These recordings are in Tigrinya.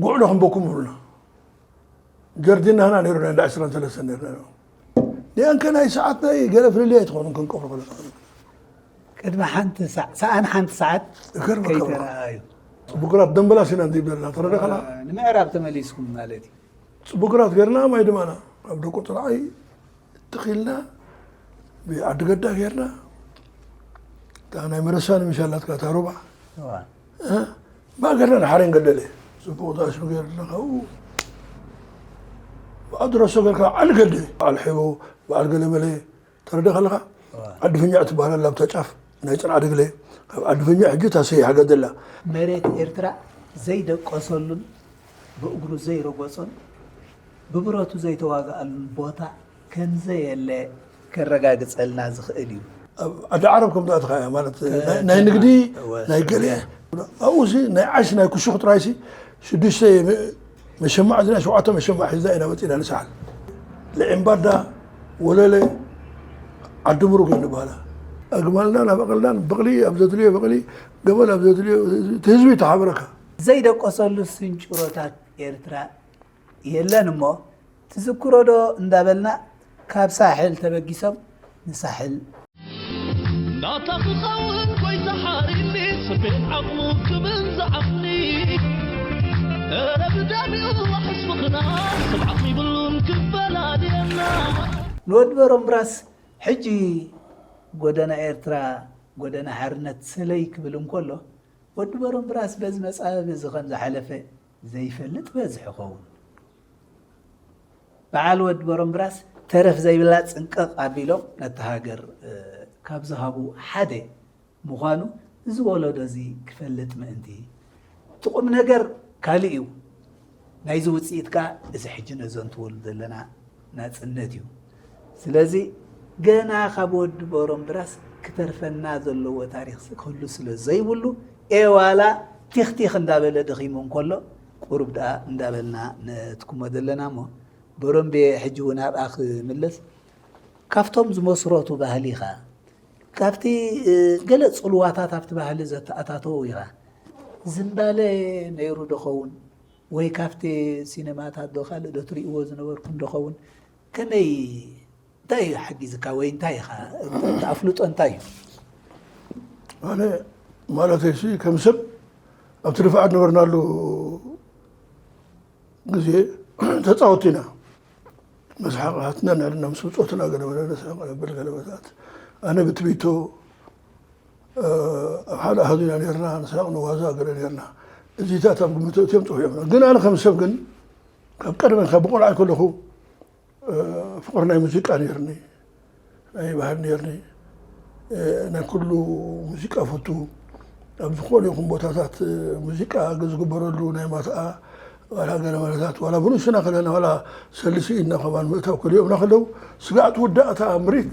ጉዕሎ ክንበኩም ይብሉና። ጀርዲን ናህና ነይሩ ናይ እንዳ ዕስራን ሰለስተን ነይርና። ዲኣንከ ናይ ሰዓት ናይ ገለ ፍልልይ ኣይትኾኑን ክንቀብሮ ከለና። ቅድሚ ሓንቲ ሰዓ- ሰኣን ሓንቲ ሰዓት ይገርመካ። ከይተረኣዩ ጽቡግራት ደምበላስ ኢና እንዲበልና ተረዳኸና። ንምዕራብ ተመሊስኩም ማለት እዩ። ጽቡግራት ገርና ማይ ድማና ኣብ ደቁ ጥራይ ትኺልና ብዓዲ ገዳ ገርና። እታ ናይ መረሳኒ ምሻላትካ ታሩባ እዋ። ባገርና ንሓሬን ገደለ ጽቡቕ ዛሽሙ ገርና ካብኡ ብኣድረሶ ገርካ ዓል ገደ ዓል ሒቦ በዓል ገለመለ ተረደ ከለኻ ዓዲ ፍኛዕ ትበሃል ኣላ ኣብታ ጫፍ ናይ ጽንዓ ድግለ ካብ ዓዲ ፍኛዕ ሕጂ እታ ሰይሓ ገደላ መሬት ኤርትራ ዘይደቀሰሉን ብእግሩ ዘይረገጾን ብብረቱ ዘይተዋግኣሉን ቦታ ከምዘየለ ከረጋግጸልና ዝኽእል እዩ። ኣብ ዓዲ ዓረብ ከም ዝኣትኻ እያ ማለት ናይ- ናይ ንግዲ እወ። ናይ ገለ ኣብኡ ሲ ናይ ዓሽ ናይ ክሹኽ ጥራይሲ ሽዱሽተ መ- መሸማዕ ዝና ሸውዓተ መሸማዕ ሒዝና ኢና መፂና ንሰሓል ልዒምባዳ ወለለ ዓዲ ምሩግ እዩ ንበሃላ ኣግማልና ናብ ኣቐልናን በቕሊ ኣብ ዘድልዮ በቕሊ ገመል ኣብ ዘድልዮ እቲ ህዝቢ ተሓብረካ ዘይደቀሰሉ ስንጭሮታት ኤርትራ የለን እሞ ትዝክሮ ዶ እንዳበልና ካብ ሳሕል ተበጊሶም ንሳሕል ናታ ክኸውን ጎይታ ሓሪኒ ስቤት ዓቕሙ ክብል ዝዓቕኒ እረ ብደሚኡ ዋሕስ ምኽና ስብዓት ይብሉን ክፈላልየና ንወዲ በሮምብራስ ሕጂ ጎደና ኤርትራ ጎደና ሓርነት ሰለይ ክብል እንከሎ ወዲ በሮምብራስ በዚ መጻብብ እዚ ከም ዝሓለፈ ዘይፈልጥ በዝሒ ኸውን። በዓል ወዲ በሮምብራስ ተረፍ ዘይብላ ጽንቀቕ ኣቢሎም ነታ ሃገር ካብ ዝሃቡ ሓደ ምዃኑ እዚ ወለዶ እዚ ክፈልጥ ምእንቲ። እቲ ቁም ነገር ካልእ እዩ። ናይዚ ውጽኢት ከኣ እዚ ሕጂ ነዘንትወሉ ዘለና ናጽነት እዩ። ስለዚ ገና ካብ ወዲ በሮምብራስ ክተርፈና ዘለዎ ታሪኽ ክህሉ ስለ ዘይብሉ ኤዋላ ቲኽቲኽ እንዳበለ ደኺሙ እንከሎ ቁሩብ ደኣ እንዳበልና ነትኩሞ ዘለና እሞ በሮምቤ ሕጂ እውን ኣብኣ ክምለስ ካብቶም ዝመስረቱ ባህሊ ኢኻ ካብቲ ገለ ፅልዋታት ኣብቲ ባህሊ ዘተኣታተው ኢኻ ዝምባለ ነይሩ ዶኸውን ወይ ካብቲ ሲነማታት ዶ ካልእ ዶ ትሪእዎ ዝነበርኩም ዶኸውን ከመይ እንታይ እዩ ሓጊዝካ ወይ እንታይ ኢኻ ኣፍልጦ እንታይ እዩ ኣነ ማለተይሲ ከም ሰብ ኣብቲ ድፍዓት ነበርናሉ ግዜ ተፃወቲ ኢና መስሓቕ ሃትና ንዕልና ምስ ብፆትና ገለ መለ ነስሕቕ ነብል ገለ መታት ኣነ ብትቢቶ ኣብ ሓደ ኣሃዙ ኢና ነርና ንስሕቕ ንዋዛ ገለ ነርና እዚታት ኣብ ግምት እትዮም ፅሑ እዮም ግን ኣነ ከም ሰብ ግን ካብ ቀደመ ካብ ብቆልዓ ከለኹ ፍቕሪ ናይ ሙዚቃ ነርኒ ናይ ባህል ነርኒ ናይ ኩሉ ሙዚቃ ፈቱ ኣብ ዝኾነ ይኹን ቦታታት ሙዚቃ ዝግበረሉ ናይ ማትኣ ዋላ ገለ ማለታት ዋላ ብንእሽና ከለና ዋላ ሰልሲ ኢድና ከማን ምእታው ከሊኦምና ከለዉ ስጋዕ ትውዳእ እታ ምሪት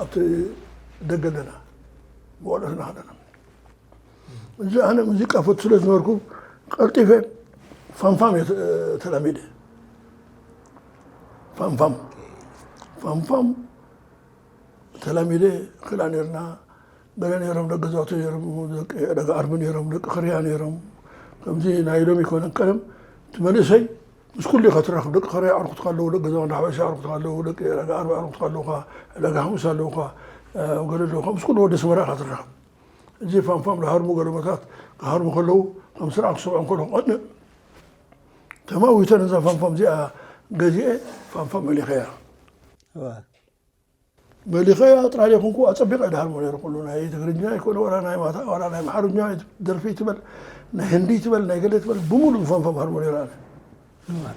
ኣብቲ ደገ ኣለና ብቆልዑትና ከለና እዚ ኣነ ሙዚቃ ፈቱ ስለ ዝነበርኩ ቀልጢፈ ፋምፋም እየ ተላሚደ ፋምፋም ፋምፋም ተላሚደ ክላ ነርና ገለ ነሮም ደቂ ገዛውቲ ነሮም ደቂ ዕዳጋ ዓርቢ ነሮም ደቂ ክርያ ነሮም ከምዚ ናይ ሎሚ ይኮነን ቀደም እቲ መንእሰይ ምስ ኩሉ ኢኻ ትራኽብ ደቂ ክርያ ኣዕርኩትካ ኣለዉ ደቂ ገዛው እንዳ ሓበሻ ኣዕርኩትካ ኣለዉ ደቂ ዕዳጋ ዓርቢ ኣዕርኩትካ ኣለዉኻ ዕዳጋ ሓሙስ ኣለዉኻ ገለ ኣለዉኻ ምስ ኩሉ ወዲ ኣስመራ ኢኻ ትራኸብ እዚ ፋምፋም ዝሃርሙ ገለመታት ክሃርሙ ከለዉ ከም ስራሕ ክስምዖም ከለኹ ቀንእ ተማዊተ ነዛ ፋምፋም እዚኣ ገዚኤ ፋምፋም መሊኸያ መሊኸያ ጥራሕ ዘይኮንኩ ኣጸቢቐ ድሃርሞ ነይረ ኩሉ ናይ ትግርኛ ይኮነ ወላ ናይ ማታ ወላ ናይ ኣምሓርኛ ደርፊ ትበል ናይ ህንዲ ትበል ናይ ገለ ትበል ብሙሉእ ፋምፋም ሃርሞ ነይረ ኣነ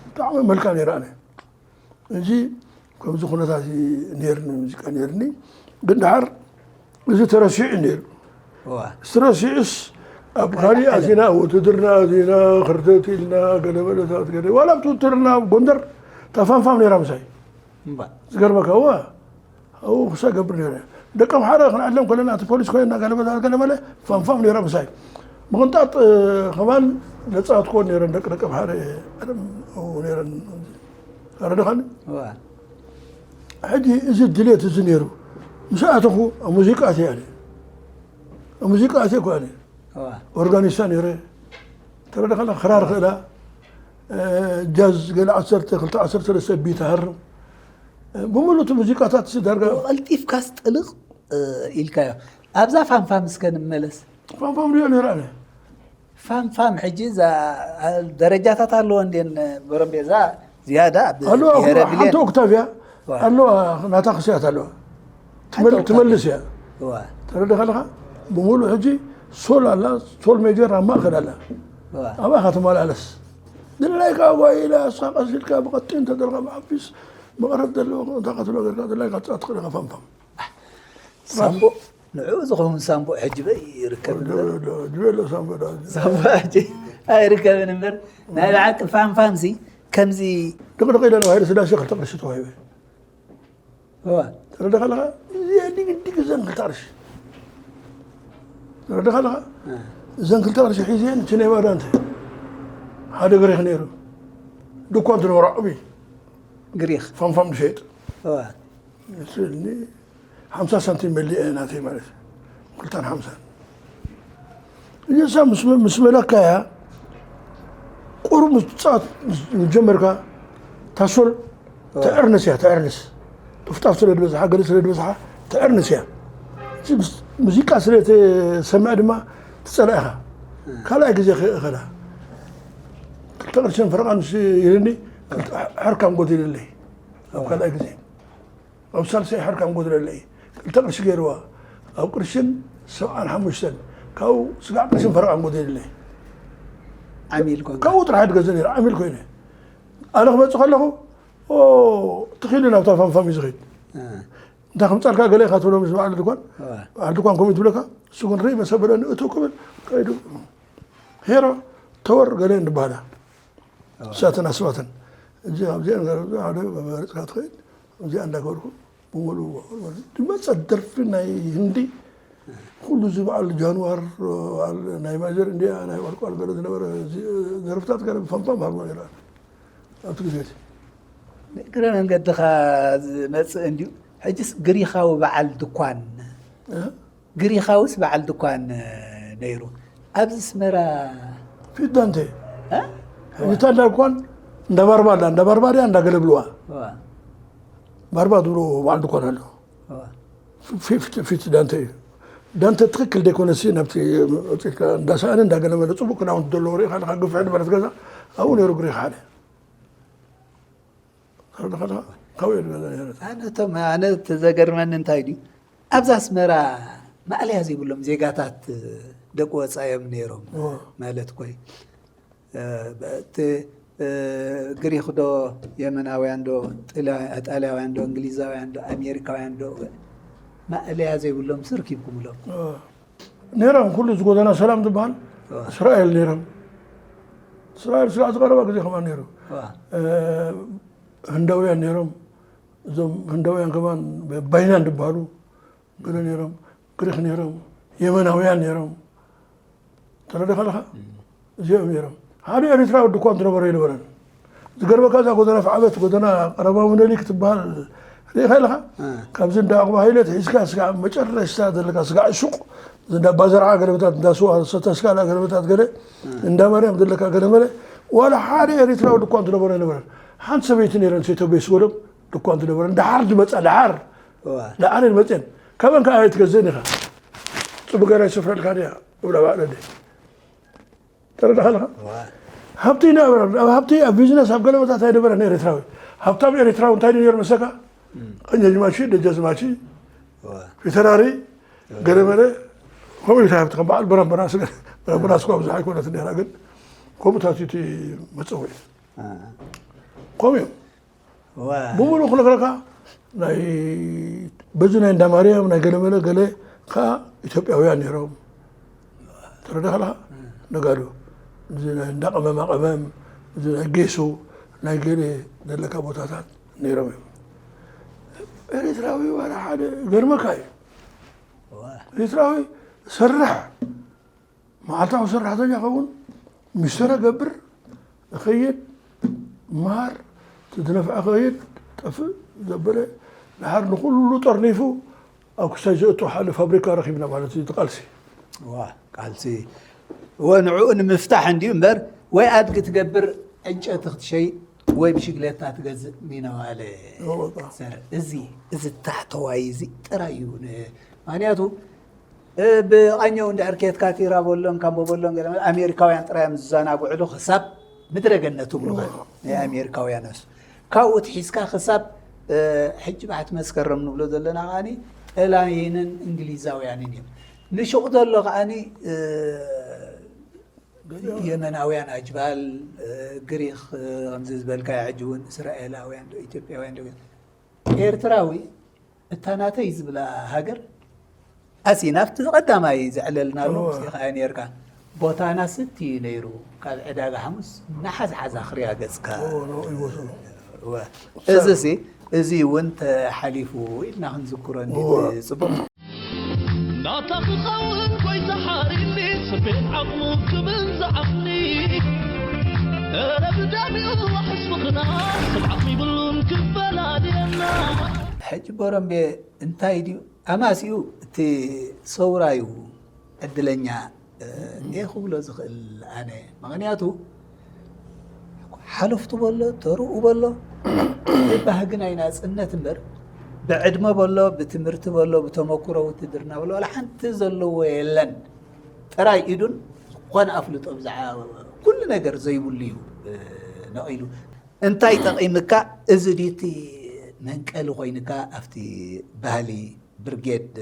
ብጣዕሚ መልካ ነይረ ኣነ እዚ ከምዚ ኩነታት ነርኒ ሙዚቃ ነርኒ ግን ድሓር እዚ ተረሲዑ ነይሩ ተረሲዑስ ኣብ ካሊእ ኣዚና ውትድርና ኣዚና ክርተት ኢልና ገለመለታት ገለ ዋላ ኣብቲ ውትድርና ኣብ ጎንደር እታ ፋንፋም ነይራ ምሳይ ዝገርመካ እዋ ኣብኡ ክሳ ገብር ነይረ ደቂ ኣምሓራ ክንዓለም ከለና እቲ ፖሊስ ኮይና ገለመለ ገለመለ ፋንፋም ነይራ ምሳይ ምቕንጣጥ ከማን ነፃት ክኾን ነይረን ደቂ ደቂ ኣምሓራ ነይረን ኣረደኻኒ ሕጂ እዚ ድሌት እዚ ነይሩ ምስ ኣተኹ ኣብ ሙዚቃ ኣትየ ኣነ ኣብ ሙዚቃ ኣትየ እኮ ኣነ ኦርጋኒስታ ነይረ ተረደኻና ክራር ክእላ ጃዝ ገለ ዓሰርተ ክልተ ዓሰርተ ሰለስተ ቢት ሃርም ብምሉእ እቲ ሙዚቃታት ዳርጋ ቀልጢፍካስ ጥልቕ ኢልካዮ። ኣብዛ ፋምፋም እስከ ንመለስ። ፋምፋም ሪኦ ነይራ ኣነ ፋምፋም ሕጂ እዛ ደረጃታት ኣለዎ እንዴን በረምቤዛ ዝያዳ ኣለዋ ሓንቲ ኦክታቭያ ኣለዋ ናታ ክስያት ኣለዋ ትመልስ እያ ተረድኻ ኣለኻ ብምሉእ ሕጂ ሶል ኣላ ሶል ሜጀር ኣብ ማእከል ኣላ ኣብኣ ኢኻ ትመላለስ ድላይካ ጓይላ እሳ ቀሲልካ ብቐጢን ተደልካ ብሓፊስ መቐረት ዘለዎ እንታይ ክትብሎ ገርካ ድላይካ ትፃ ትኽእል ኢኻ ፋምፋም ሳምቡእ ንዕኡ ዝኸውን ሳምቡእ ሕጂ በይ ይርከብ ድቤሎ ሳምቡእ ሳምቡእ ሕጂ ኣይርከብን እምበር ናይ ብሓቂ ፋምፋምሲ ከምዚ ድቕድቕ ኢለ ሃይለ ስላሴ ክልተ ቅርሺ ተዋሂበ እዋ ተረዳኻ ኣለኻ እዚኣ ዲግዲግ እዘን ክልተ ቅርሺ ተረዳኻ ኣለኻ እዘን ክልተ ቅርሺ ሒዘን እቲ ናይ ባዳ እንተ ሓደ ግሪኽ ነይሩ ድኳን ትነበሮ ዓብዪ ግሪኽ ፋምፋም ዝሸይጥ እዋ ስእልኒ ሓምሳ ሳንቲም መሊአ ናተይ ማለት እዩ። ክልተን ሓምሳን እዛ ምስ መለካያ ቁሩብ ምስ ትፃወት ምስ ጀመርካ ታሶል ትዕርንስ እያ ትዕርንስ ጥፍጣፍ ስለ ዝበዝሓ ገለ ስለ ዝበዝሓ ትዕርንስ እያ ሙዚቃ ስለ ተሰምዐ ድማ ትፀላኢኻ ካልኣይ ግዜ ክእኸላ ክልተ ቅርሽን ፈረቓ ምስ ይህልኒ ሕርካም ጎዲልለይ ኣብ ካልኣይ ግዜ ኣብ ሳልሳይ ሕርካም ጎድለለይ ክልተ ቅርሺ ገይርዋ ኣብ ቅርሽን ሰብዓን ሓሙሽተን ካብኡ ስጋዕ ቅርሽን ፈረቓን ጎዲልለይ ዓሚል ኮንካ ካብኡ ጥራሕ ድገዘ ነይረ ዓሚል ኮይነ ኣነ ክመፅእ ከለኹ ትኺሉ ናብታ ፋንፋም እዩ ዝኸይድ እንታይ ከምፃልካ ገለ ኢኻ ትብሎ ምስ በዓል ድኳን በዓል ድኳን ከምኡ ትብለካ እሱ ግን ርኢ መሰበለኒ እቱ ክብል ከይዱ ሄሮ ተወር ገለ እንድበሃላ እሳትን ኣስማትን እዚ ኣብዚኣ ሓደ መመረፅካ ትኸይድ እዚኣ እንዳገበርኩ ብሙሉ ድመፀ ደርፊ ናይ ህንዲ ኩሉ እዚ በዓል ጃንዋር ናይ ማጀር እንዲያ ናይ ቋልቋል ገለ ዝነበረ ደርፍታት ገለ ብፋንፋም ሃርሞ ይረአ ኣብቲ ግዜ እቲ እግረ መንገድኻ ዝመፅእ እንድዩ ሕጅስ ግሪኻዊ በዓል ድኳን ግሪኻውስ በዓል ድኳን ነይሩ ኣብዚ ስመራ ፊት ዳንቴ ሕጅታ እንዳ ድኳን እንዳ ባርባ ኣላ እንዳ ባርባ ድያ እንዳ ገለብልዋ ባርባ ዝብሎ በዓል ድኳን ኣሎ ፊት ዳንተ እዩ ዳንተ ትክክል ደይኮነ ሲ ናብቲ እንዳሰኣነ እንዳገለመለ ፅቡቅ ክዳውንቲ ዘለዎ ርኢ ካለካ ግፍሕ ዝበለት ገዛ ኣብኡ ነይሩ ግሪክ ሓደ ኣነ እቲ ዘገርመኒ እንታይ ድዩ ኣብዛ ኣስመራ ማእለያ ዘይብሎም ዜጋታት ደቂ ወፃ እዮም ነይሮም ማለት ኮይ እቲ ግሪክ ዶ የመናውያን ዶ ጣልያውያን ዶ እንግሊዛውያን ዶ ኣሜሪካውያን ዶ ማእለያ ዘይብሎም ስርኪብኩምሎም ነይሮም ኩሉ ዝጎደና ሰላም ዝበሃል እስራኤል ነይሮም እስራኤል ስጋዕ ዝቀረባ ግዜ ከማን ነይሩ ህንዳውያን ነይሮም እዞም ህንዳውያን ከማን ባይናን ዝበሃሉ ገለ ነይሮም ግሪክ ነይሮም የመናውያን ነይሮም ተረደ ከለካ እዚኦም ነይሮም ሓደ ኤርትራዊ ድኳን ዝነበረ ይነበረን ዝገርበካ እዛ ጎደና ፍዓበት ጎደና ቀረባ ምነሊክ ትበሃል ርኢኻ ኣለካ ካብዚ እንዳ ኣቕባ ሃይለት ሒዝካ ስጋ መጨረሽታ ዘለካ ስጋ ሹቅ እንዳ ባዘርዓ ገለመታት እንዳ ስዋ ሰተስካ ገለመታት ገለ እንዳ ማርያም ዘለካ ገለመለ ዋላ ሓደ ኤርትራዊ ድኳን ዝነበረ ይነበረን ሓንቲ ሰበይቲ ነይረን ሴቶ ቤስጎዶም ድኳን ዝነበረ ደሓር ዝመፃ ደሓር ደሓር መፅን ካበን ከዓ ኣይትገዝእን ኢኻ ፅቡቅ ገይራ ይስፍረልካ ድያ እብላ ባዕለ ተረዳኻ ኣለኻ ሃብቲ ይነበረ ኣብ ሃብቲ ኣብ ቢዝነስ ኣብ ገለመታት ኣይነበረን ኤርትራዊ ሃብታም ኤርትራዊ እንታይ ነይሩ መሰካ ቀኛዝማቺ ደጃዝማቺ ፊተራሪ ገለመለ ከምኡ ኢልካ ሃብቲ ከም በዓል ብራምበራስ ብራምበራስ እኳ ብዙሕ ኣይኮነት ነራ ግን ከምኡታት እቲ መፀውዒ ከምኡ እዮም ብምሉእ ክነግረካ ናይ በዚ ናይ እንዳ ማርያም ናይ ገለመለ ገለ ከዓ ኢትዮጵያውያን ነይሮም ተረዳ ከለካ ነጋዶ እዚ ናይ እንዳ ቀመማ ቀመም እዚ ናይ ጌሶ ናይ ገለ ዘለካ ቦታታት ነይሮም እዮም ኤርትራዊ ዋላ ሓደ ገርመካ እዩ ኤርትራዊ ሰርሕ መዓልታዊ ሰራሕተኛ ከውን ሚስተረ ገብር እኸይድ ማር ትድነፍዐ ከይድ ጠፍእ ዘበለ ድሓር ንኩሉ ጠርኒፉ ኣብ ክሳይ ዘእቱ ሓደ ፋብሪካ ረኪብና ማለት እዩ ቃልሲ ቃልሲ እወ ንዕኡ ንምፍታሕ እንድዩ እምበር ወይ ኣድጊ ትገብር ዕንጨቲ ክትሸይጥ ወይ ብሽግሌታ ትገዝእ ሚነዋለ ትሰርሕ። እዚ እዚ ታሕተዋይ እዚ ጥራይ እዩ። ምክንያቱ ብቃኘው እንድሕር ኬድካ ቲራ ቦሎን ካምቦ ቦሎን ገለ ኣሜሪካውያን ጥራይ እዮም ዝዘናግዕሉ ክሳብ ምድረ ገነት ትብሉ ናይ ኣሜሪካውያን ስ ካብኡ ትሒዝካ ክሳብ ሕጂ ባሕቲ መስከረም ንብሎ ዘለና ከዓኒ ጠላይንን እንግሊዛውያንን እዮም። ንሹቕ ዘሎ ከዓኒ የመናውያን ኣጅባል፣ ግሪኽ፣ ከምዚ ዝበልካዮ ሕጂ እውን እስራኤላውያን ዶ ኢትዮጵያውያን ዶ ኤርትራዊ እታ ናተይ ዝብላ ሃገር ኣሲ ናብቲ ቀዳማይ ዘዕለልናሉ እወ። ስኢኻ ነርካ። ቦታና ስቲ እዩ ነይሩ። ካብ ዕዳጋ ሓሙስ ናሓዝሓዛ ክርያ ገጽካ። እወ፣ ናብኡ ይወስዱ። እወ። እዚ ሲ እዚ እውን ተሓሊፉ ኢልና ክንዝክሮ እንዲ እወ። ጽቡቕ። ናታ ክኸውን ጎይታ ሓሪኒ ስቤት ዓቕሙ ክብል ዝዓቕኒ ኧረ ብዳሚኡ ዋሕስ ምኽና ስብዓኽ ይብሉን ክፈላልየና። ሕጂ ቦረምቤ እንታይ ድዩ ኣማሲኡ እቲ ሰውራዩ ዕድለኛ እየ ክብሎ ዝኽእል ኣነ። ምኽንያቱ ሓለፍቱ በሎ ተርኡ በሎ ባህጊ ናይ ናጽነት እምበር ብዕድመ በሎ ብትምህርቲ በሎ ብተመክሮ ውትድርና በሎ ዋላ ሓንቲ ዘለዎ የለን። ጥራይ ኢዱን ዝኾነ ኣፍልጦ ብዛዕባ ኩሉ ነገር ዘይብሉ እዩ ነቒሉ። እንታይ ጠቒምካ? እዚ ድዩ እቲ መንቀሊ ኮይንካ ኣብቲ ባህሊ ብርጌድ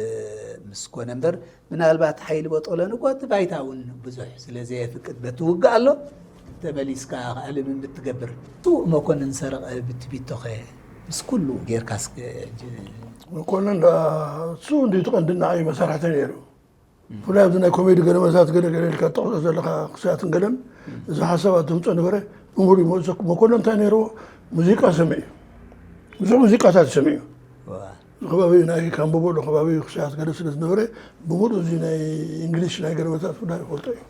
ምስ ኮነ እምበር ምናልባት ሓይሊ በጦለን እኮ እቲ ባይታ እውን ብዙሕ ስለ ዘየፍቅድ በቲ ውግእ ኣሎ ተመሊስካ ከዓ ልምምድ ትገብር። ስዉእ መኮንን ሰረቐ ብትቢቶኸ ምስ ኩሉ ጌርካ እስከ ሕጂ መኮንን ደኣ እሱ እንዲ ትቐንድና እዩ መሳርሕተ ነይሩ። ብፍላይ ኣብዚ ናይ ኮሜዲ ገለ መሳት ገለ ገለ ኢልካ ትጠቕሶ ዘለኻ ክስያትን ገለን እዚ ሓሳባት ተምፅኦ ነበረ ብምሉእ ይመልሰኩም። መኮንን እንታይ ነይርዎ? ሙዚቃ ሰሚዑ ብዙሕ ሙዚቃታት ሰሚዑ ከባቢ ናይ ካምቦቦሎ ከባቢ ክስያት ገለ ስለ ዝነበረ ብምሉእ እዚ ናይ እንግሊሽ ናይ ገለ መሳት ብላ ይፈልጦ እዩ።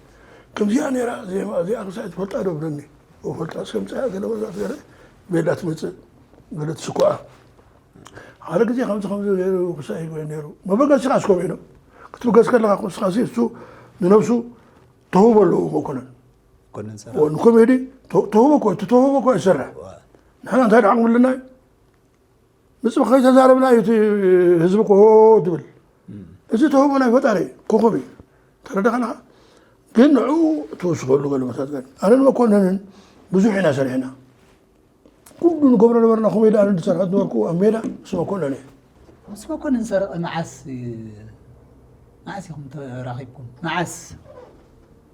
ከምዚኣ ነይራ ዜማ እዚኣ ክሳይ ትፈልጣ ዶ ብለኒ። ፈልጣ ስከምፅያ ገለ መሳት ገለ ቤላ ትመፅእ ገለ ትስኩዓ ሓደ ግዜ ከምዚ ከምዚ ገይሩ ክሳይ ይጎይ ነይሩ። መበገሲ ኻስ ከምኡ ኢሎም ክትብገስ ከለኻ ንስኻ ሲ እሱ ንነብሱ ተውህቦ ኣለዎ መኮነን። ኮነን ሰራ ንኮሜዲ ተውህቦ እኮ እቲ ተውህቦ እኮ ይሰርሕ። ንሕና እንታይ ደዓቕምልና እዩ ምፅእ ከይተዛረብና እዩ እቲ ህዝቢ እኮ ትብል። እዚ ተውህቦ ናይ ፈጣሪ ኮኸብ እዩ። ተረዳኸና ግን ንዑ ትወስኸሉ ገለመታት ገ ኣነን መኮነንን ብዙሕ ኢና ሰሪሕና። ኩሉ ንገብሮ ነበርና ኮሜዲ ኣነ ዝሰርሐ ዝነበርኩ ኣብ ሜዳ ምስ መኮነን እየ። ምስ መኮንን ሰረቐ መዓስ መዓስ ኢኹም ተራኺብኩም? መዓስ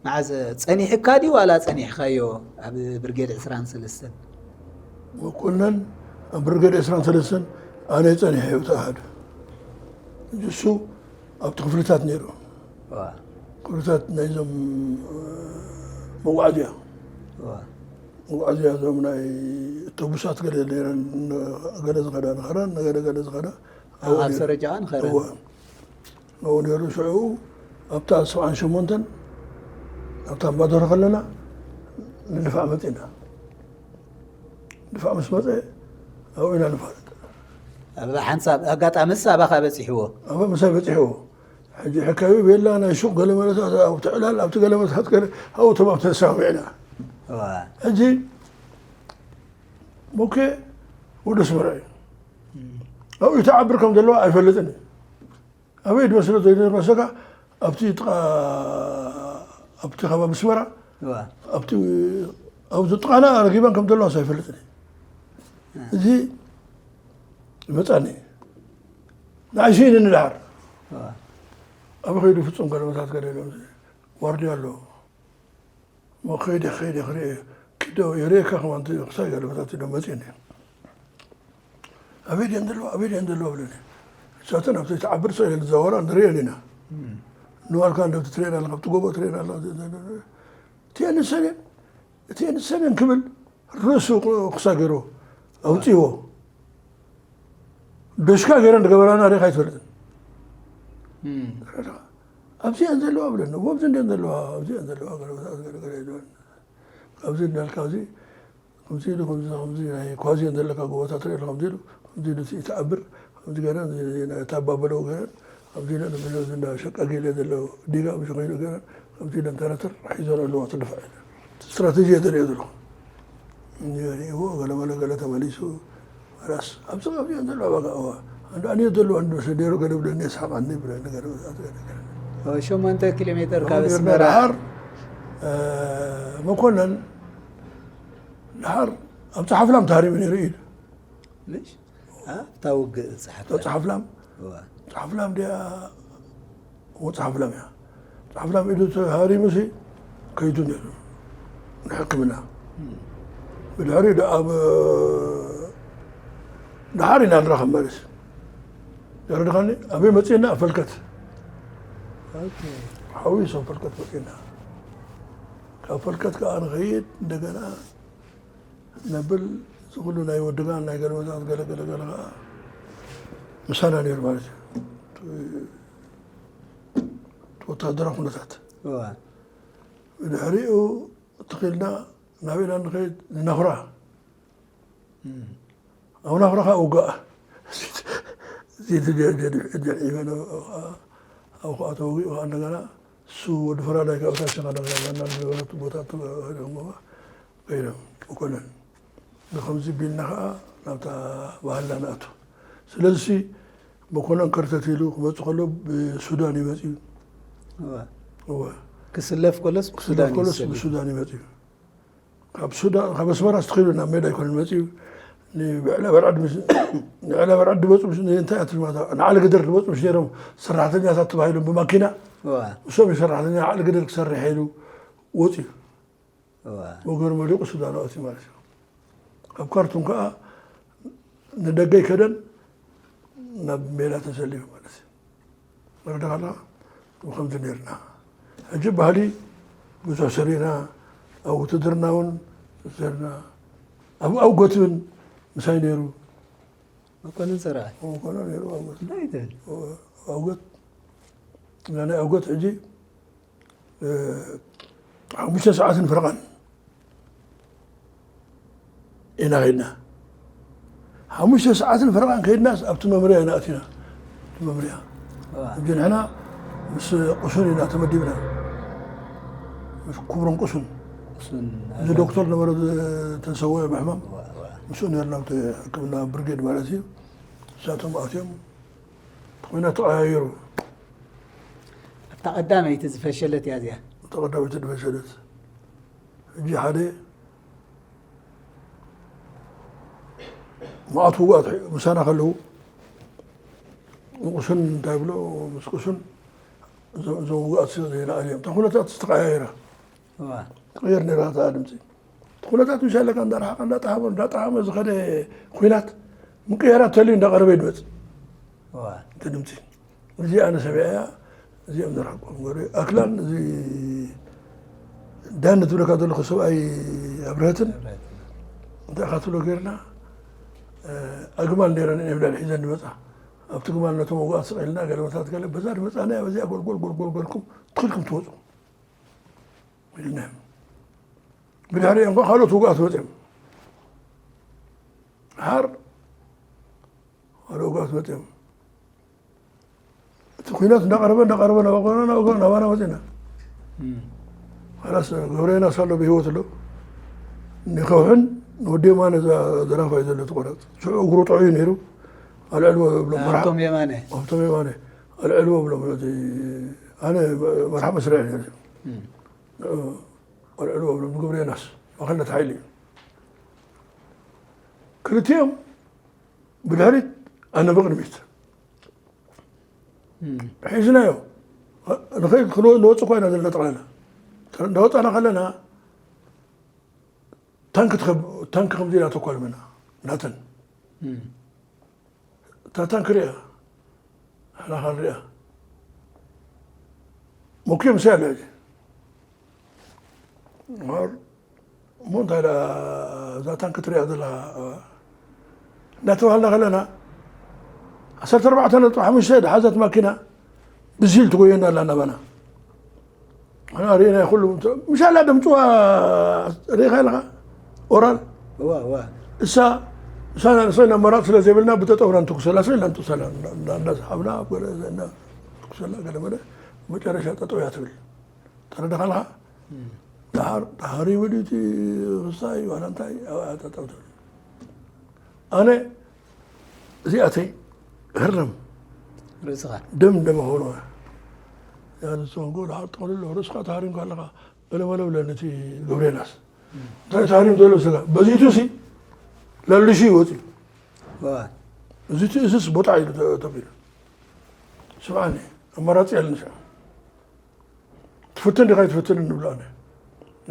መዓስ ጸኒሕካ ድዩ ዋላ ጸኒሕካዮ ኣብ ብርጌድ ዕስራን ሰለስተን? መኮንን ኣብ ብርጌድ ዕስራን ሰለስተን ኣነ ጸኒሐ እዩ ተኣሃደ። እሱ ኣብቲ ክፍልታት ነይሩ። ክፍልታት ናይዞም መጓዓዝያ መጓዓዝያ እዞም ናይ ኣውቶቡሳት ገለ ነይረን፣ ገለ ዝኸዳ ንኸረን፣ ገለ ገለ ዝኸዳ ኣብኡ ኣብ ነይሩ። ሰረጃ ንኸረን። እወ። ኣብኡ ነይሩ። ሽዑ ኣብታ ሰብዓን ሸሞንተን ኣብታ እምባዶረ ከለና ንድፋዕ መጺእና። ድፋዕ ምስ መጸ ኣብኡ ኢና ንፋለጥ። ኣብ ሓንሳብ ኣጋጣምስ ኣባኻ በጺሕዎ? ኣብ ምሳይ በጺሕዎ። ሕጂ ሕካዩ ቤላ ናይ ሹቕ ገለ መለታት ኣብቲ ዕላል ኣብቲ ገለ መለታት ገለ ኣብኡ ተማም ተሰማሚዕና። እዋ። ሕጂ ሞኬ ወደ ኣስመራ እዩ። ኣብኡ ይተዓብር ከም ዘለዋ ኣይፈልጥን እዩ። ኣበይ ድመስሎ ዘይመስለካ ኣብቲ ጥቓ ኣብቲ ከባቢ ኣስመራ እዋ። ኣብቲ ኣብዚ ጥቓና ረጊባን ከም ዘለዋ ኣይፈልጥን እዩ። እዚ ይመጻኒ። ንዓይ ስኢንኒ ድሓር። እዋ። ኣብ ኸይዱ ፍጹም ገለመታት ገለ ኢሎም ዋርድያ ኣለዎ። እሞ ከይደ ከይደ ክርኢ ኪዶ የርእየካ ከማን ክሳይ ገለመታት ኢሎም መጺኡኒ። ኣበይ ድየን ዘለዋ ኣበይ ድየን ዘለዋ ብለኒ። እሳተን ኣብቲ ትዓብር ሰ ኢለን ዝዛወራ ንርእየን ኢና። ንባልካ እንደ ትርእየን ኣለኻ ኣብቲ ጎቦ ትርእየን ኣለኻ። እቲአን ንሰን እየን እቲአን ንሰን እየን ክብል ርእሱ ክሳገሮ ኣውፅዎ። ደሽካ ገይረን ዝገበራና ሪኻ ኣይትፈልጥን። ኣብዚአን ዘለዋ ብለኒ እሞ ኣብዚ እንድን ዘለዋ ኣብዚአን ዘለዋ ገለመታት ገለገለ ይብለኒ። ኣብዚ እንዳልካ እዚ ከምዚ ኢሉ ከምዚ ከምዚ ናይ ኳዝየን ዘለካ ጎቦታት ርኢ ከምዚ ኢሉ ከምዚ ኢሉ ትዓብር ከምዚ ገይረን ታባበለው ገይረን ከምዚ ኢለን እዚ እንዳ ሸቃ ገለ ዘሎ ዲጋ ምሽ ኮይኑ ገይረን ከምዚ ኢለን ተረተር ሒዘን ኣለዋ ትድፋዕ ኢለን ስትራቴጂ እየ ዘርእዮ ዘለኹ። ሪእዎ ገለመለ ገለ ተመሊሱ ራስ ኣብዚ ከባቢ ዘለዋ ዋጋ እዋ እንዳ ኣንዮ ዘለዋ እንዶ ሰደሮ ገለ ብለኒ የስሓቃኒ ብለ ነገር ሸሞንተ ኪሎ ሜትር ካብ ኣስመራ ደሓር መኮነን ደሓር ኣብ ጸሓፍላም ተሃሪሙ ነይሩ ኢሉ ምሽ ኣብታ ውግእ ጸሓፍላ ጸሓፍላም ጸሓፍላም ዲያ ጸሓፍላም እያ ጸሓፍላም ኢሉ ተሃሪሙ ሲ ከይዱ ነይሩ ንሕክምና ብድሕሪ ኣብ ደሓር ኢና ንራኸብ ማለት እዩ ተረድኻኒ ኣበይ መፅእና ፈልከት ሓዊ ሰብ ፈልከት መፅእና ካብ ፈልከት ከዓ ንኸይድ እንደገና ነብል ዝኩሉ ናይ ወድጋን ናይ ገለመታት ገለገለገለ ከዓ ምሳና ነይሩ ማለት እዩ ወታደራዊ ኩነታት ድሕሪኡ ትኽልና ናበይና ንኸይድ ንናኹራ ኣብ ናኹራ ከዓ ውጋእ ጀዒበ ኣብ ከዓ ተወጊኡ ከዓ እንደገና እሱ ወዲ ፈራዳይ ካብ ታች ና ዝነበረት ቦታ ከይዶም መኮነን ብከምዚ ቢልና ከዓ ናብታ ባህልና ንኣቱ ስለዚ መኮነን ከርተት ኢሉ ክመፅእ ከሎ ብሱዳን ይመፅእ እዩ ክስለፍ ከሎስ ብሱዳን ይመፅእ እዩ ካብ ሱዳን ካብ ኣስመራ ስትኺሉ ናብ ሜዳ ይኮነ መፅኡ ንዕላ በርዐድ ንዕላ በርዐድ ድመፁ ምስ እንታይ ኣትልማታ ንዓሊ ግደር ድመፁ ምስ ነይሮም ሰራሕተኛታት ተባሂሎም ብማኪና እሶም ሰራሕተኛ ዓሊ ግደር ክሰርሕ ኢሉ ወፅኡ ወገኑ መሊቁ ሱዳን ኣትዩ ማለት እዩ ኣብ ካርቱም ከዓ ንደገ ይከደን ናብ ሜዳ ተሰሊፉ ማለት እዩ መረዳኻ ኣለኻ ከምዚ ነርና ሕጂ ባህሊ ብዙሕ ሰሪና ኣብ ውትድርና እውን ሰሪና ኣብ ኣውጎት እውን ምሳይ ነይሩ መኮንን ሰራዊት መኮነ ነይሩ ኣውጎት እንታይ ትብል ኣውጎት ናይ ኣውጎት ሕጂ ሓሙሽተ ሰዓትን ፍርቓን ኢና ከድና ሓሙሽተ ሰዓትን ፍርቓን ከድናስ ኣብቲ መምርያ ኢና ኣቲና መምርያ ሕጂ ንሕና ምስ ቁሱን ኢና ተመዲብና ምስ ክብሮም ቁሱን እዚ ዶክተር ነበረ ተሰወ ብሕማም ምስኡ ነርና ሕክምና ብርጌድ ማለት እዩ እሳቶም ኣትዮም ኮይና ተቐያይሩ ኣብታ ቀዳመይቲ ዝፈሸለት እያ እዚኣ ተቐዳመይቲ ዝፈሸለት ሕጂ ሓደ መዓት ውጉኣት ምሳና ከለዉ ንቁሱን እንታይ ብሎ ምስ ቁሱን እዞም ውጉኣት ዘይለኣል እዮም እታ ኩነታት ዝተቀያየራ ትቀየር ነራ እታ ድምፂ እቲ ኩነታት ምሻለካ እንዳረሓቀ እንዳጠሃመ እንዳጠሃመ ዝኸደ ኩናት ምቅያራት ተልዩ እንዳቀረበ ይድመፅ እቲ ድምፂ እዚ ኣነ ሰሚዐያ እዚኦም ዝረሓቆም ገሩ ኣክላን እዚ ዳን ትብለካ ዘለኹ ሰብኣይ ኣብረህትን እንታይ ኢኻ ትብሎ ገርና ኣግማል ነይረን እየን ብላል ሒዘን ዝመፃ ኣብቲ ግማል ነቶም ውጉኣት ስቕ ኢልና ገለመታት ገለ በዛ ዝመፃና በዚኣ ጎልጎል ጎልጎል ገልኩም ትኽልኩም ትወፁ ኢልና ብድሕሪ እዮም ካልኦት ውጉኣት መፅኦም ሓር ካልኦ ውጉኣት መፅኦም እቲ ኩናት እንዳቀረበ እንዳቀረበ ናባና ናባና መፅና ላስ ገብረየናስ ኣሎ ብሂወት ኣሎ ንከውሕን ንወዲ የማነ ዘራፋ እዩ ዘሎ ትቆረፅ ሽዑ እግሩ ጥዑዩ ነይሩ ኣልዕልዎ ብሎም ሃብቶም የማነ ሃብቶም የማነ ኣልዕልዎ ብሎም ኣነ መርሓ መስርዕ ነይሩ ኣልዕልዎ ብሎም ንገብረየናስ ማኸነት ሓይሊ እዩ ክልቲኦም ብድሕሪት ኣነ ብቕድሚት ሒዝናዮ ንኸይድ ንወፅ እኳ ኢና ዘለና ጠቕላላ እንዳወፃና ከለና ታንክ ከምዚ ኢና ተኳልመና ናተን እታ ታንክ ሪኣ ሓላኻ ንሪኣ መኩዮ ምሳይ ኣለ ሕጂ እሞ እንታይ ደኣ እዛ ታንክ ትሪኣ ዘላ እንዳተባሃልና ከለና ዓሰርተ ኣርባዕተ ነጥቢ ሓሙሽተ ዝሓዘት ማኪና ብዚል ትጎየና ኣላ እናባና ኣና ርኢና ኩሉ ምሻላ ደምፅዋ ርኢኻ ኢልኻ ኦራል እሳ እሳና ንሰና መራፅ ስለ ዘይብልና ብጠጠውና ንትኩሰላ ስለ ንትኩሰላ እንዳሰሓብና ትኩሰላ ገለ መለ መጨረሻ ጠጠው እያ ትብል ተረዳኻ ኣለኻ ድሓር ድሓር ይብል እቲ ክሳይ ዋላ እንታይ ኣብኣ ጠጠው ትብል። ኣነ እዚኣተይ ህርም ርእስኻ ደም ደመ ኾኖ ያንስንጎ ድሓር ጠቕልሎ ርእስኻ ተሃሪምካ ኣለኻ። በለመለ ብለኒ እቲ ገብርኤላስ እንታይ ተሃሪም ዘሎ ስጋ በዚቱ ሲ ለልሹ ይወፅዩ። እዚቱ እስስ ቦታ ኢሉ ተቢሉ ስምዓኒ ኣማራፂ ያለን ትፍትን ዲኻ ይትፍትን ንብሎ ኣነ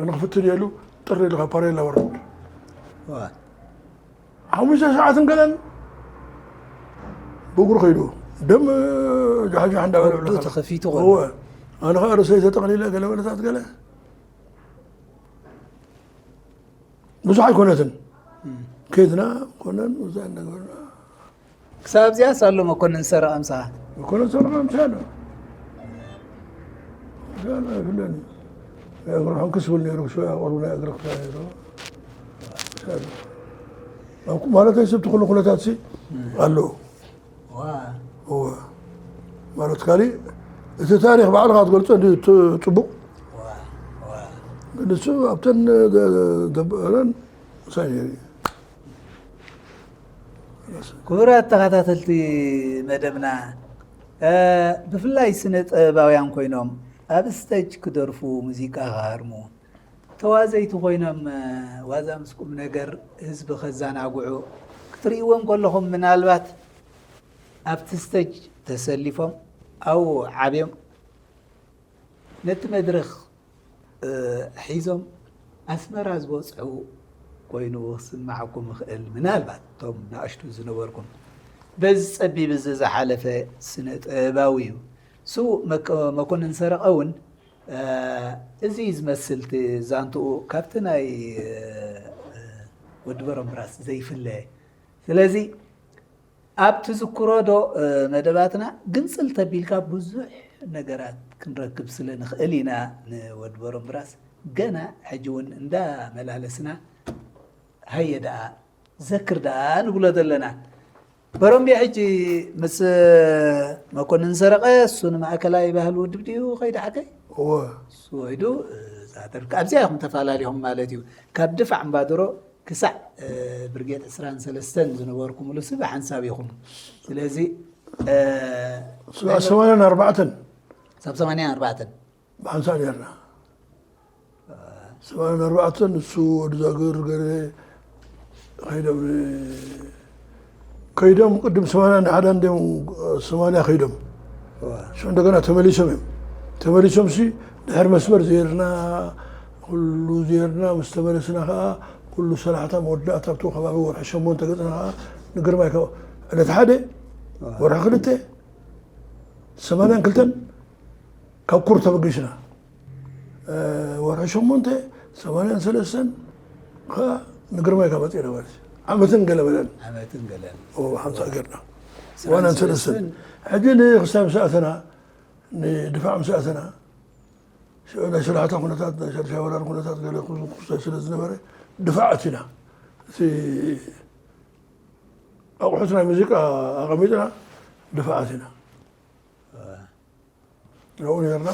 ንክፍትን የሉ ጥሪ ኢልካ ፓሬላ ወረድ ሓሙሽተ ሰዓትን ገለን ብእግሩ ከይዱ ደም ጃሕጃሕ እንዳበለ ብለካ ተኸፊቱ እወ ኣነ ከዓ ርእሰይ ተጠቕሊለ ገለ መለታት ገለ ብዙሕ ኣይኮነትን ከይድና ኮነን ውዛ እናገበርና ክሳብ እዚኣስ ኣሎ መኮንን ሰረቐ ምሳኻ መኮንን ሰረቐ ምሳለ ምሳለ ኣይፍለኒ እግሪ ሕንክስ ብል ነይሩ ሽወያ ቆልቡ ናይ እግሪ ክሳለ ማለተይ ሰብ ትኽሉ ኩነታት ሲ ኣለዉ ማለት ካሊእ እቲ ታሪክ ባዕልካ ትገልፆ እንዲ ፅቡቅ ግን እሱ ኣብተን ደበረን ምሳይ ነይሩ ክቡራት ተኸታተልቲ መደብና ብፍላይ ስነ ጥበባውያን ኮይኖም ኣብ ስተጅ ክደርፉ ሙዚቃ ክሃርሙ ተዋዘይቲ ኮይኖም ዋዛ ምስ ቁም ነገር ህዝቢ ከዘናግዑ ክትርእይዎም ከለኹም ምናልባት ኣብቲ ስተጅ ተሰሊፎም ኣብኡ ዓብዮም ነቲ መድረኽ ሒዞም ኣስመራ ዝበፅሑ ኮይኑ ክስማዓኩም ይኽእል። ምናልባት እቶም ንኣሽቱ ዝነበርኩም በዚ ፀቢብ እዚ ዝሓለፈ ስነ ጥበባዊ እዩ። ስዉእ መኮንን ሰረቐ እውን እዚ ዝመስል ዛንትኡ ካብቲ ናይ ወዲ በረምብራስ ዘይፍለ። ስለዚ ኣብ ትዝክሮ ዶ መደባትና ግንፅል ተቢልካ ብዙሕ ነገራት ክንረክብ ስለ ንኽእል ኢና ንወዲ በረምብራስ ገና ሕጂ እውን እንዳመላለስና ሃየ ደኣ ዘክር ደኣ ንብሎ ዘለና በሮምቤ ሕጂ ምስ መኮንን ሰረቐ እሱ ንማእከላይ ባህል ውድብ ድዩ ከይዱ ሓቀይ እወ እሱ ወይዱ ዛተር ካብዚኣ ኢኹም ተፈላለኹም ማለት እዩ ካብ ድፋዕ እምባድሮ ክሳዕ ብርጌድ ዕስራን ሰለስተን ዝነበርኩምሉ ሲ ብሓንሳብ ኢኹም ስለዚ ስጋዕ ሰማንያን ኣርባዕተን ሳብ ሰማንያን ኣርባዕተን ብሓንሳእ ኔርና ሰማንያን ኣርባዕተን ንሱ ወዲ ዛግር ገለ ከይዶም ከይዶም ቅድም ሰማንያ ንሓደ እንዲም ሰማንያ ከይዶም ሽዑ እንደገና ተመሊሶም እዮም ተመሊሶም ሲ ድሕር መስመር ዜርና ኩሉ ዜርና ምስ ተመለስና ከዓ ኩሉ ሰላሕታ መወዳእታ ኣብቲ ከባቢ ወርሒ ሸሞንተ ገፅና ከዓ ንግርማይ ዕለት ሓደ ወርሒ ክልተ ሰማንያን ክልተን ካብ ኩር ተበጊስና ወርሒ ሸሞንተ ሰማንያን ሰለስተን ከዓ ንግርማይ ካብ መፅእና ማለት እዩ ዓመትን ገለ በለን ዓመትን ገለን ሓምሳ ገርና ሰማንያን ሰለስተን ሕጂ ንክስታይ ምስ ኣተና ንድፋዕ ምስ ኣተና ናይ ሰላሕታ ኩነታት ናይ ሻድሻይ ወራር ኩነታት ገለ ክስታይ ስለ ዝነበረ ድፋዕ ኣቲና እቲ ኣቑሑት ናይ ሙዚቃ ኣቐሚጥና ድፋዕ ኣቲና ኣብኡ ነርና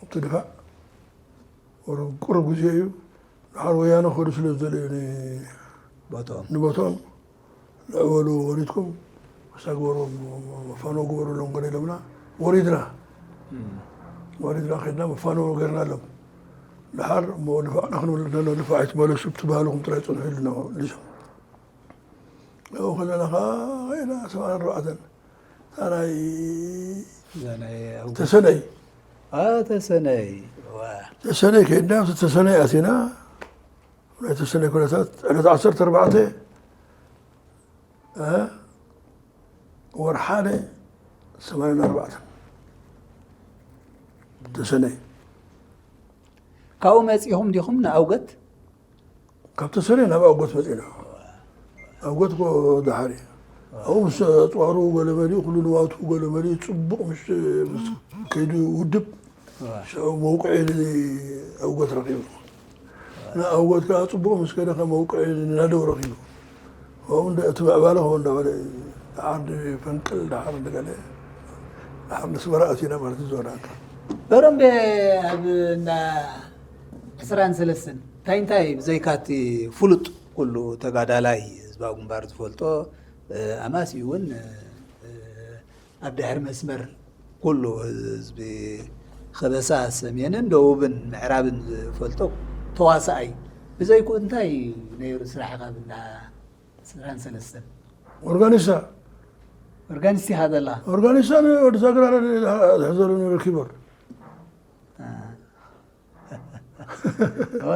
እቲ ድፋዕ ቁሩብ ግዜ እዩ ድሓር ወያነ ክኸዱ ስለ ዝደለዩ ንቦቶም ንቦቶም ንዕበሉ ወሪድኩም ክሳግበሩ መፋኖ ግበሩሎም ገለ ኢሎምና ወሪድና ወሪድና ከድና መፋኖ ገርናሎም ድሓር እሞ ንፋዕና ክንብል ንፋዕ ኣይትመለሱ ብትባህልኹም ጥራይ ፅንሑ ኢሉና መሊሶም ኣብኡ ከለና ከዓ ከይና ሰብዓን ኣርባዕተን ናይ ተሰነይ ተሰነይ ተሰነይ ከይድና ተሰነይ ኣቲና ናይ ተሰነይ ኩነታት ዕለት ዓሰርተ ኣርባዕተ ወር ሓደ ሰማንያን ኣርባዕተን ተሰነይ ካብኡ መፂኹም ዲኹም ንኣውገት ካብ ተሰነይ ናብ ኣውገት መፂና ኣውገት እኮ ደሓር እዩ ኣብኡ ምስ ኣፅዋሩ ገለመሊኡ ኩሉ ንዋቱ ገለመሊኡ ፅቡቕ ምስ ምስ ከይዱ ውድብ ሽዑ መውቅዒ ንኣውገት ረኺቡ ንኣውገት ከዓ ፅቡቕ ምስ ከደ ከ መውቅዒ ንናደው ረኺቡ ከምኡ እንደ እቲ ምዕባለ ከምኡ እንዳበለ እዩ። ደሓር ፈንቅል ደሓር እንደገለ ደሓር ንስመራ ኣቲና ማለት እዩ ዝወዳእካ። በረምቤ ኣብ እንዳ ዕስራን ሰለስተን እንታይ እንታይ ብዘይካቲ ፍሉጥ ኩሉ ተጋዳላይ ህዝባዊ ግንባር ዝፈልጦ፣ እ፣ ኣማሲኡ እውን፣ እ፣ ኣብ ድሕሪ መስመር ኩሉ ህዝቢ ከበሳ ሰሜንን ደቡብን ምዕራብን ዝፈልጦ ተዋሳኣይ ብዘይኩ እንታይ ነይሩ ስራሕኻ ኣብ እንዳ ዕስራን ሰለስተን? ኦርጋኒስታ። ኦርጋኒስት ኢኻ ዘላ? ኦርጋኒስታ ንወዲ ዛግራ ዝሕዘሉ ነይሩ ኪቦርድ። ዋ፣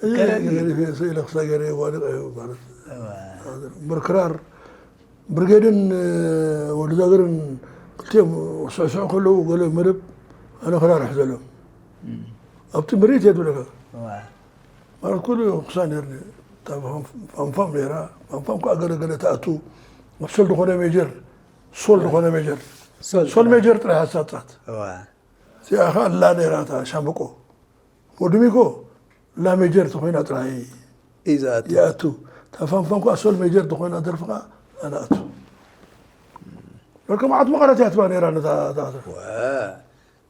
እዚ ገረኒ። ገሪፈ ስኢለ ክሳብ ገይረ የዋድቕ እዩ ማለት። ዋ። እምበር ክራር ብርጌድን፣ እ፣ ወዲ ዛግርን ክልቲኦም ስዕስዑ ከለዉ ገለ መደብ ኣነ ክራር ሕዘሎም። እም። ኣብቲ ምርኢት እየ ዝብለካ። ዋ። ማለት ኩሉ ክሳብ ነይርኒ። እታ ፋም-፣ ፋምፋም ነይራ። ፋምፋም ከዓ ገለ ገለ ትኣቱ። ኣብ ሶል ዝኾነ ሜጀር፣ ሶል ዝኾነ ሜጀር። ሶል ሶል ጥራሕ። ሜጀር ጥራሕ ኣሳጣት። ዋ። እዚኣ ኸዓ ላ ነይራ እታ ሻምብቆ። ወዲ ሚኮ ላ ሜጀር ተኾይና ጥራይ እዩ ዝኣቱ። ይኣቱ። እታ ፋምፋም ከዓ ሶል ሜጀር ተኾይና ደርፊ ከዓ ኣነ ኣቱ። በቃ መዓት መቐረት እያ ትባ ነይራ ነታ፣ እታ፣ እታ። ወ-፣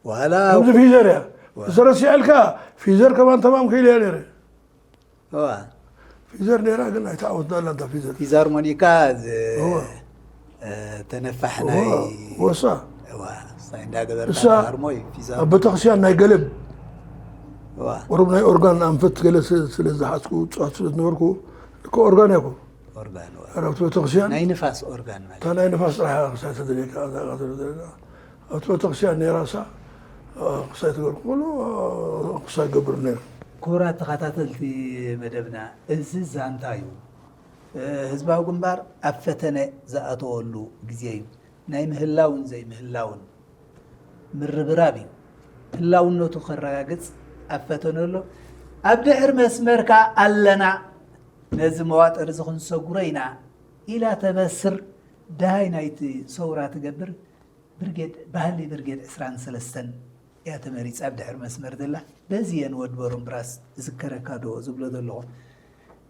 ዋላ ከምዚ ፊዘር እያ። ወ-፣ ዝተረሲዐልካ ፊዘር ከማን ተማም ክኢል እያ ነይረ። እዋ። ፊዘር ነይራ ግን ኣይተዓወትናላ እንታ ፊዘር። ፊዝ ሃርሞኒካ ዝ-፣ እዋ። እ፣ ተነፋሕ እዋ፣ ናይ ወሳ። እዋ፣ ሳይ እንዳገበርና እሳ ሃርሞይ ፊዝ ኣብ ሃርሞኒ። ቤተክርስትያን ናይ ገለብ እዋ። ቁሩብ ናይ ኦርጋን ኣንፈት ገለ ስለ፣ ስለ ዝሓዝኩ፣ ጻት ስለ ዝነበርኩ፣ እኮ ኦርጋን እያ እኮ። ኦርጋን፣ እዋ። ኣብ ቤተክርስትያን ናይ ንፋስ ኦርጋን ማለት። እታ ናይ ንፋስ ጥራሕ እያ ክሳብ ተደልየካ፣ እዛ፣ እዛ፣ እዛ፣ ኣብቲ ቤተክርስትያን ነይራ እሳ፣ ክሳይ ትገብር ከሎ፣ ክሳይ ገብር ነይሩ። ክቡራት ተኸታተልቲ መደብና፣ እዚ ዛንታ እዩ። ህዝባዊ ግንባር ኣብ ፈተነ ዝኣተወሉ ግዜ እዩ። ናይ ምህላውን ዘይምህላውን ምርብራብ እዩ። ህላውነቱ ከረጋግጽ ኣብ ፈተነ ኣሎ። ኣብ ድሕሪ መስመር ከኣ ኣለና፣ ነዚ መዋጥር እዚ ክንሰጉሮ ኢና ኢላ ተበስር ደሃይ ናይቲ ሰውራ ትገብር ብርጌድ፣ ባህሊ ብርጌድ ዕስራን ሰለስተን እያ ተመሪጻ ኣብ ድሕሪ መስመር ዘላ። በዚ እየን ወድ በሮምብራስ እዝከረካ ዶ ዝብሎ ዘለኹ።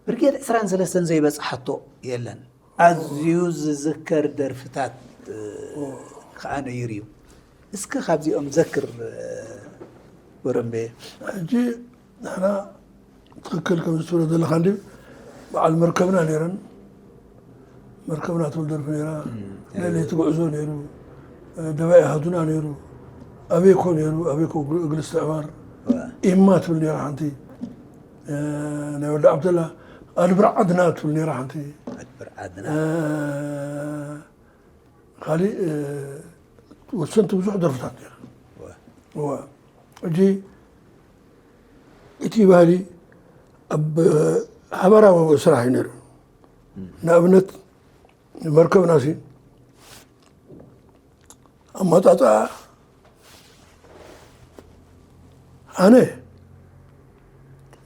ብርጌድ ዕስራን ሰለስተን ዘይበጽሓቶ የለን። ኣዝዩ ዝዝከር ደርፍታት፣ እ፣ ከኣ ነይሩ እዩ። እስከ ካብዚኦም ዘክር፣ እ፣ በረምቤ። ሕጂ ንሕና ትኽክል ከምዚ ትብሎ ዘለኻ እንድዩ። በዓል መርከብና ነይረን። መርከብና ትብል ደርፊ ነይራ። እም፣ ናይ ለይቲ ጉዕዞ ነይሩ። ደባይ ኣሃዱና ነይሩ። ኣቤኮ ነይሩ። ኣቤኮ እግሪ፣ እግሪ እስትዕማር። ዋ። ኢማ ትብል ነይራ ሓንቲ። እ፣ ናይ ወዲ ዓብደላ ኣድብር ዓድና ትብል ነይራ ሓንቲ። ኣድብር ዓድና። እ፣ ካሊእ፣ እ፣ ወሰንቲ ብዙሕ ደርፍታት ነይራ። ዋ። እዋ። ሕጂ እቲ ባህሊ ኣብ ሓባራዊ ስራሕ እዩ ነይሩ። እም። ንኣብነት መርከብናሲ ኣመጣጥኣ ኣነ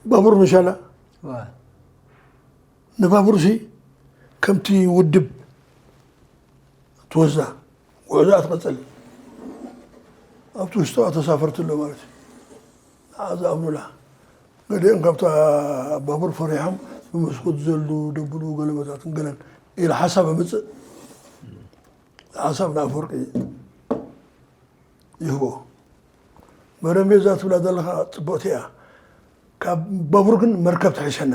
ባቡር ምሻላ ዋ። ንባቡርሲ ከምቲ ውድብ ትወስዳ፣ ጉዕዞኣ ትቐጽል። ኣብቲ ውሽጣ ተሳፈርቲ ኣሎ ማለት እዩ። ንዓ ዝኣምኑላ። ገሊኦም ካብታ ባቡር ፈሪሖም ብመስኮት ዝዘሉ፣ ደብሉ፣ ገለመታትን ገለን ኢለ ሓሳብ ኣምጽእ። ሓሳብ ንኣፈወርቂ ይህቦ። መረምቤ እዛ ትብላ ዘለኻ ጽብቕቲ እያ። ካብ ባቡር ግን መርከብ ትሕሸና።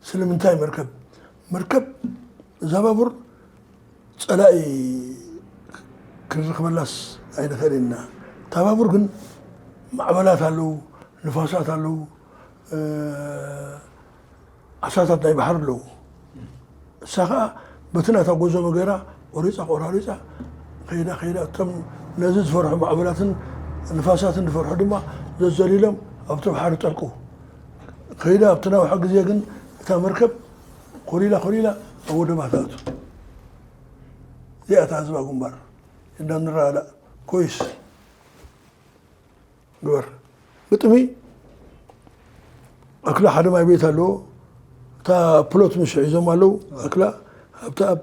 ስለምንታይ መርከብ? መርከብ፣ እዛ ባቡር ጸላኢ ክንረኽበላስ ኣይንኽእልን ኢና። እታ ባቡር ግን ማዕበላት ኣለዉ፣ ንፋሳት ኣለዉ፣ እ፣ ዓሳታት ናይ ባሕሪ ኣለዉ። እሳ ኸኣ በቲ ናታ ጎዞ መገራ ቆሪጻ ቆራሪጻ ከይዳ፣ ከይዳ፣ እቶም ነዚ ዝፈርሑ ማዕበላትን ንፋሳትን ዝፈርሑ ድማ ዘዘሊሎም ኣብቲ ባሕሪ ጠልቁ። ከይዳ ኣብቲ ነውሐ ግዜ ግን እታ መርከብ ኮሊላ ኮሊላ ኣብ ወደባት ትኣቱ። እዚኣ እታ ህዝባዊ ግንባር። እንዳ ንረዳዳእ ኮይስ ግበር። ግጥሚ ኣክላ ሓደ ማይ ቤት ኣለዎ። እታ ፕሎት ምሽ ሒዞም ኣለዉ። ኣክላ ኣብታ ኣብ፣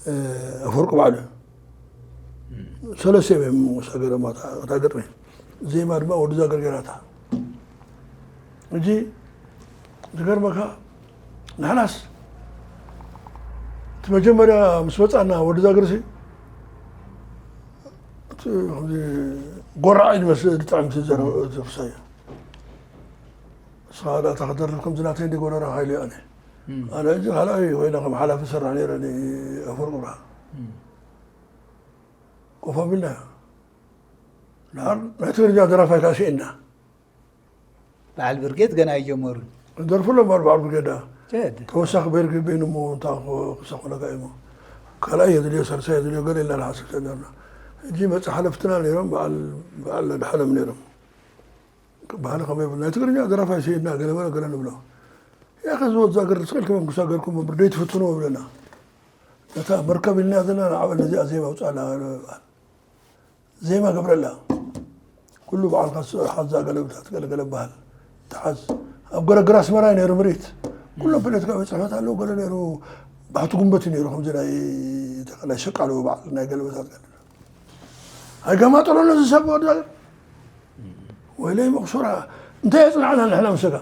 እ፣ ኣፈወርቂ ባዕሉ። ሰለስተ እዮም ሰገረማ እታ፣ እታ ግጥሚ። ዜማ ድማ ወዲ ዛገር ገይራታ። ሕጂ ዝገርመካ፣ ንሕናስ እቲ መጀመርያ ምስ መጻና ወዲ ዛግርሲ፣ እቲ ከምዚ ጎራዓይ ዝመስል ዝጥዕም ትዘረብ ክሳየ። ንስኻ ደኣ እታ ክደርብ ከምዚ ናተይ እንዲ ጎረራ ሃይሉ ኣነ። ኣነ እዚ ካልኣይ ኮይነ ከም ሓላፊ ሰራሕ ነይረ ኣፈወርቂ ብርሃ። ኮፍ ኣቢልና። ድሓር ናይ ትግርኛ ደራፋይ ከዓ ስኢንና። በዓል ብርጌድ ገና ኣይጀመሩን። ደርፉ ኣሎ እምበር በዓል ብርጌዳ። ጀድ። ተወሳኺ ቤርጊ በይኑ እሞ እንታይ ክሰኹለካ እዩ እሞ። ካልኣይ የድልዮ፣ ሳልሳይ የድልዮ፣ ገለ ኢልና ንሓስብ ተደርና። ሕጂ መጽ ሓለፍትና ነይሮም፣ በዓል፣ በዓል ኣድሓኖም ነይሮም። ባህሊ ከመይ ይብል? ናይ ትግርኛ ደራፋይ ስኢንና፣ ገለ በለ፣ ገለ ንብሎ። ያኸ ዝወት ዛገር ስቀል ከመን ክሳገርኩም እምበር፣ ደይ ትፍትኑ እብለና። ነታ መርከብ ኢልና ዘለና ንዓበል ነዚኣ ዜማ ኣውፅኣላ በዓል። ዜማ ገብረላ። ኩሉ በዓልካ ሓዛ ገለብታት ገለገለ በሃል። ተሓዝ። ኣብ ገረግር ኣስመራ እዩ ነይሩ ምርኢት። ኩሎም ፖለቲካዊ ጽሕፈት ኣለዉ፣ ገለ ነይሩ። ባሕቲ ጉንበት እዩ ነይሩ፣ ከምዚ ናይ፣ ናይ ሸቃሎ በዓል፣ ናይ ገለበታት ገለ። ኣይገማጠሎ ነዚ ሰብ ወዲ ሃገር። ወይለይ መቕሱራ። እንታይ የጽንዓና ንሕና ምሰጋ?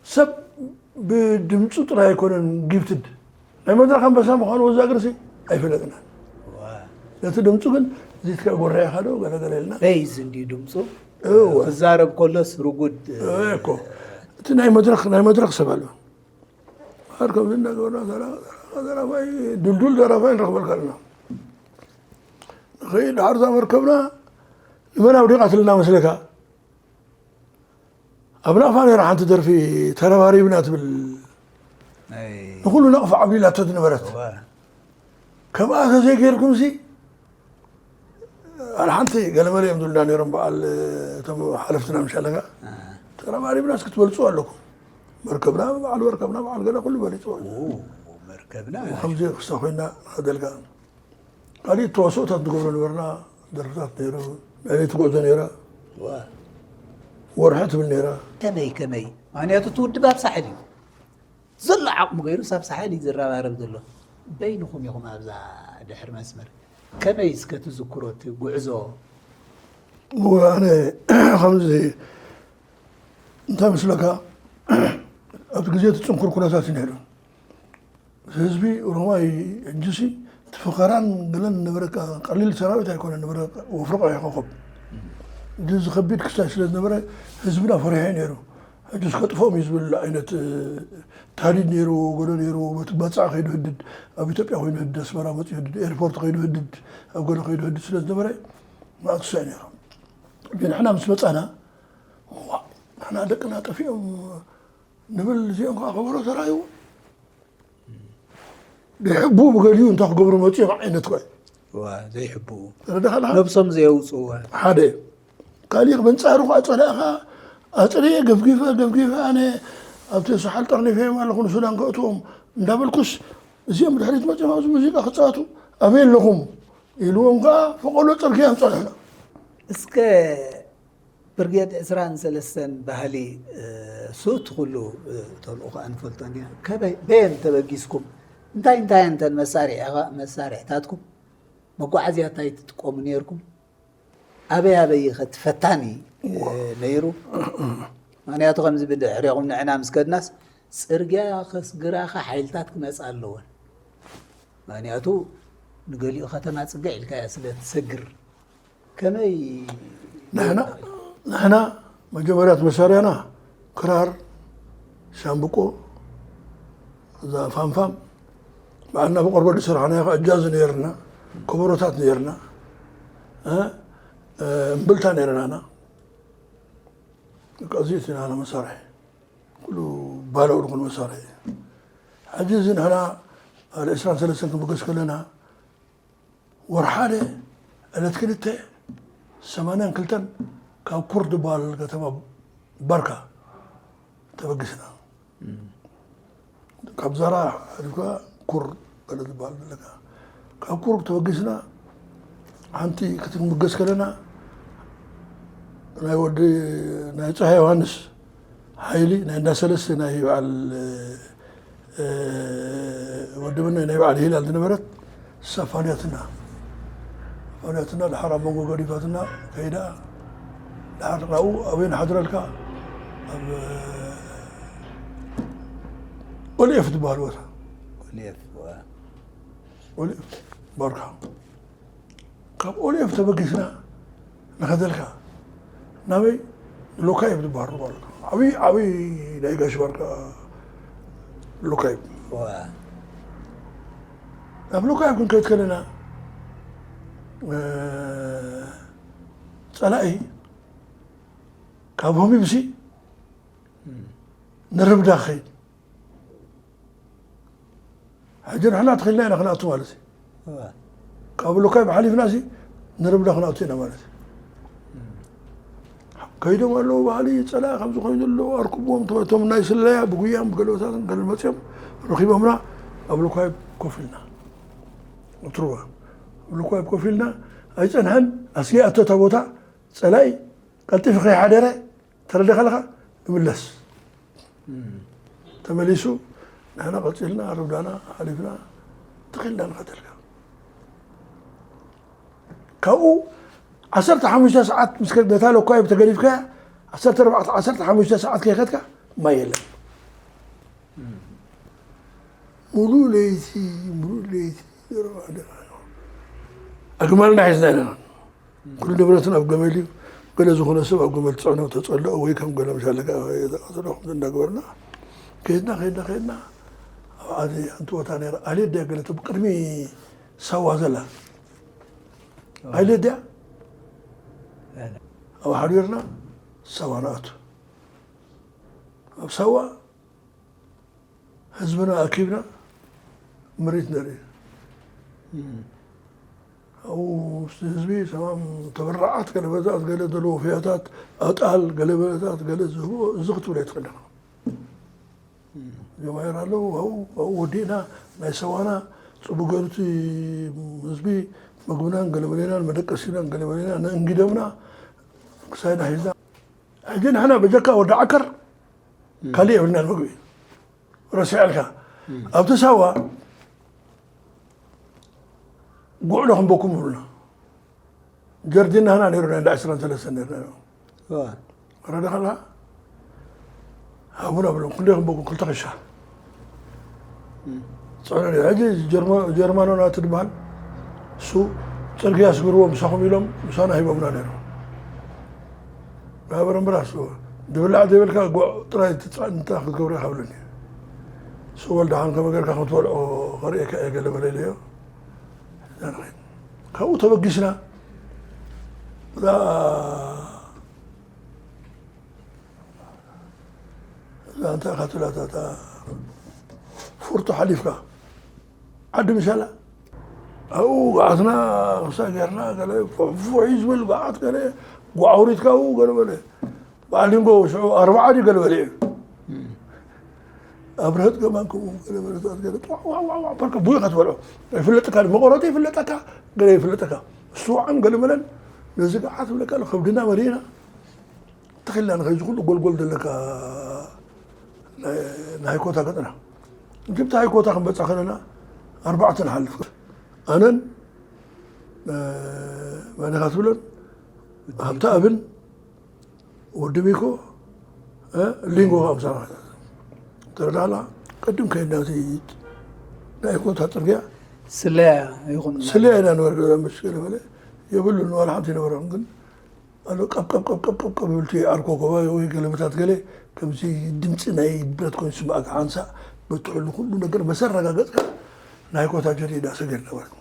ሰብ ብድምፁ ጥራይ ኣይኮነን ጊፍትድ። ናይ መድረኽ ኣንበሳ ምዃኑ ወዚ እግርሲ ኣይፈለጥናን። ዋ። ነቲ ድምፁ ግን፣ እዚ ትከ ጎረያ ኢኻ ዶ? ገለ ገለ ኢልና። ቤዝ እንድዩ ድምፁ። እወ። ክዛረብ ከሎስ ርጉድ። እወ እኮ። እቲ ናይ መድረኽ፣ ናይ መድረኽ ሰብ ኣሎ። ኣር ከምዚ እናገበርና ዘራ-፣ ዘራ-፣ ዘራፋይ፣ ድልዱል ዘራፋይ ንረኽበልካ ኣለና። ንኸይድ ድሓር እዛ መርከብና ንመን ኣውዲቓትልና መስለካ? ኣብ ናቕፋ ነይራ ሓንቲ ደርፊ ተረባሪብና ትብል። ኣይ። ንኹሉ ናቕፋ ዓብሊላቶ ዝነበረት። እወ። ከምኣ ተዘይገይርኩምሲ፣ ኣነ ሓንቲ ገለመለ እዮም ዝብሉና ነይሮም በዓል እቶም ሓለፍትና ምሽ ኣለካ። አ። ተረባሪብናስ ክትበልጹ ኣለኩም። መርከብና፣ በዓል መርከብና፣ በዓል ገለ ኩሉ በሊጹ ኣሎ። ኦ፣ መርከብና። ከምዚ ክስተ ኮይና ንኸደልካ። ካሊእ ተዋስኦታት ንገብሮ ነበርና፣ ደርፍታት ነይሩ፣ ናይ ለይቲ ጉዕዞ ነይራ፣ ዋ። ወርሒ ትብል ነይራ። ከመይ፣ ከመይ? ምኽንያቱ እቲ ውድብ ኣብ ሳሕል እዩ። ዘሎ ዓቕሙ ገይሩ ሳብ ሳሕል እዩ ዝረባረብ ዘሎ። በይንኹም ኢኹም ኣብዛ ድሕሪ መስመር። ከመይ እስከ ትዝክሮ እቲ ጉዕዞ? እወ፣ ኣነ ከምዚ እንታይ መስለካ፣ ኣብቲ ግዜ እቲ ጽንኩር ኩነታት እዩ ነይሩ። ህዝቢ ኦሮማይ ሕጂሲ እቲ ፈኸራን ገለን ነበረ፣ ቀሊል ሰራዊት ኣይኮነን ነበረ፣ ወፍሪ ቀይሕ ኮኸብ። እዚ ዝኸቢድ ክስታይ ስለ ዝነበረ ህዝብና ፈሪሑ እዩ ነይሩ። ሕጂስ ከጥፍኦም እዩ ዝብል ዓይነት፣ እ፣ ታህዲድ ነይሩ፣ ገለ ነይሩ፣ በቲ ባጽዕ ከይዱ ህድድ፣ ኣብ ኢትዮጵያ ኮይኑ ህድድ፣ ኣስመራ መጺኡ ህድድ፣ ኤርፖርት ከይዱ ህድድ፣ ኣብ ገለ ከይዱ ህድድ ስለ ዝነበረ፣ መዓት ክስታይ ነይሩ። ግን ንሕና ምስ መጻና፣ ዋ፣ ንሕና ደቅና ጠፊኦም ንብል፣ እዚኦም ከዓ ከበሮ ተራእይዎ። ዘይሕቡ ብገሊኡ እንታይ ክገብሩ መፂኦም ዓይነት ኮ ዋ፣ ዘይሕቡ። ተረዳኻ? ነብሶም ዘየውፅእዋ። ሓደ። ካሊእ መንፃሩ ከዓ ፀላእኻ ኣፅርየ ገፍጊፈ፣ ገፍጊፈ ኣነ ኣብቲ ሰሓል ጠርኒፈዮም ኣለኹ ንሱዳን ከእትዎም እንዳበልኩስ፣ እዚኦም ብድሕሪት መፂኦም ኣብዚ ሙዚቃ ክፃወቱ ኣበይ ኣለኹም ኢልዎም ከዓ ፈቐዶ ፅርግያ ኣምፀሉና። እስከ ብርጌድ ዕስራን ሰለስተን ባህሊ፣ እ፣ ሱት ኩሉ፣ እ፣ ተልእኾ ኣንፈልጦን ኢና። ከበይ፣ በየን ተበጊስኩም? እንታይ እንታይ እንተን መሳርሒ-፣ መሳርሕታትኩም? መጓዓዝያ እንታይ ትጥቀሙ ነይርኩም? ኣበይ ኣበይ ኸ እቲ ፈታኒ፣ እ፣ ነይሩ? ምኽንያቱ ከምዚ ብድሕሬኹም ንዕና ምስ ከድናስ ጽርግያ ከስግራኻ ሓይልታት ክመጻ ኣለወን። ምኽንያቱ ንገሊኡ ከተማ ጽግዕ ኢልካያ ስለ ትሰግር። ከመይ ንሕና፣ ንሕና መጀመርያት መሳርያና ክራር፣ ሻምብቆ፣ እዛ ፋምፋም፣ ባዕልና ብቆርበት ዝሰርሓናዮ ከዓ እጃዝ ነይርና፣ ከበሮታት ነይርና፣ እ፣ እ፣ እምብልታ ነይርናና። በቃ እዚ እቲ ናና መሳርሒ። ኩሉ ባለው ዝኾነ መሳርሒ። ሕጂ እዚ ንሕና ኣብ ዕስራን ሰለስተን ክንብገስ ከለና፣ ወርሓደ ዕለት ክልተ ሰማንያን ክልተን ካብ ኩር ዝበሃል ከተማ ባርካ ተበጊስና። ካብ ዛራ ሓሊፍካ ኩር ገለ ዝበሃል ዘለካ። ካብ ኩር ተበጊስና ሓንቲ ክትንብገስ ከለና ናይ ወዲ፣ ናይ ጸሃይ ዮሃንስ ሓይሊ ናይ እንዳ ሰለስተ ናይ በዓል፣ እ፣ ወዲ መናይ ናይ በዓል ሂላል ዝነበረት ሳፋንያትና፣ ሳፋንያትና ድሓር ኣብ መንጎ ገዲፋትና ከይዳ፣ ድሓር ናብኡ ኣበይ ንሓድረልካ? ኣብ ኦልኤፍ ዝበሃል ቦታ። ኦልኤፍ፣ ዋ። ኦልኤፍ ባርካ። ካብ ኦሌፍ ተበጊስና ንኸደልካ ናበይ? ሎካይብ ዝበሃል ሩባ ኣሎ። ዓብዪ ዓብዪ ናይ ጋሽ ባርካ ሎካይብ። ናብ ሎካይብ ክንከይድ ከለና ጸላኢ ካብ ሆሚብሲ ንርብዳ ክኸይድ። ሕጂ ንሕና ተኺልና ኢና ክንኣቱ ማለት እዩ። ካብ ሉካይ ብሓሊፍና ሲ ንርብዳ ክንኣቱ ኢና ማለት እዩ። ከይዶም ኣለዉ ባህሊ ጸላኢ ከምዚ ኮይኑ ኣለዉ ኣርክብዎም ተባሂሎም ናይ ስለያ ብጉያን ብገለበታትን ገለ መጺኦም ረኺቦምና ኣብ ሉካይ ኮፍ ኢልና። ኣብ ትሩባ ኣብ ሉካይ ኮፍ ኢልና ኣይጸንሐን ኣስጊኣቶ እታ ቦታ ጸላኢ ቀልጢፉ ከይሓደረ ተረዲኻ ኣለኻ ይምለስ። ተመሊሱ ንሕና ቀጺልና ርብዳና ሓሊፍና ተኺልና ንኸተልካ ካብኡ ዓሰርተ ሓሙሽተ ሰዓት ምስ ነታ ለኳይ ተገዲፍካ ዓሰርተ ኣርባዕተ ዓሰርተ ሓሙሽተ ሰዓት ከይኸድካ ማይ የለን። ሙሉ ለይቲ ሙሉ ለይቲ ኣግማልና ሒዝና ኢና። ኩሉ ንብረትን ኣብ ገመል እዩ። ገለ ዝኾነ ሰብ ኣብ ገመል ትፅዕኖ ተፀልኦ ወይ ከም ገለ ምሻለካ ተቐትሎ ከምዚ እንዳገበርና ከይድና ከይድና ከይድና ኣብ ዓዲ ሓንቲ ቦታ ነይራ ኣልየት ድያ ገለ እቶም ቅድሚ ሳዋ ዘላ ኣልየት ድያ ኣብ ሓዲርና ሳዋ ንኣቱ ኣብ ሳዋ ህዝብና ኣኪብና ምሪት ንርኢ ኣብኡ ህዝቢ ሰማም ተበራዓት ገለ በዛት ገለ ዘለዎ ፍያታት ኣጣል ገለ በለታት ገለ ዝህቦ እዚ ክትብል ኣይትኽእል ኢኻ። ጀማሂር ኣለዉ ኣብኡ ኣብኡ ወዲእና ናይ ሰዋና ፅቡቅ ገይሩ እቲ ህዝቢ ምግብናን ገለመሌናን መደቀሲናን ገለመሌና ነእንጊደምና ክሳይና ሒዝና ሕጂ ንሕና በጀካ ወዲ ዓከር ካሊእ የብልናን ምግቢ ረሲዐልካ ኣብቲ ሳዋ ጉዕሎ ክንበኩም ይብሉና ጀርዲን ናህና ነይሩ ናይ እንዳ ዕስራን ሰለስተን ነይርና ረዳኻ ኣለኻ ሃቡና ብሎም ክንደይ ክንበኩም ክልተ ክሻ ፅዕኖ ነይሩ ሕጂ ጀርማኖ ናቱ ድበሃል እሱ ፅርግያ ስግርዎ ምሳኹም ኢሎም ምሳና ሂቦምና ነይሩ ናበረ እምበር ኣስዎ ድብላዕ ዘይብልካ ጉዕ ጥራይ ትፅዕንታ ክትገብሮ ይካብለኒ እሱ ወልድሓን ከመ ጌርካ ከም ትበልዖ ከርእየካ እየ ገለ በለ ኢለዮ ካብኡ ተበጊስና እዛ እዛ እንታይ ኢኻ ትብላ እታ ፉርቶ ሓሊፍካ ዓዲ ምሻላ ኣብኡ ገዓትና ክሳ ጌርና ገለ ፉፉ እዩ ዝብል ገዓት ገለ ጓዓውሪትካ ኣብኡ ገለ በለ በዓል ሊንጎ ሽዑ ኣርባዓ ድዩ ገለ በለ እዩ ኣብርሀት ገማን ከምኡ ገለ በለታት ገለ ጧዕ ዋዕ ዋዕ ዋዕ በልካ ቡይ ኢኻ ትበልዖ ኣይፍለጠካ መቆረጢ ይፍለጠካ ገለ ይፍለጠካ እሱ ዋዕን ገለ በለን ነዚ ገዓት ብለካ ከብድና መሪእና ተኺልና ንኸዚ ኩሉ ጎልጎል ዘለካ ናይ ሃይኮታ ገጥና ግብቲ ሃይኮታ ክንበፃ ከለና ኣርባዕተ ንሓልፍ ኣነን መነኻ ትብለን ሃብተ ኣብን ወዲ ሚኮ ሊንጎ ኣምሳና ተረዳላ ቅድም ከይድና ናይ ሃይኮታ ፅርግያ ስለያ ይኹን ስለያ ኢና ንበር ገዛ ምሽ ገለ በለ የብሉን ዋላ ሓንቲ ይነበረን ግን ኣሎ ቀብቀብቀብቀብቀብ ይብልቲ ዓርኮ ኮባ ወይ ገለበታት ገለ ከምዚ ድምፂ ናይ ብረት ኮይኑ ስማእካ ሓንሳእ በትሕሉ ኩሉ ነገር መሰረጋገፅካ ናይ ኮታ ጀዲዳ ሰገድ ነበርኩ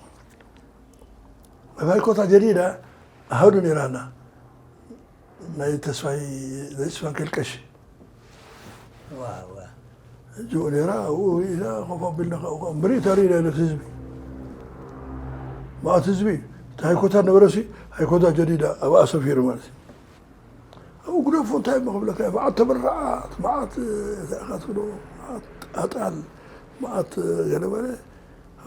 ናይ ኮታ ጀዲዳ ኣሃዱ ነይራና ናይ ተስፋይ ናይ ተስፋ ከልቀሽ እጅኡ ነራ ኣብኡ ርኢና ኮፍ ኣቢልና ካብኡ ምርኢት ኣርኢና ነቲ ህዝቢ መኣት ህዝቢ እቲ ሃይኮታ ነበረሲ ሃይኮታ ጀዲዳ ኣብኣ ሰፊሩ ማለት እዩ ኣብኡ ግደፎ እንታይ እሞ ክብለካ እየ መዓት ተበራዓት መዓት ተኣኻትሎ መዓት ኣጣል መዓት ገለመለ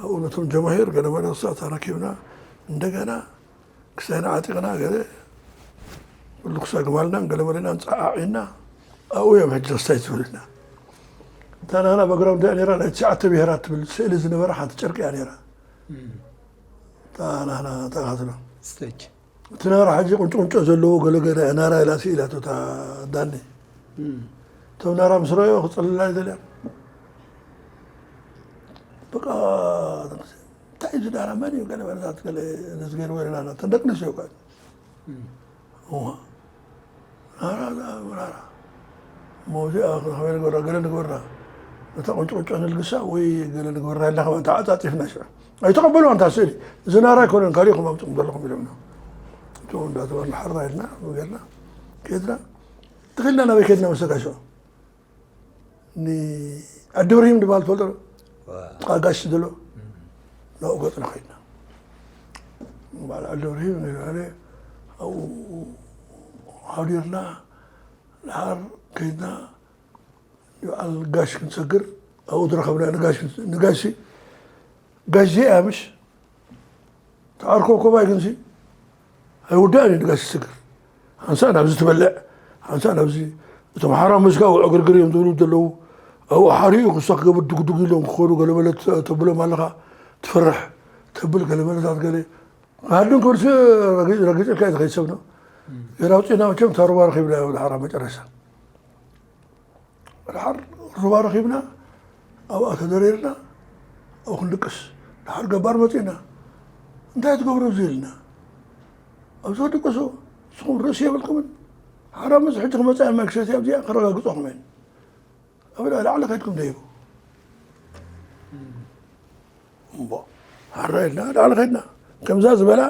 ኣብኡ ነቶም ጀማሂር ገለመለ ክሳት ኣረኪብና እንደገና ክሳይና ዓጢቕና ገለ ኩሉ ክሳይ ግማልናን ገለ መለናን ፀዓዒና ኣብኡ እዮም ሕጂ ክስታይ ትብልና እታ ናና ባግራውንድ እያ ነራ ናይ ትሽዓተ ብሄራት ትብል ስእሊ ዝነበራ ሓንቲ ጨርቂ እያ ነራ እታ ናና ተኻትሎ ስቴጅ እቲ ናራ ሕጂ ቁንጮ ቁንጮ ዘለዎ ገለ ገለ ናራ ኢላ ስኢላቶ እታ ዳኒ እቶም ናራ ምስ ረኣዮ ክፀልላ ይደልያ በቃ እንታይ እዚ ዳራ መን እዩ? ገለ መረታት ገለ ነዚ ገይርዎ ኣለና። እተን ደቂ ኣንስትዮ እኳ። እዋ። ናራ፣ ናራ። እሞ እዚኣ ከመይ ንገብራ? ገለ ንግበራ። ነታ ቁንጭ ቁንጮ ንልግሳ ወይ ገለ ንግበራ ኢልና ከማን ተዓጻጺፍና ሽዑ። ኣይተቐበልዋን እታ ስእሊ። እዚ ናራ ኣይኮነን፣ ካልእ ኢኹም ኣምጽእኩም ዘለኹም ኢሎምና። እቶም እንዳተባልና ሓራ ኢልና፣ ጌርና፣ ከድና። ትኽልና ናበይ ከድና መሰልካ ሽዑ? ንዓዲ ብርሂም ዝበሃል ትፈልጦ ዶ? ዋ። ጥቓ ጋሽ ዘሎ። እም። ናብኡ ገጽና ከድና። በዓል ዓዲ ብርሂም ንበለ ኣብኡ ሓዲርና፣ ድሓር ከድና ንበዓል ጋሽ ክንሰግር ኣብኡ ዝረኸብና ንጋሽ ክንስ-፣ ንጋሽ፣ ጋሽ ዚኣ ምሽ ተዓርኮ ኮባይ ግንሲ ኣይውዳእን እዩ ንጋሽ ስግር። ሓንሳእ ናብዚ ትበልዕ፣ ሓንሳእ ናብዚ። እቶም ሓራ መስካ ኣብኡ ዕግርግር እዮም ዝብሉ ዘለዉ። ኣብኡ ሓሪኡ ክሳ ክገብር ድጉድጉ ኢሎም ክኸዱ ገለመለ ተ-፣ ተብሎም ኣለኻ። ትፈርሕ ተብል ገለመለታት ገለ። ሃድን ክብርሲ ረጊ-፣ ረጊጽልካ እዩ ዝኸይድ ሰብ ነው። ገና ኣውጺእና መቸም እታ ሩባ ረኺብና ድሓራ መጨረሻ። ድሓር ሩባ ረኺብና፣ ኣብኣ ተደሪርና፣ ኣብኡ ክንድቅስ። ድሓር ገባር መጺእና፣ "እንታይ ትገብሩ ኣብዚ?" ኢልና። "ኣብዚ ክድቅሱ፣ ንስኹም ርእሲ የብልኩምን? ሓራምዝ ሕጂ ክመጻ እየ፣ ማይ ክሰትያ ኣብዚኣ ከረጋግጾኹም እየ። ኣብ ላዕሊ ከድኩም ደይቡ?" እምቦ፣ ሓራ ኢልና፣ ላዕሊ ከድና። ከምዛ ዝበላ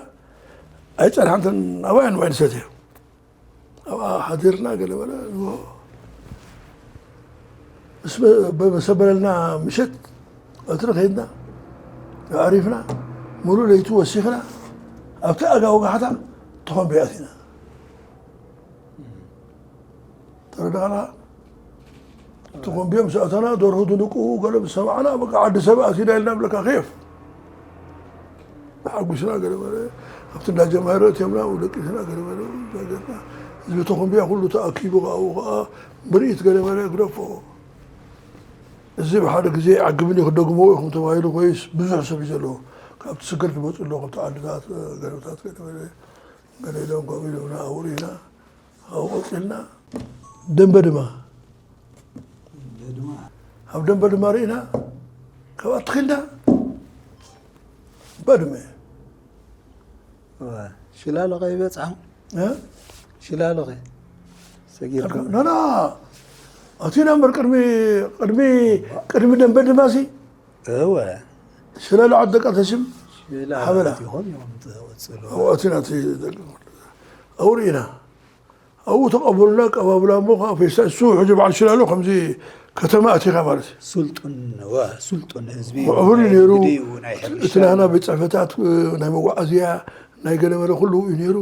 ኣይጸንሓንተን፣ ኣብኣ እየን ማይ ንሰትየ። ኣብኣ ሓዲርና ገለ በለ፣ ንጎ ምስ በ-፣ በ-፣ መሰ በለልና ምሸት ቀትሪ ከይድና፣ ኣዕሪፍና፣ ሙሉእ ለይቲ ወሲኽና፣ ኣብቲ ኣጋ ወጋሕታ ተኾምብያ ኣቲና። ተረዳእና? ተኾምብያ ምስ ኣተና፣ ደርሁ ድንቁ ገለ ምስ ሰማዕና፣ በቃ ዓዲ ሰብ ኣቲና ኢልና ብለካ ኬፍ። ተሓጒስና ገለ መለ ኣብቲ እንዳ ጀማሂር ኣእትዮምና፣ ደቂስና ገለ መለ ዛገርና። ህዝቢ ተኾምብያ ኩሉ ተኣኪቡ፣ ካብኡ ኸዓ ምርኢት ገለ መለ ግደፎ። እዚ ብሓደ ግዜ ኣይዓግብን እዩ፣ ክደግምዎ ኢኹም ተባሂሉ ኮይስ ብዙሕ ሰብ እዩ ዘለዎ። ካብቲ ስግር ዝመጹ ኣለዉ፣ ካብቲ ዓድታት፣ ገለታት ገለ መለ፣ ገለ ኢሎም ከምኡ ኢሎምና ኣብኡ ርኢና። ኣብኡ ቀጺልና ደንበ ድማ። ደንበ ድማ። ኣብ ደንበ ድማ ርኢና፣ ካብኣ ተኺልና ባድመ። እወ፣ ሽላሎ ከ ይበጽሖም? እ? ሽላሎ ከ ሰጊርኩም? ኖ፣ ኖ። ኣቲና እምበር ቅድሚ፣ ቅድሚ፣ ቅድሚ ደንበ ድማ ሲ? እወ። ሽላሎ ዓዲ ደቃ ተሽም ሽላሎ ሓበላ። ኣቲኹም እዮም ትወጽሉ። ኣብኡ ኣቲና እቲ ደቂ፣ ኣብኡ ርኢና። ኣብኡ ተቐበሉና፣ ኣቀባብላ እሞ ከዓ ፌስታ፣ እሱ ሕጂ በዓል ሽላሎ ከምዚ ከተማ ኣቲኻ ማለት እዩ። ስልጡን፣ እወ፣ ስልጡን ህዝቢ እዩ። ምዕቡል እዩ ናይ ነይሩ። ንግዲ እዩ፣ ናይ ሕርሻ እቲ ናህና እዩ። ቤት ጽሕፈታት፣ ናይ መጓዓዝያ፣ ናይ ገለ መለ ኩሉ እዩ ነይሩ።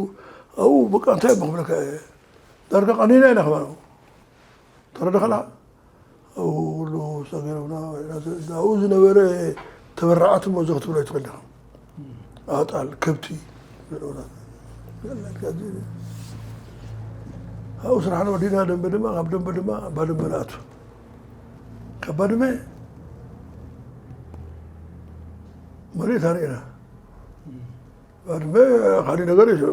ኣብኡ በቃ እንታይ እሞ ክብለካ እየ። ዳርጋ ቀኒና ኢና ከማን ኣብኡ። ተረዳእካ? ኣብኡ ኩሉ ሰጊሮምና፣ ኣብኡ ዝነበረ ተበራዓት እሞ እዚ ክትብሎ ኣይትኽእል ኢኻ። ኣጣል፣ ከብቲ፣ ኣብኡ ስራሕና ወዲእና ደንበ ድማ፣ ካብ ደንበ ድማ ባድመ ንኣቱ። ካብ ባድመ መሬት ኣርእና። ባድመ ካሊእ ነገር እዩ።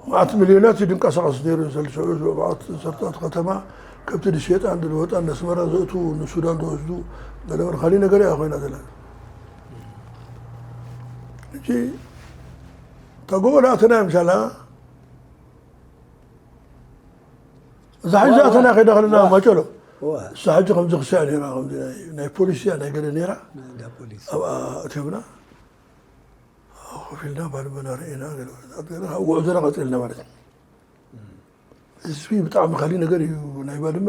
መዓት ሚልዮናት እዩ ድንቀሳቐስ ነይሩ። ሰልስዑ መዓት ሰርታት ከተማ ከብቲ ዝሸጣን ዝልወጣን ነስመራ ዘእቱ ንሱዳን ዝወስዱ ገለ መለ ካሊእ ነገር እያ ኮይና ዘላ። ሕጂ እታ ጎቦ ዝኣተና ምሻላ እዛ ሕጂ ዋ፣ ዝኣተና ዋ። ከይዳ ከለና ዋ። ማጨሎ ዋ። እሳ ሕጂ ከምዚ ክስያ ነይራ፣ ከምዚ ናይ፣ ናይ ፖሊስ እያ፣ ናይ ገለ ነይራ። ናይ እንዳ ፖሊስ። ኣብኣ እትዮምና። ኮፍ ኢልና ባድመና ርኢና፣ ገለ መለ ገለ፣ ካብ ጉዕዞና ቀጺልና ማለት እዩ። ህዝቢ ብጣዕሚ ካሊእ ነገር እዩ። ናይ ባድመ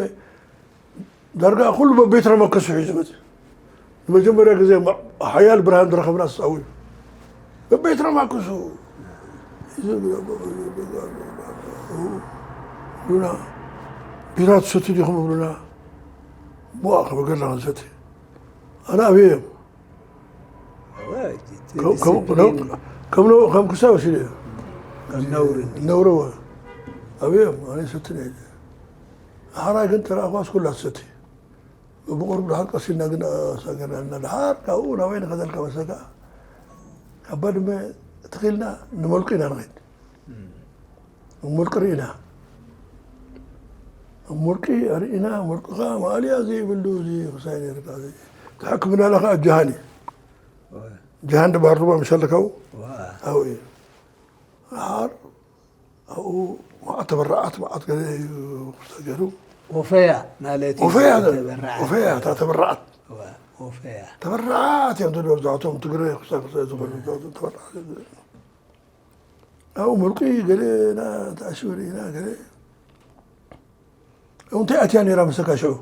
ዳርጋ ኩሉ በቤት ረመከሱ ሒዙ መጽእ። ንመጀመርያ ግዜ ማ-፣ ሓያል ብርሃን ዝረኸብና እሳው እዩ። በቤት ረመከሱ ሒዙ ይብሉና፣ ቢራ ትሰትዩ ዲኹም ይብሉና። ሞኣ ከበገርና ክንሰቲ። ኣነ ኣብየ እዮም። እወ፣ እቲ፣ እቲ ከም፣ ከም፣ ዲስፕሊን ከም፣ ከም ነው-፣ ከም ክሳብ ወሲደ እዩ። ከም ነውሪ እንዲ። ነውሪ እወ። ኣብዮም፣ ኣነ ይሰትን እየ። ሓራይ ግን ተረኣኽዋስ ኩላ ትሰቲ። ብቑሩብ ድሓር ቀስ ኢልና ግን ኣሳገርና። ድሓር ካብኡ ናበይ ንኸደልካ መሰልካ? ካብ ባድመ ተኺልና ንመልቁ ኢና ንኸይድ። እም። እም ወርቂ ርኢና። እም ወርቂ ርኢና፣ ወርቅኻ ማእልያ ዘይብሉ እዚ ክሳይ ነይርካ፣ እዚ ሕክምናና ከዓ ጀሃን እዩ። እወ። ጃሃን ድበሃል ሩባ ምሽ ኣለካ ኣብኡ? ኣብኡ እዩ። ደሓር ኣብኡ መዓት ተበራዓት፣ መዓት ገለ እዩ ተገይሩ። ወፈያ ማለት እዩ። ወፈያ፣ ተበራዓት። ወፈያ፣ እታ ተበራዓት። ወፈያ። ተበራዓት እዮም ዝብሉ መብዛሕትኦም ትግረ ክሳብ ክሳብ ዝኾኑ ተበራዓት እዮም ዝብሉ። ኣብኡ ምርቂ ገለ ና ተኣሽሩ ኢና ገለ። እንታይ ኣትያ ነይራ መሰካ ሽዑ?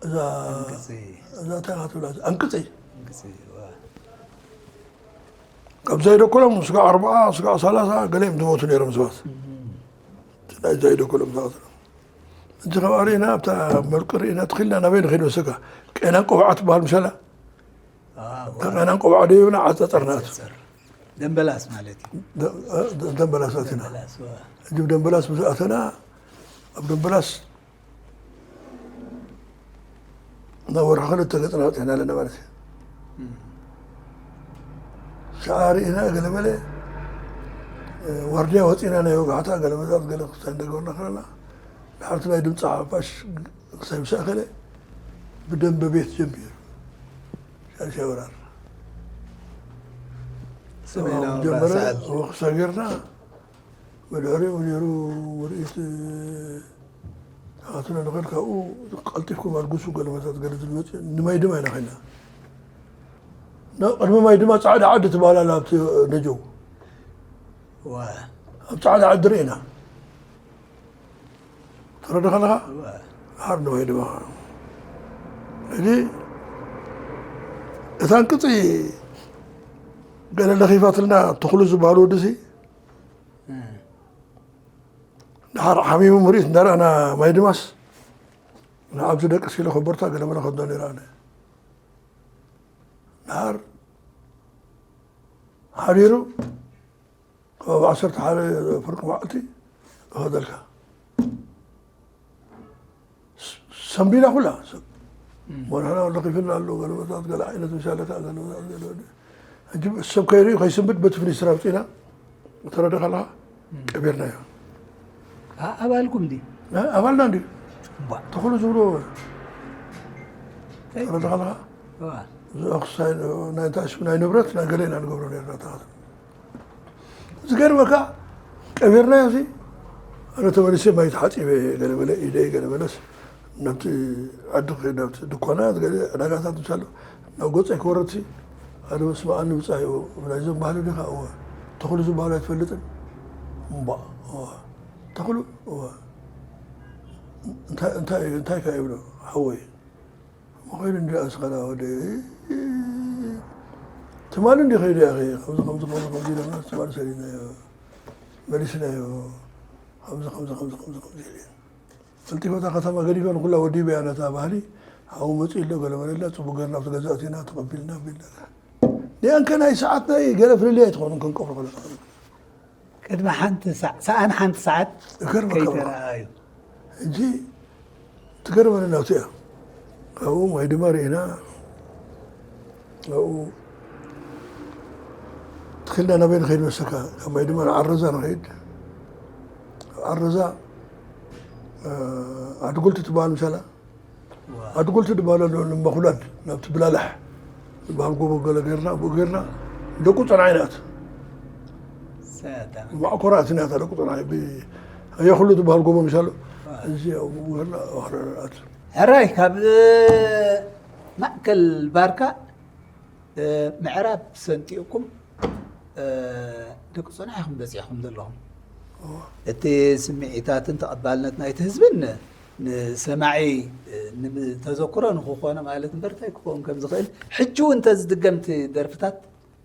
እዛ ኣንቅፂ። እዛ እንታይ እያ ትብላ? ኣንቅፂ። ኣንቅፂ፣ እዋ። ካብ ዛይዶ ኮሎም ስጋዕ ኣርብዓ፣ ስጋዕ ሰላሳ ገለ እዮም ዝሞቱ ነይሮም ሰባት። እም። ናይ ዛይዶ ኮሎም ዝኣተሉ። እንጂ ካብ ኣርኢና ኣብታ መልቂ ርኢና ትኽልና ናበይ ንኸይድ መሰካ? ቀይናን ቆብዓ ትበሃል ምሻላ? ኣዋ። እታ ቀይናን ቆብዓ ደይብና ዓፀፀርናት። ዓፀፀር። ደምበላስ ማለት እዩ። ደ-፣ ደ-፣ ደምበላስ ኣቲና። ደምበላስ፣ እዋ። እጅብ ደምበላስ ምስ ኣተና፣ ኣብ ደምበላስ ናብ ወርሒ ክልተ ገፅና ኣውፂእና ኣለና ማለት እዩ። እም። ሸዓ ርኢና ገለ መለ፣ እ፣ ዋርድያ ወፂና ናይ ወጋሕታ ገለ መዛት ገለ ክስታይ እንደገበርና ከለና፣ ድሓርቲ ናይ ድምፂ ሓፋሽ ክሳይ ምስ ኣኸለ፣ ብደንበ ቤት ጀሚሩ። ሻድሻይ ወራር። ሰሜናዊ ጀመረ፣ ራስ ኣል። ወክሳ ጌርና፣ ብድሕሪኡ ነይሩ ምርኢት ተኸትሎ ንኽእል፣ ካብኡ ቀልጢፍኩም ኣልግሱ፣ ገለ መታት ገለ ዝመጽእ ንማይ ድማ ኢና ኸይና። ናብ ቅድሚ ማይ ድማ ጻዕዳ ዓዲ ትበሃል ኣላ ኣብቲ ነጀው። ዋ። ኣብ ጻዕዳ ዓዲ ርኢና። ተረድኻ ኣለኻ? ዋ። ድሓር ንማይ ድማ። ሕጂ እታ እንቅጺ ገለ ለኺፋትልና ተኽሉ ዝበሃል ወዲ ሲ እ። ድሓር ሓሚሙ ምርኢት እንዳረኣና ማይ ድማስ ንዓብዚ ደቂ ሲለ ከበርታ ገለ መለ ከብዶ ነይራ ኣነ። ድሓር ሓዲሩ ከባቢ ዓሰርተ ሓደ ፍርቂ መዓልቲ እኸደልካ። ስ-፣ ሰንቢዳ ኩላ ሰብ። እም። ወርሕና ለኺፍና ኣሎ፣ ገለመታት ገለ ዓይነት ምሻለካ፣ ገለመታት ገለ ወዲ። ሕጂ ሰብ ከይርእዩ ከይስንብድ በቲ ፍኒስትራ ኣውፂና፣ ተረድኻ ኣለኻ? እም። ቀቢርናዮ። ኣ-፣ ኣባልኩም ድዩ? እ፣ ኣባልና እንድዩ። ባ። ተኽሉ ዝብሎ። እንታይ? ተረድኻ ኣለኻ? ዋ። እዚ ኣኽሳይ ናይ እንታይ ሽም ናይ ንብረት ናይ ገለ ኢና ንገብሮ ነርና፣ ተኻትል። ዝገርመካ፣ ቀቢርናዮ እዚ፣ ኣነ ተመሊሰ ማይ ተሓጺበ፣ ገለ በለ፣ ኢደይ ገለ በለስ፣ ናብቲ ዓዲ ክኸይድ፣ ናብቲ ድኳናት፣ ገለ ዕዳጋታት ምስ ኣሎ፣ ናብ ገጸይ ክወርድሲ፣ ኣነ በስመ ኣብ ንብጻዩ፣ ናይዞም ባህሊ ዲኻ? እወ። ተኽሉ ዝበሃሉ ኣይትፈልጥን? እምቧእ፣ እወ። ተኽሉ? እወ። እንታይ፣ እንታይ፣ እንታይ ከ ይብሎ? ሓወይ። መኸይዱ እንዲ ኣስኸላ ወደ ትማሊ እንዲ ኸይዱ ያኸ፣ ከምዚ፣ ከምዚ፣ ከምዚ፣ ከምዚ ኢለና ትማሊ ሰሊናዮ፣ መሊስናዮ፣ ከምዚ፣ ከምዚ፣ ከምዚ፣ ከምዚ፣ ከምዚ ኢለ። ቀልጢፈ እታ ከተማ ገዲፈ ንኩላ ወዲበያ ነታ ባህሊ፣ ሓው መፂኡ ኣሎ፣ ገለ በለልና፣ ፅቡቅ ገርና ኣብቲ ገዛ ኣቲና፣ ተቐቢልና፣ ኣቢልና። ዲኣንከ ናይ ሰዓት ናይ ገለ ፍልልይ ኣይትኾኑን ክንቀብሮ ከለና። ቅድሚ ሓንቲ ሰዓ-፣ ሰኣን ሓንቲ ሰዓት ይገርመካ ከይተረኣዩ። ሕጂ ትገርመኒ ናብቲ እያ። ካብኡ ማይ ድማ ርኢና፣ ካብኡ ትኽልና ናበይ ንኸይድ መሰካ? ካብ ማይ ድማ ንዓረዛ ንኸይድ። ኣብ ዓረዛ፣ እ፣ ዓድጉልቲ ትበሃል ምሻላ። ዋ። ኣድጉልቲ ዝበሃሉ ኣለዉ፣ ንመኹላድ ናብቲ ብላላሕ ዝበሃል ጎቦ ገለ ጌርና፣ ብኡ ጌርና፣ ደቁ ጸንዓ ኢና ኣት-፣ ሰላም። ማእኮራ ኣትና እታ ደቁ ጸንዓ ብ-፣ ኣየኹሉ ዝበሃል ጎቦ ምሻሉ፣ ዋ። እዚ ኣብኡ ጌርና፣ ኣት-፣ ሕራይ፣ ካብ ማእከል ባርካ እ፣ ምዕራብ ሰንጢቕኩም፣ እ፣ ደቂ ጾንዓ ኢኹም በጺሕኩም ዘለኹም። እዎ። እቲ ስምዒታትን ተቐባልነት ናይቲ ህዝብን ንሰማዒ፣ እ፣ ንተዘክሮ ንኽኾኖ ማለት እምበር እንታይ ክኸውን ከም ዝኽእል፣ ሕጂ እውን እንተዝድገም እቲ ደርፍታት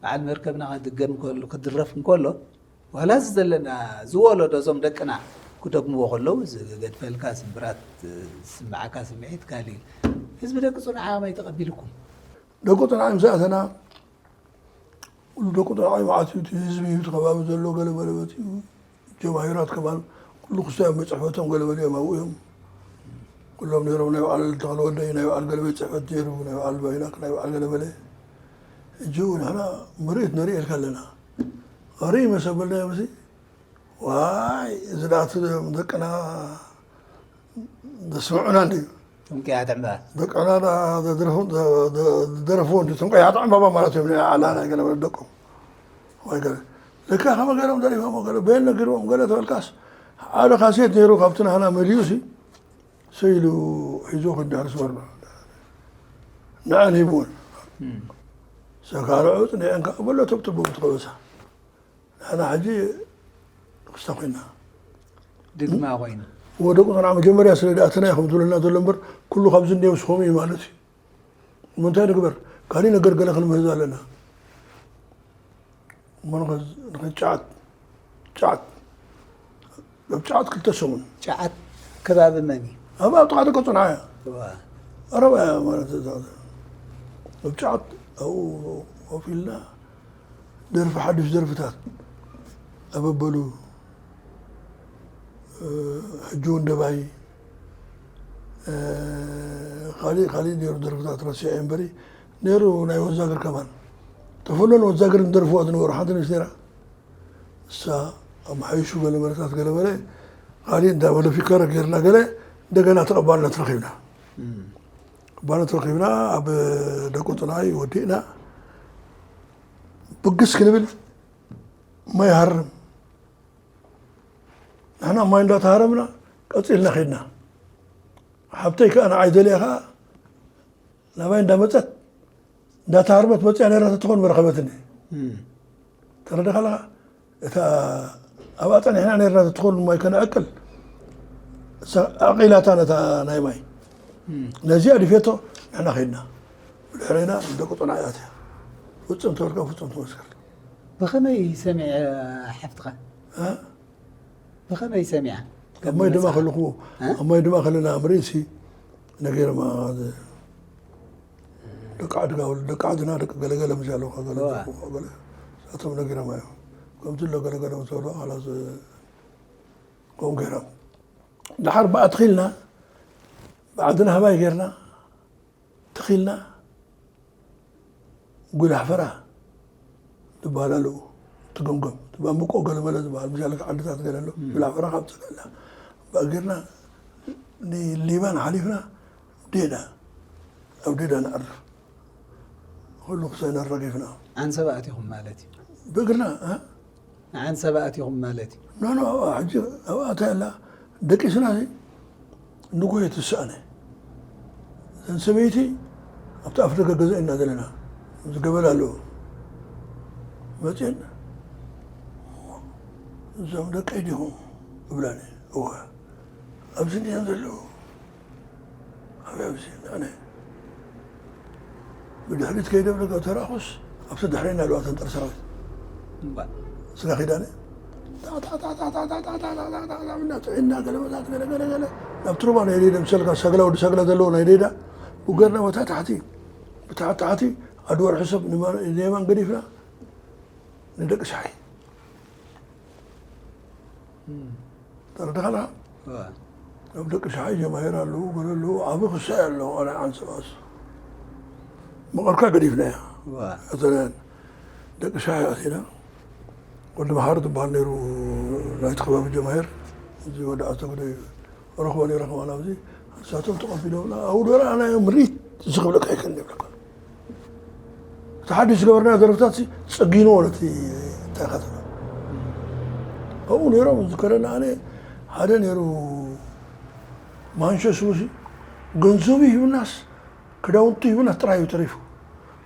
በዓል መርከብና ክድገም እንከሎ፣ ክድረፍ እንከሎ፣ ዋላ እዚ ዘለና ዝወለዶ እዞም ደቅና ክደግምዎ ከለዉ ዝገድፈልካ ስምብራት፣ ዝስምዓካ ስምዒት ካልእ እዩ። ህዝቢ ደቂ ጾንዓ ከመይ ተቐቢልኩም? ደቁ ጸንዓ ምስ ኣተና፣ ኩሉ ደቁ ጸንዓ እዩ መዓት እዩ፣ እቲ ህዝቢ እዩ፣ እቲ ከባቢ ዘሎ ገለ መለ መጺኡ፣ ጀማሂራት ከማን ኩሉ ክስታይ ኣብ መጽሕፈቶም ገለ መለ እዮም ኣብኡ እዮም። ኩሎም ነይሮም ናይ በዓል ተኽለ ወልደይ፣ ናይ በዓል ገለ ቤት ጽሕፈት ነይሩ፣ ናይ በዓል ባይናክ፣ ናይ በዓል ገለ መለ። ሕጂ እውን ንሕና ምርኢት ንርኢ ኢልካ ኣለና። ርኢ መሰ በልናዮ ምሲ፣ ዋይ፣ እዚ ደኣ እቲ ደቅና ዘስምዑና እንድዩ። ጥንቅያት ዕምባባ። ደቀና ዝደረፉ እንዲ ጥንቅያት ዕምባባ ማለት እዮም። ኣላ ናይ ገለ ደቆም ወይ ገለ ለካ ከመ ገይሮም ደሪፎም ገለ በየን ነጊርዎም ገለ ተበልካስ ሓደ ካሴት ነይሩ ካብቲ ናህና መሊኡ ሲ ሰኢሉ ሒዞ ክንዲ ኣርስበር ንዐን ሂብወን ሰካልዑ ጽኒዐን ከዓ በሎ ተብትቦ ትኸበሳ ንሕና ሕጂ ክስታ ኮይና ድግማ ኮይኑ ወደቁ ና መጀመርያ ስለ ዳእተና ኢኹም ትብለና ዘሎ እምበር ኩሉ ካብዚ እንደ ውስኹም እዩ ማለት እዩ። ምንታይ ንግበር ካሊእ ነገር ገለ ክንምህዝ ኣለና። እሞ ንኸ- ንኸ ጫት ጫት ኣብ ጫት ክልተ ሰሙን ጫዓት ከባቢ መን እዩ? ኣብ ኣብ ጥቓ ደቂ ጽንዓ እያ እዋ። ቀረባ እያ ማለት እዛ ኣብ ጫት ኣብኡ ኮፍ ኢልና ደርፊ ሓድሽ ደርፍታት ኣበበሉ ሕጂ እውን ደባይ ካሊእ ካሊእ ነይሩ ደርፍታት ረሲዐ እምበሪ ነይሩ ናይ ወዛግር ከማን ተፈሎን ወዛግር ዝደርፍዋ ዝነበሩ ሓንቲ ነሽ ነራ እሳ ኣመሓይሹ ገለ መለታት ገለ በለ ካሊእ እንዳበለ ፊከረ ገይርና ገለ እንደገና ተቐባልነት ረኺብና ተቐባልነት ረኺብና ኣብ ደቁ ጥናይ ወዲእና ብግስ ክንብል ማይ ሃርም ንሕና ማይ እንዳተሃረምና ቀፂልና ኸድና ሓብተይ ከዓ ንዓይ ደልያ ከዓ ናባይ እንዳመፀት እንዳተሃርመት መፅያ ነራ ተትኾን መረኸበትኒ ተረዳኻ ኣለኻ እታ ኣብኣ ፀኒሕና ነርና ተትኾን ማይ ከነዕቅል ኣቂላታ ነታ ናይ ማይ ነዚኣ ድፌቶ ንሕና ኸድና ብድሕረና ደቂ ጡናያት እያ ፍፁም ተበልካ ፍፁም ትመስክር ብኸመይ ሰሚዐ ሓፍትኻ ብኸመይ ሰሚዓ ኣብ ማይ ድማ ከለኹ ኣብ ማይ ድማ ከለና ምርእሲ ነጊሮማ ደቂ ዓድና ደቂ ዓድና ደቂ ገለገለ ምስ ኣለኹ ገለ ኣቶም ነጊሮማ እዮም ከምቲ ሎ ገለገለ ምስ በሉ ላስ ከምኡ ገይሮም ድሓር ብኣትኺልና ብዓድና ሃባይ ገይርና ተኺልና ጉላሕ ፈራ ዝበሃል ኣለዉ ትገምገም ባምቆ ገለመለ ዝበሃል ምሻለ ዓድታት ገለ ኣሎ ጉላሕ ፈራ ካብ ፀጋልና ባእጊርና ንሊባን ሓሊፍና ዴዳ ኣብ ዴዳ ንዓርፍ ኩሉ ክሳይና ረጊፍና ዓንሰባ ኣቲኹም ማለት እዩ ብእግርና ንዓንሰባ ኣቲኹም ማለት እዩ ኖ ኖ ሕጂ ኣብኣ እንታይ ኣላ ደቂስና ንጎየ ትስኣነ እዘን ሰበይቲ ኣብቲ ኣፍ ደገ ገዛ ኢና ዘለና ዝገበል ኣለዎ መፅን እዞም ደቀይ ዲኹም እብላኒ እወ ኣብዚ እንዲኦም ዘለዉ ኣበይ ኣብዚ ኣነ ብድሕሪት ከይደ ብለካ ተራኹስ ኣብቲ ድሕረይ እናለዋ ተንጠር ሰራዊት ስጋ ኪዳነ ጥዒና ገለመታት ገለገለገለ ናብ ትሩባ ናይ ሌዳ ምሰልካ ሰግላ ወዲ ሰግላ ዘለዎ ናይ ሌዳ ውገርና ወታ ታሕቲ ብታሕቲ ታሕቲ ኣድወር ሕሰብ ንየማን ገዲፍና ንደቂ ሳሒ ተረድኻና ኣብ ደቂ ሻሓይ ጀማሂር ኣለዉ ገለ ኣለዉ ዓብ ክሳይ ኣለዉ ኣነ ዓንሰባስ መቐርካ ገዲፍናያ እተን ደቂ ሻሓይ ኣቲና ወዲ መሓሪ ትበሃል ነይሩ ናይቲ ከባቢ ጀማሂር እዚ ወዲ ኣቶ ግደ ረኽቦ ነይረ ከማን ኣብዚ ንሳቶም ተቐቢሎምና ኣብኡ ዶ ረኣናዮ ምርኢት እዚ ክብለካ ይክእል ይብለካ እቲ ሓድሽ ዝገበርናዮ ደርፍታት ጸጊንዎ ነቲ እንታይ ከተማ ኣብኡ ነይሮም ዝከረና ኣነ ሓደ ነይሩ ማንሸ ስቡሲ ገንዘቡ ይህብናስ ክዳውንቱ ይህብናስ ጥራይ እዩ ተሪፉ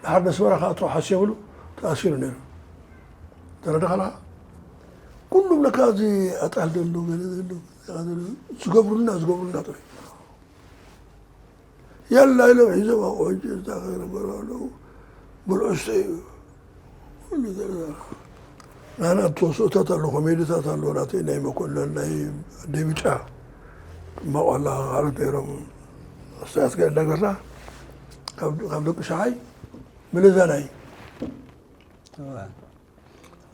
ድሓር ነስመራ ከኣትዎ ሓስየብሉ ተኣሲሩ ነይሩ ተረዳኸና ኩሉም ለካ እዚ ኣጣል ዘሎ ገለ ዘሎ ዝገብሩልና ዝገብሩልና ጥራይ ያላ ኢሎም ሒዞም ኣብኡ ሕጂ እዛ ከይረበሉ ኣለዉ ብልዑ ስተዩ ኩሉ ዘረባ ናና ተወስኦታት ኣሎ ኮሜድታት ኣሎ ናተይ ናይ መኮነን ናይ ኣደይ ብጫ ማቋላ ካልኦት ነይሮም ኣስተያት ገለ እናገርና ካብ ደቂ ሸሓይ ምልዛናይ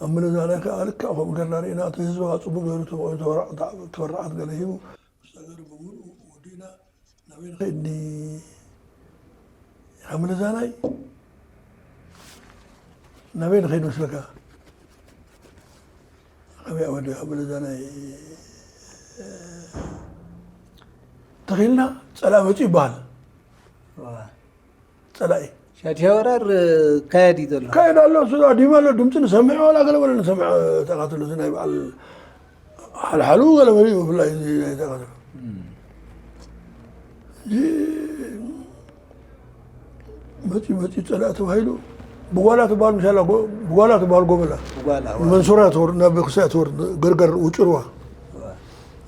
ኣብ ምልዛናይ ከዓ ልክዕ ከምኡ ገርና ርኢና እቲ ህዝቢ ከዓ ፅቡቅ ገይሩ ተበራዓት ገለ ሂቡ ምስ ነገሩ ብምሉኡ ወዲእና ናበይ ንኸይድ ኒ ሓምለ ዛናይ ናበይ ንኸይድ መስለካ ከመይ ወዲ ሓምለ ዛናይ ተኺልና ጸላኢ መጺኡ ይበሃል። ጸላኢ ሻድሻ ወራር ካየድ እዩ ዘሎ። ካየድ ኣሎ፣ እሱ ዲማ ኣሎ፣ ድምፂ ንሰምዕ፣ ዋላ ገለ በለ ንሰምዕ። ተቃተሉ፣ እዚ ናይ በዓል ሓልሓሉ ገለ በለ እዩ፣ ብፍላይ እዚ ናይ ተቃተሉ። እዚ መፂ፣ መፂ ፀላኢ ተባሂሉ፣ ብጓላ ትበሃል፣ ምሻላ፣ ጎ-፣ ብጓላ ትበሃል ጎበላ። ብጓላ፣ ዋ። ንመንሱራ ትወርድ፣ ናብ ቤክሳ ትወርድ፣ ገርገር ውጭርዋ።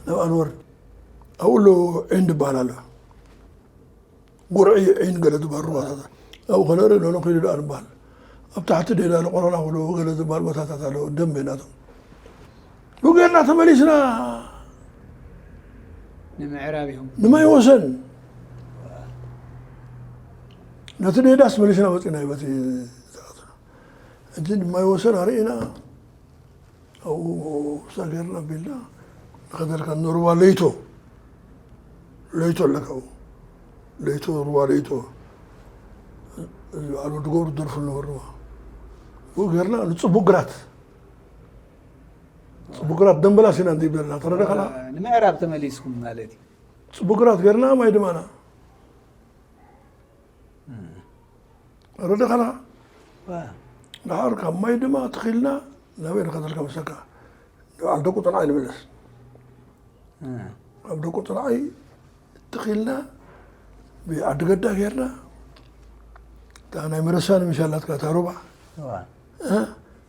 ናብ ኣንወር። ኣብኡ ኣሎ ዒን ትበሃል ኣላ። ጉርዒ ዒን ገለ ዝበሃል ሩባታት። ኣብኡ ከነርኢ ሎሎ ከይዱ ደኣ ንበሃል። ኣብ ታሕቲ ደዳ ንቆሮና ብሎ ገለ ዝበሃል ቦታታት ኣለዉ። ደንበ ናቶም። ብኡ ጌርና ተመሊስና ንምዕራብ ኢኹም። ንማይ ወሰን። ነቲ ደዳስ መሊስና መጺና እዩ በቲ ዝኣተና። ሕጂ ንማይ ወሰን ኣርእና ኣብኡ ክሳ ጌርና ኣቢልና ንኸደልካ ንሩባ ለይቶ። ለይቶ ኣለካ ኣብኡ። ለይቶ፣ ሩባ ለይቶ። እዚ በዓል ወዲ ገብሩ ዝደርፉ ዝነበሩ ሩባ። ብኡ ጌርና ንጽቡቅ ግራት። ጽቡቅ ግራት ደምበላስ ኢና እንዲበልና። ተረዳእካ? ንምዕራብ ተመሊስኩም ማለት እዩ። ጽቡቅ ግራት ጌርና ማይ ድማና። ረዲ ከለኻ። ዋ። ድሓር ካብ ማይ ድማ ትኺልና ናበይ ንኸደልካ መሰካ? ንበዓል ደቁ ጥንዓይ ንምለስ። እ። ኣብ ደቁ ጥንዓይ ትኺልና ብዓዲ ገዳ ጌርና፣ እታ ናይ መረሳኒ ምሻላትካ እታ ሩባ። ዋ። እ?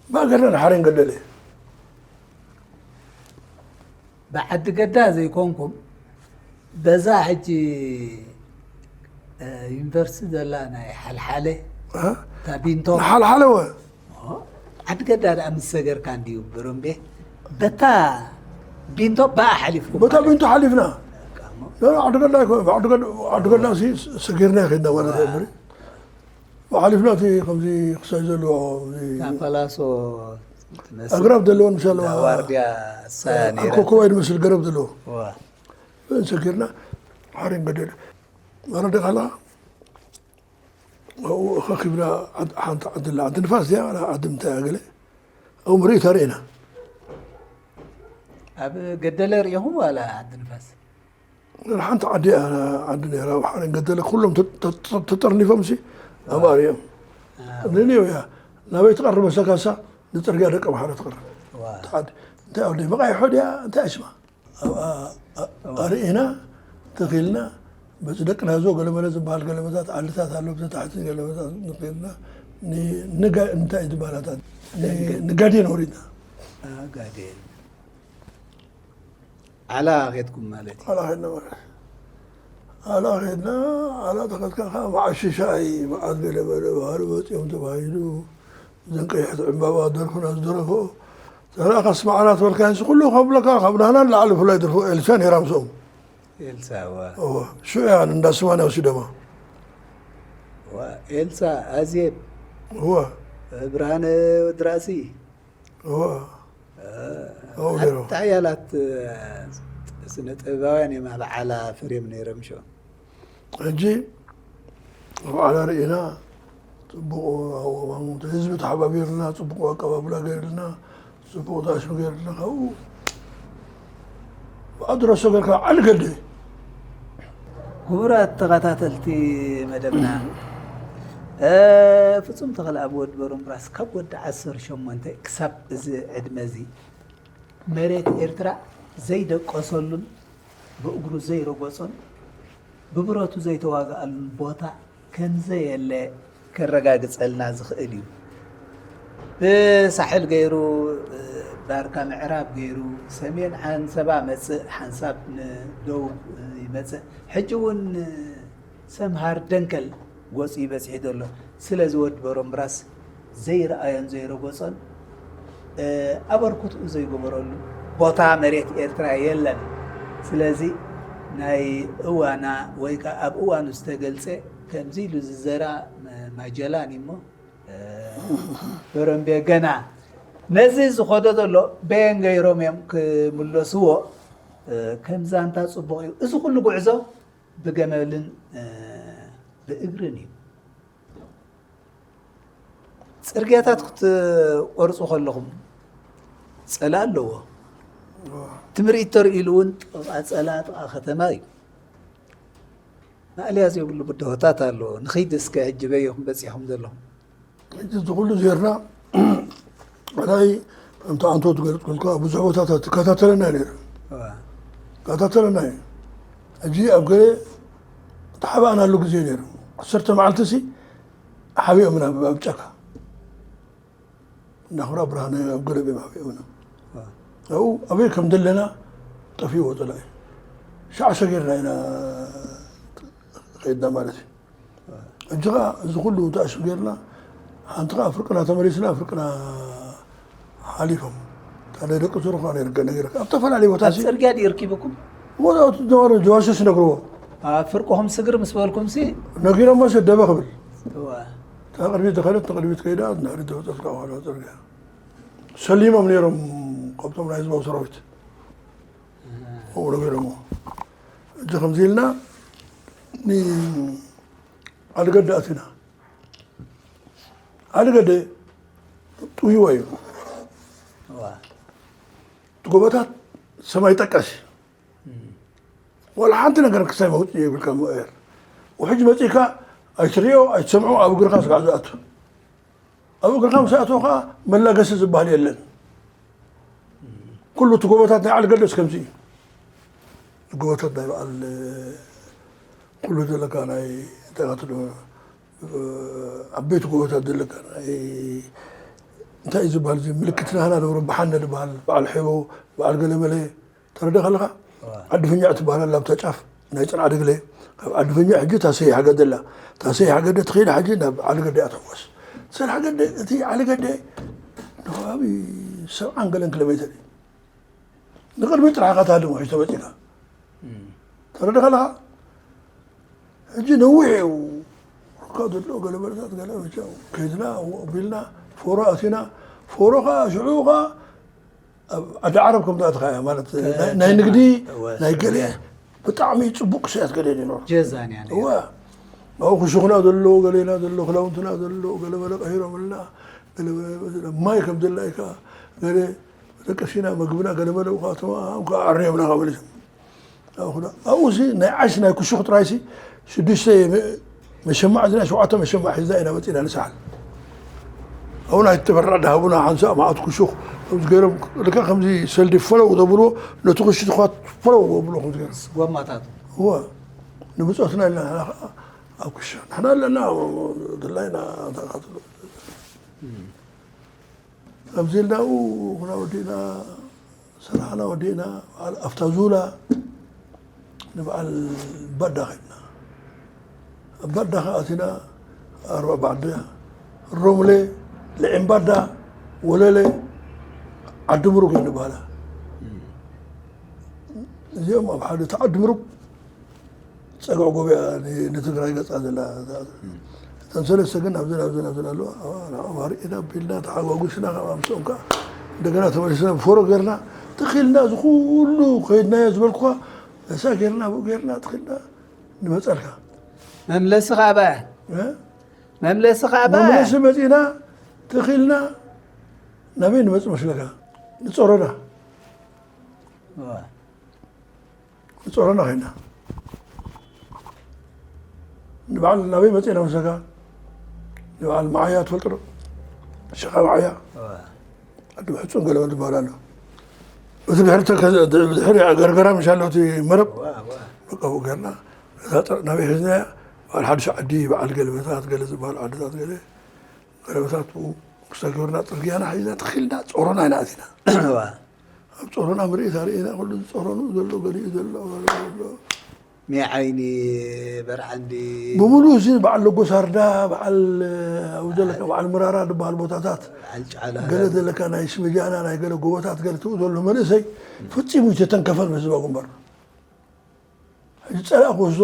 ብኣ ጌርና ንሓሬን ገደለ። ብዓዲ ገዳ ዘይኮንኩም፣ በዛ ሕጂ፣ እ፣ ዩኒቨርሲቲ ዘላ ናይ ሓልሓለ፣ እ? እታ ቢንቶ። ንሓልሓለ ወ? ኦ፣ ዓዲ ገዳ ደኣ ምስ ሰገርካ እንድዩ ብሩምቤ። በታ ቢንቶ ብኣ ሓሊፍኩም በታ ማለት ቢንቶ ሓሊፍና። በቃ እሞ። ላ፣ ዓዲ ገዳ ኣይኮነ፣ ዓዲ ገዳ፣ ዓዲ ገዳ ሲ ሰጊርና ከይድና ማለት እዩ። ሓሊፍና እቲ ከምዚ ክሳይ ዘለዎ፣ እዚ እታ ፈላሶ ትመስል ኣግራብ ዘለወን ምሻለዋ። እዛ ዋርድያ እሳ ነይራ። ኮኮባይ ዝመስል ገረብ ዘለዎ። ዋ። ሰጊርና ሓሬን ገደለ። መረደ ካላ ኣብኡ ኣኸኺብና ዓድ-፣ ሓንቲ ዓዲ ኣላ፣ ዓዲ ንፋስ እያ፣ ዋላ ዓዲ ምንታይ እያ ገለ። ኣብኡ ምርኢት ኣርእየና። ኣብ ገደለ ርኢኹም ዋላ ዓዲ ንፋስ? ሓንቲ ዓዲ እያ፣ ዓዲ ነይራ፣ ኣብ ሓሬን ገደለ፣ ኩሎም ተ-፣ ተ-፣ ተ-፣ ተጠርኒፎም ሲ ኣብኣ ርኦም። ኣዎ። ንኔው እያ፣ ናበይ ትቐርብ መሰካሳ? ንጽርግያ ደቀ ምሓረ ትቐርብ። ዋ። ዓዲ፣ እንታይ ኣብ ደይ መቓይሖ ድያ? እንታይ ሽማ? ኣብኣ፣ ኣ-፣ ኣርእና፣ ተኺልና፣ በዚ ደቂ ናዞ ገለመለ ዝበሃል ገለመታት፣ ዓድታት ኣሎ፣ ብቲ ታሕቲ ገለመታት ንኺድና፣ ን-፣ ንጋ-፣ እንታይ እዩ ዝበሃል ኣታ? ን-፣ ንጋዴን ወሪድና። አ፣ ጋዴን። ዓላ ኬድኩም ማለት እዩ። ዓላ ኬድና ማለት። ዓላ ኬድና፣ ዓላ ተኸድካ ከዓ መዓሽ ሻሂ፣ መዓዝ ገለመለ ባህሪ መፂኦም ተባሂሉ፣ እዘን ቀያሕቲ ዕምባባ ደርፉና ዝደረፎ፣ ተራእኻስ መዓላት በልካዮስ ኩሉ ከብለካ፣ ካብ ናህና ንላዕሊ ብፍላይ ደርፎ ኤልሳ ነይራ ምስኦም። ኤልሳ፣ እዋ። እዋ፣ ሽዑ እያ እንዳ ስማንያ ወሲዶማ። እዋ፣ ኤልሳ፣ ኣዜብ። እዋ። ብርሃነ ወድራሲ። እዋ። እ፣ ኣብኡ ነይሮም። ሓያላት፣ እ፣ ስነ ጥበባውያን እዮም ኣብ ዓላ ፈርዮም ነይሮም ሽዑ። ሕጂ ኣብ ዓላ ርኢና፣ ጽቡቕ ኣወማሙተ ህዝቢ ተሓባቢርና፣ ጽቡቕ ኣቀባብላ ገይርልና፣ ጽቡቕ ጣሽሚ ገይርልና፣ ካብኡ ብኣድረሶ ጌርካ ዓሊ ገደ። ክቡራት ተኸታተልቲ መደብና፣ እ፣ ፍጹም ተኽለኣብ ወዲ በሮምብራስ ካብ ወዲ ዓሰርተ ሸሞንተ ክሳብ እዚ ዕድመ እዚ መሬት ኤርትራ ዘይደቀሰሉን ብእግሩ ዘይረገጾን ብብረቱ ዘይተዋግኣሉን ቦታ ከምዘየለ ከረጋግጸልና ዝኽእል እዩ። ብሳሕል ገይሩ፣ ባርካ ምዕራብ ገይሩ፣ ሰሜን ሓንሰባ መጽእ፣ ሓንሳብ ንደቡብ ይመጽእ። ሕጂ እውን ሰምሃር ደንከል ገጹ ይበጽሒ ዘሎ። ስለዚ ወዲ በሮምብራስ ዘይረኣዮን ዘይረገጾን፣ እ፣ ኣበርክትኡ ዘይገበረሉ ቦታ መሬት ኤርትራ የለን። ስለዚ ናይ እዋና ወይ ከኣ ኣብ እዋኑ ዝተገልጸ ከምዚ ኢሉ ዝዘራ መ-፣ ማጀላን እሞ፣ እ፣ በረምቤ ገና ነዚ ዝኾዶ ዘሎ በየን ገይሮም እዮም ክምለስዎ፣ እ፣ ከም ዛንታ ጽቡቕ እዩ። እዚ ኩሉ ጉዕዞ ብገመልን፣ እ፣ ብእግርን እዩ። ጽርግያታት ክትቆርጹ ከለኹም ጸላ ኣለዎ። እዋ። እቲ ምርኢት ተርእይሉ እውን ጥቓ ጸላ፣ ጥቓ ከተማ እዩ። ማእለያ ዘይብሉ ብድሆታት ኣሎ። ንኺድ እስከ ሕጂ በየኹም በጺሕኹም ዘለኹም? ሕጂ እዚ ኩሉ ዜርና ናይ ከምቲ ኣንቶ ትገልጽ ኮንካ ብዙሕ ቦታታት ትከታተለና ነይሩ። እዋ። ትከታተለና እዩ። ሕጂ ኣብ ገለ ተሓባእናሉ ግዜ ነይሩ። ዓሰርተ መዓልቲ ሲ ሓቢኦምና ኣብ ጫካ። እንዳኹራ ብርሃነ ኣብ ገለብ እዮም ሓቢኦምና። ኣብኡ ኣበይ ከም ዘለና ጠፊእዎ ጸላኢ። ሻዕ ሰጊርና ኢና ከይድና ማለት እዩ። ሕጂ ኸዓ እዚ ኩሉ ተኣሱ ጌርና ሓንቲ ኸዓ ፍርቅና ተመሊስና ፍርቅና ሓሊፎም። ታዲያ ደቂ ሱር ኸዓ ነርገ ነጊረካ ኣብ ተፈላለየ ቦታ ኣብ ሲ ጽርግያ ድዩ ርኪብኩም? ወዳት ነበረ ጀዋሽስ ነግርዎ ኣብ ፍርቅኹም ስግር ምስ በልኩም ሲ ነጊሮሞ ሰ ደበ ክብል እዋ። እታ ቅድሚት ዝኸደት ንቅድሚት ከይዳ ንድሕሪት ዝወፀት ከዓ ዋላ ፅርግያ ሰሊሞም ነይሮም። ካብቶም ናይ ህዝባዊ ሰራዊት ኣብኡ ነጊሮሞ። ሕጂ ከምዚ ኢልና ንዓልገደ ኣቲና። ዓልገደ ጥውይዋ እዩ። እዋ። እቲ ጎቦታት ሰማይ ጠቀስ እዩ። ዋላ ሓንቲ ነገር ክሳይ መውፅእ የብልካ ምእር። ውሕጅ መፂእካ ኣይትሪኦ ኣይትሰምዖ ኣብ እግርካ ስጋዕ ዝኣቱ። ኣብ እግርካ ምስ ኣተወ ከዓ መላገሲ ዝበሃል የለን። ኩሉ እቲ ጎቦታት ናይ ዓልገደስ ከምዚ እዩ። እቲ ጎቦታት ናይ በዓል ኩሉ ዘለካ ናይ እንታይ ትብሎ ዓበይቲ ጎቦታት ዘለካ ናይ እንታይ እዩ ዝበሃል እዚ ምልክት ናህና ነበሩ በሓነ ዝበሃል በዓል ሔቦ በዓል ገለመለ ተረዳ ከለኻ ዓዲ ፍኛዕ ትበሃል ኣላ ኣብታ ጫፍ ናይ ፅንዓ ደግለ ካብ ዓዲ ፍኛዕ ሕጂ እታ ሰይ ሓገደ ኣላ እታ ሰይ ሓገደ ትኸይድ ሕጂ ናብ ዓዲ ገደ እያ ትሕወስ ሰይ ሓገደ እቲ ዓዲ ገደ ንከባቢ ሰብዓን ገለን ኪሎ ሜትር እዩ ንቅድሚት ጥራሕ ኢኻ ትሃድም ውሕጅ ተመፂእካ ተረዳ ከለኻ ሕጂ ነዊሕ እዩ ካ ዘሎ ገለ መለታት ገለ መቸም ከይድና ቢልና ፎሮ ኣቲና ፎሮ ኸዓ ሽዑ ኸዓ ኣብ ዓዲ ዓረብ ከም ዝኣትኻ እያ ማለት ናይ ንግዲ ናይ ገለ ብጣዕሚ ፅቡቅ ክስያት ገለ ይኖር ጀዛን እያ እወ ኣብኡ ክሹኽና ዘሎ ገሌና ዘሎ ክዳውንትና ዘሎ ገለ መለ ቀሂሮምልና ገለ ማይ ከም ዘላይካ ገለ ደቀሲና መግብና ገለ መለ ካብቶም ኣም ከዓ ኣርንዮምና ካብ መሊሶም ኣብኡ ሲ ናይ ዓሽ ናይ ክሹኽ ጥራይ ሲ ሽዱሽተ መሸማዕ ዝና ሸውዓተ መሸማዕ ሒዝና ኢና መፂና ንሰሓል ኣብኡ ናይ ተበራዕ ዳሃቡና ሓንሳእ መዓት ክሹኽ ከምዚ ገይሮም ልካ ከምዚ ሰልዲ ፈለው ዘብልዎ ነቲ ክሹ ትኳት ፈለው ዘብልዎ ከምዚ ገይሮም ጎማታት እወ ንብፆትና ኢልና ንሕና ከዓ ኣብ ክሻ ንሕና ኣለና ድላይና ተቃትሎ ኣብዚ ኢልና ኣብኡ ኩና ወዲእና ስራሕና ወዲእና በዓል ኣፍታ ዙላ ንበዓል ባዳ ከድና ኣብ ባዳ ከኣቲና ኣርባ ባዕዳ ሮምሌ ልዒም ባዳ ወለለ ዓዲ ምሩግ እዩ ንበሃላ እዚኦም ኣብ ሓደ እቲ ዓዲ ምሩግ ፀግዒ ጎቢኣ ንትግራይ ገፃ ዘላ እተን ሰለስተ ግን ኣብዚ ናብዚ ናብዚ ኣለዋ ንዕኦም ኣርኢና ኣቢልና ተሓጓጉስና ካብ ኣምስኦም ከዓ እንደገና ተመሊስና ብፎሮ ገርና ትኽልና እዚ ኩሉ ከይድናዮ ዝበልኩካ እሳ ገርና ብኡ ገርና ትኽልና ንመፀልካ መምለሲ ካባ መምለሲ ካባ መምለሲ መፂና ትኽልና ናበይ ንመፅ መስለካ ንፀሮዳ ንፀሮና ኸይና ንበዓል ናበይ መፅእና መሰካ ንበዓል መዓያ ትፈልጦ ዶ ሸኻ መዓያ ኣዱ ሕፁን ገለበ ዝበሃል ኣሎ እቲ ድሕሪ ድሕሪ ገርገራ ምሻ ኣሎ እቲ መረብ በቃ ገርና እዛ ጥረ ናበይ ሒዝናያ በዓል ሓዱሽ ዓዲ በዓል ገለበታት ገለ ዝበሃሉ ዓድታት ገለ ገለበታት ክሰገርና ፅርግያና ሒዝና ተኺልና ፀሮና ኢና ኣቲና ኣብ ጾሮና ምርኢት ኣርእና ኩሉ ዝጸረኑ ዘሎ ገሊኡ ዘሎ ዘሎ ሜ ዓይኒ በርዓንዲ ብምሉእ እዚ በዓል ለጎሳርዳ በዓል ኣብዘለካ በዓል ምራራ ዝበሃል ቦታታት በዓል ጫላ ገለ ዘለካ ናይ ስምጃና ናይ ገለ ጎቦታት ገለ ትኡ ዘሎ መንእሰይ ፈጺሙ ዝተተንከፈን ብህዝባ ግንባር ሕጂ ጸላእ ክወስዶ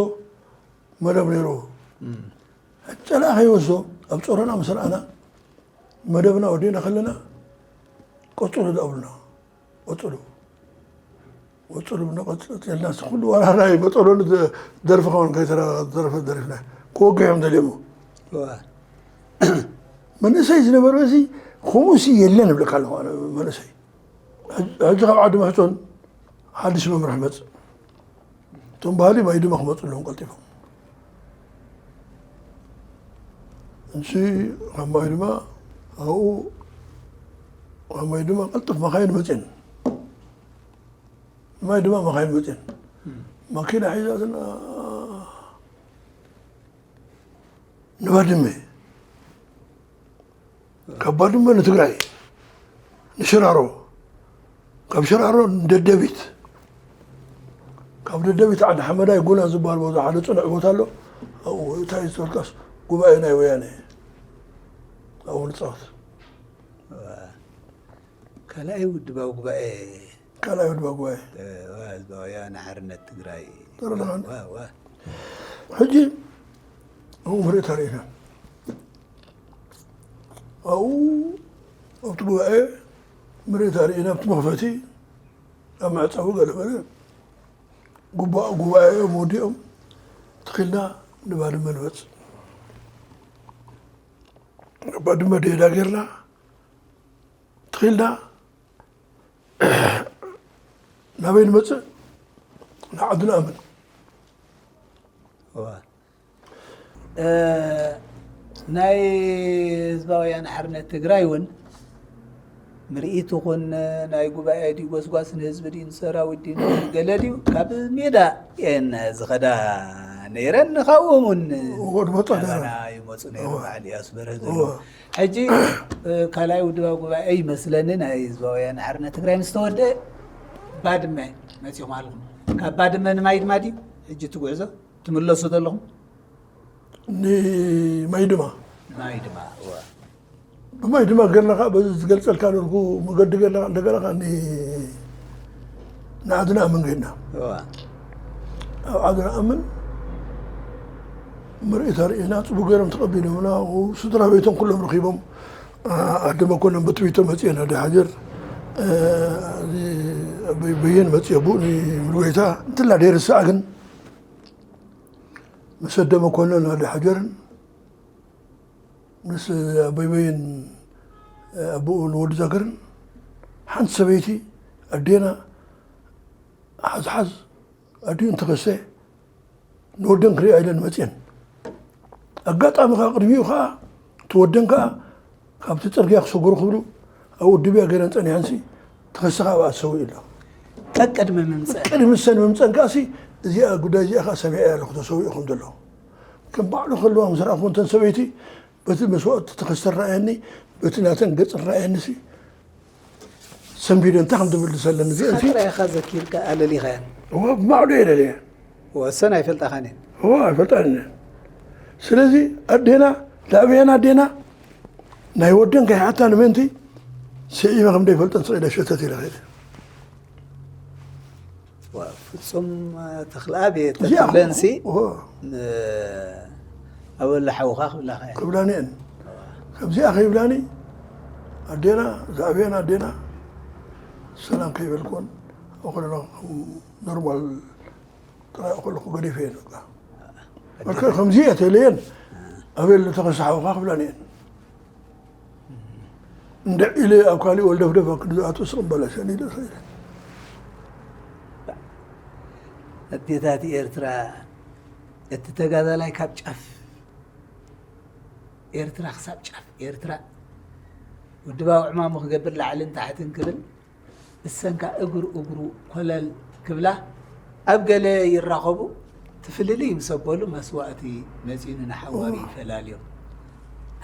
መደብ ነይርዎ ጸላእ ከይወስዶ ኣብ ጾሮና ምስ ረኣና መደብና ወዲእና ከለና ቀጽሉ ዳብሉና ቀጽሉ ቀጽሉ ብና ቀጽልና ኩሉ ዋላ ናይ በጠሎን ደርፊ ከውን ከይተረፈ ደሪፍና ክወግሕ እዮም ደልዮሞ መንእሰይ ዝነበረ እዚ ከምኡ ሲ የለን እብለካ ኣለኹ መንእሰይ ሕጂ ካብ ዓዲ መሕፆን ሓድሽ መምርሒ መፅ እቶም ባህሊ ማይ ድማ ክመፁ ኣለዎም ቀልጢፎም እንሲ ካብ ማይ ድማ ኣብኡ ካብ ማይ ድማ ቀልጥፍ መኻይን መፅየን። ማይ ድማ መኻይን መፅየን። ማኪና ሒዛትና ንባድመ፣ ካብ ባድመ ንትግራይ፣ ንሽራሮ፣ ካብ ሽራሮ ንደደቢት፣ ካብ ደደቢት ዓዲ ሓመዳይ ጉና ዝበሃል ቦታ ሓደ ፅኑዕ ቦታ ኣሎ። ኣብኡ እንታይ ዝተበልካስ ጉባኤ ናይ ወያነ ኣብኡ ንፃወት። ካልኣይ ውድባዊ ጉባኤ ካልኣይ ውድባ ጉባኤ ህዝባውያን ሓርነት ትግራይ ተረድኻኒ? ዋ፣ ዋ። ሕጂ ኣብኡ ምርኢት ኣርእና ኣብኡ ኣብቲ ጉባኤ ምርኢት ኣርእና ኣብቲ መኽፈቲ ኣብ መዕፀዊ ገለመለ ጉባኤ ጉባኤኦም ወዲኦም ትኺልና ንባድመ ንመፅእ ባድመ ደዳ ጌርና ትኺልና ናበይ ንመፅእ ንዓዲ ንኣምን ዋ። እ፣ ናይ ህዝባውያን ሓርነት ትግራይ እውን ምርኢት ይኹን ናይ ጉባኤ ድዩ ጎስጓስ ንህዝቢ ድዩ ንሰራዊት ድዩ ገለ ድዩ ካብ ሜዳ እየን ዝኸዳ ነይረን። ካብኦም እውን እዎ፣ ዝመፃ ነይረን። ናባና ይመፁ ነይሩ እዎ። በዓል እያሱ በርሀ እዎ። ዘለዎ። ሕጂ እ፣ ካልኣይ ውድባዊ ጉባኤ ይመስለኒ ናይ ህዝባውያን ሓርነት ትግራይ ምስ ተወደአ ባድመ መፂኹም ኣለኹም። ካብ ባድመ ንማይ ድማ ድዩ ሕጂ እቲ ጉዕዞ ትምለሱ ዘለኹም? ንማይ ድማ ማይ ድማ እወ። ብማይ ድማ ገርና ከዓ በዚ ዝገልፀልካ ነርኩ መገዲ ገርና እንደገና ከዓ ኒ- ንዓድና ኣምን ገድና እወ። ኣብ ዓድና ኣምን ምርኢት ኣርእና ፅቡቅ ገይሮም ተቐቢሎምና። ስድራ ቤቶም ኩሎም ረኪቦም። ኣደ መኮንን በትቢቶ መፅኤ ናደ ሓጀር በየን መፅኤ ቡእኒ ምልጎይታ እንትላ ደይርሳዕ ግን ምስ ኣደ መኮንን ናደ ሓጀርን ምስ ኣቦይ በየን ኣቦኡ ንወዲ ዛገርን ሓንቲ ሰበይቲ ኣዴና ሓዝሓዝ ኣዲኡ እንተኸሰ ንወደን ክሪኣ ኢለን መፅየን። ኣጋጣሚ ከዓ ቅድሚኡ ከዓ እቲ ወደን ከዓ ካብቲ ፅርግያ ክሰጉሩ ክብሉ ኣብ ውድብያ ገይረን ፀኒሐንሲ ተኸሰኻ ኣብኣ ተሰዊኡ ኣሎ። ቀቅድሚ ምምፀእ ቅድሚ ሰን ምምፀን ከዓሲ እዚኣ ጉዳይ እዚኣ ከዓ ሰሚዐ ኣለኹ ተሰዊኡ ከም ዘሎ ከም ባዕሉ ከለዋ ምስ ረኣኹ እንተን ሰበይቲ በቲ መስዋእቲ ተኸስተ ረኣየኒ በቲ ናተን ገፅ ረኣየኒ ሲ ሰንቢደ እንታይ ከም ዝብል ዝሰለኒ እዚአን ሲ ጥራይኻ ዘኪርካ ኣለሊኻያን እዋ ብባዕሉ እየ ለለየ ወሰን ኣይፈልጣኻን እየን እዋ ኣይፈልጣን እየ ስለዚ ኣዴና ዳዕበየን ኣዴና ናይ ወደን ከይሓታ ንምእንቲ ስዒመ ከም ዘይፈልጠን ስዒደ ሸተት ኢለ ኸይደ ፍፁም ተኽልኣብ እየ ተትብለንሲ ኣበለ ሓውኻ ክብላኻ እየ ክብላኒ እየን ከምዚኣ ከይብላኒ ኣዴና ዛዕብየን ኣዴና ሰላም ከይበልኩን ኣኮለና ኖርማል ጥራይ ከለኩ ገዲፈ እየ በቃ በቃ ከምዚ እየ ተለየን ኣበል ተኸሳሓውካ ክብላኒ እየን እንደ ኢለ ኣብ ካሊእ ወልደፍደፍ ኣብ ክንዲ ዝኣቱ ስቕ በለሸኒ ኢለ ሰኢለ ኣዴታት ኤርትራ እቲ ተጋዳላይ ካብ ጫፍ ኤርትራ ክሳብ ጫፍ ኤርትራ ውድባዊ ዕማሙ ክገብር ላዕልን ታሕትን ክብል እሰንካ እግሩ እግሩ ኮለል ክብላ ኣብ ገለ ይራኸቡ ትፍልልይ ምስ ኣበሉ መስዋእቲ መፂኡ ንሓዋሩ ይፈላልዮም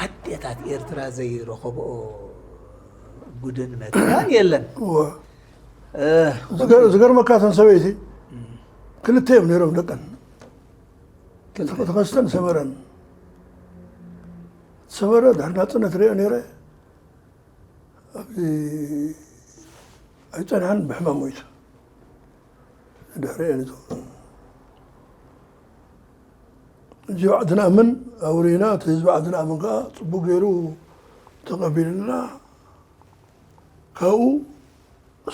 ኣዴታት ኤርትራ ዘይረኸብኦ ጉድን መከራን የለን ዝገርመካ እተን ሰበይቲ ክልተ እዮም ነይሮም ደቀን ተኸስተን ሰመረን ሰመረ ድሕሪ ናፅነት ሪኦ ነይረ ኣብዚ ኣይፀንሐን ብሕማም ሞይቱ ድሕሪአን እዚ ዓዲ ንኣምን ኣውሪና እቲ ህዝቢ ዓዲ ንኣምን ከዓ ፅቡቅ ገይሩ ተቐቢልና ካብኡ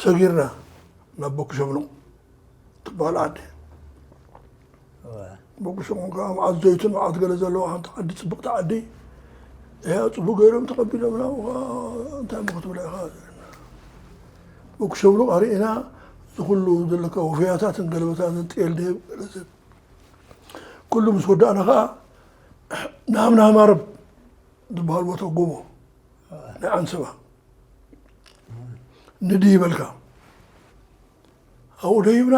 ሰጊርና ናብ ቦኪ ሸብሉቕ ትበሃል ዓዲ ቦኪ ሸብሉቕ ከዓ መዓት ዘይቱን መዓት ገለ ዘለዋ ሓንቲ ዓዲ ፅብቕቲ ዓዲ እያ ፅቡቅ ገይሮም ተቐቢሎምና እንታይ ሞ ክትብላ ኢኻ ቦኪ ሸብሉቕ ኣርኢና ዝኩሉ ዘለካ ወፈያታትን ገለበታትን ጤል ደብ ገለዘብ ኩሉ ምስ ወዳእና ከዓ ናም ናማረብ ዝበሃል ቦታ ጎቦ ናይ ዓንሰባ ንድይበልካ ኣብኡ ደይብና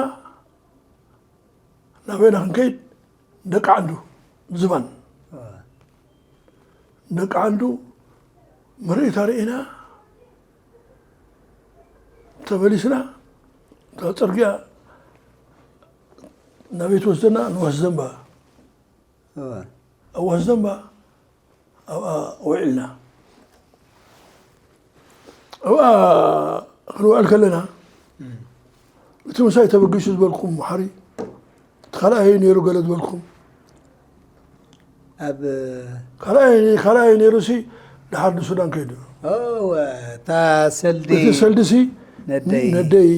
ናበይና ክንከይድ ደቂ ዓንዱ ዝባን ደቂ ዓንዱ ምርኢት ኣርእና ተመሊስና እታ ፅርግያ ናበይ ትወስደና ንዋስ ዘንባ ኣብ ዋስ ዘንባ ኣብኣ ውዒልና ኣብኣ ክንውዕል ከለና እቲ ምሳይ ተበጊሱ ዝበልኩም ሓሪ እቲ ካልኣይ ነይሩ ገለ ዝበልኩም ኣብ ካልኣይ ካልኣይ ነይሩ ሲ ድሓር ንሱዳን ከይዱ እታ ሰልዲ እቲ ሰልዲ ሲ ነደይ ነደይ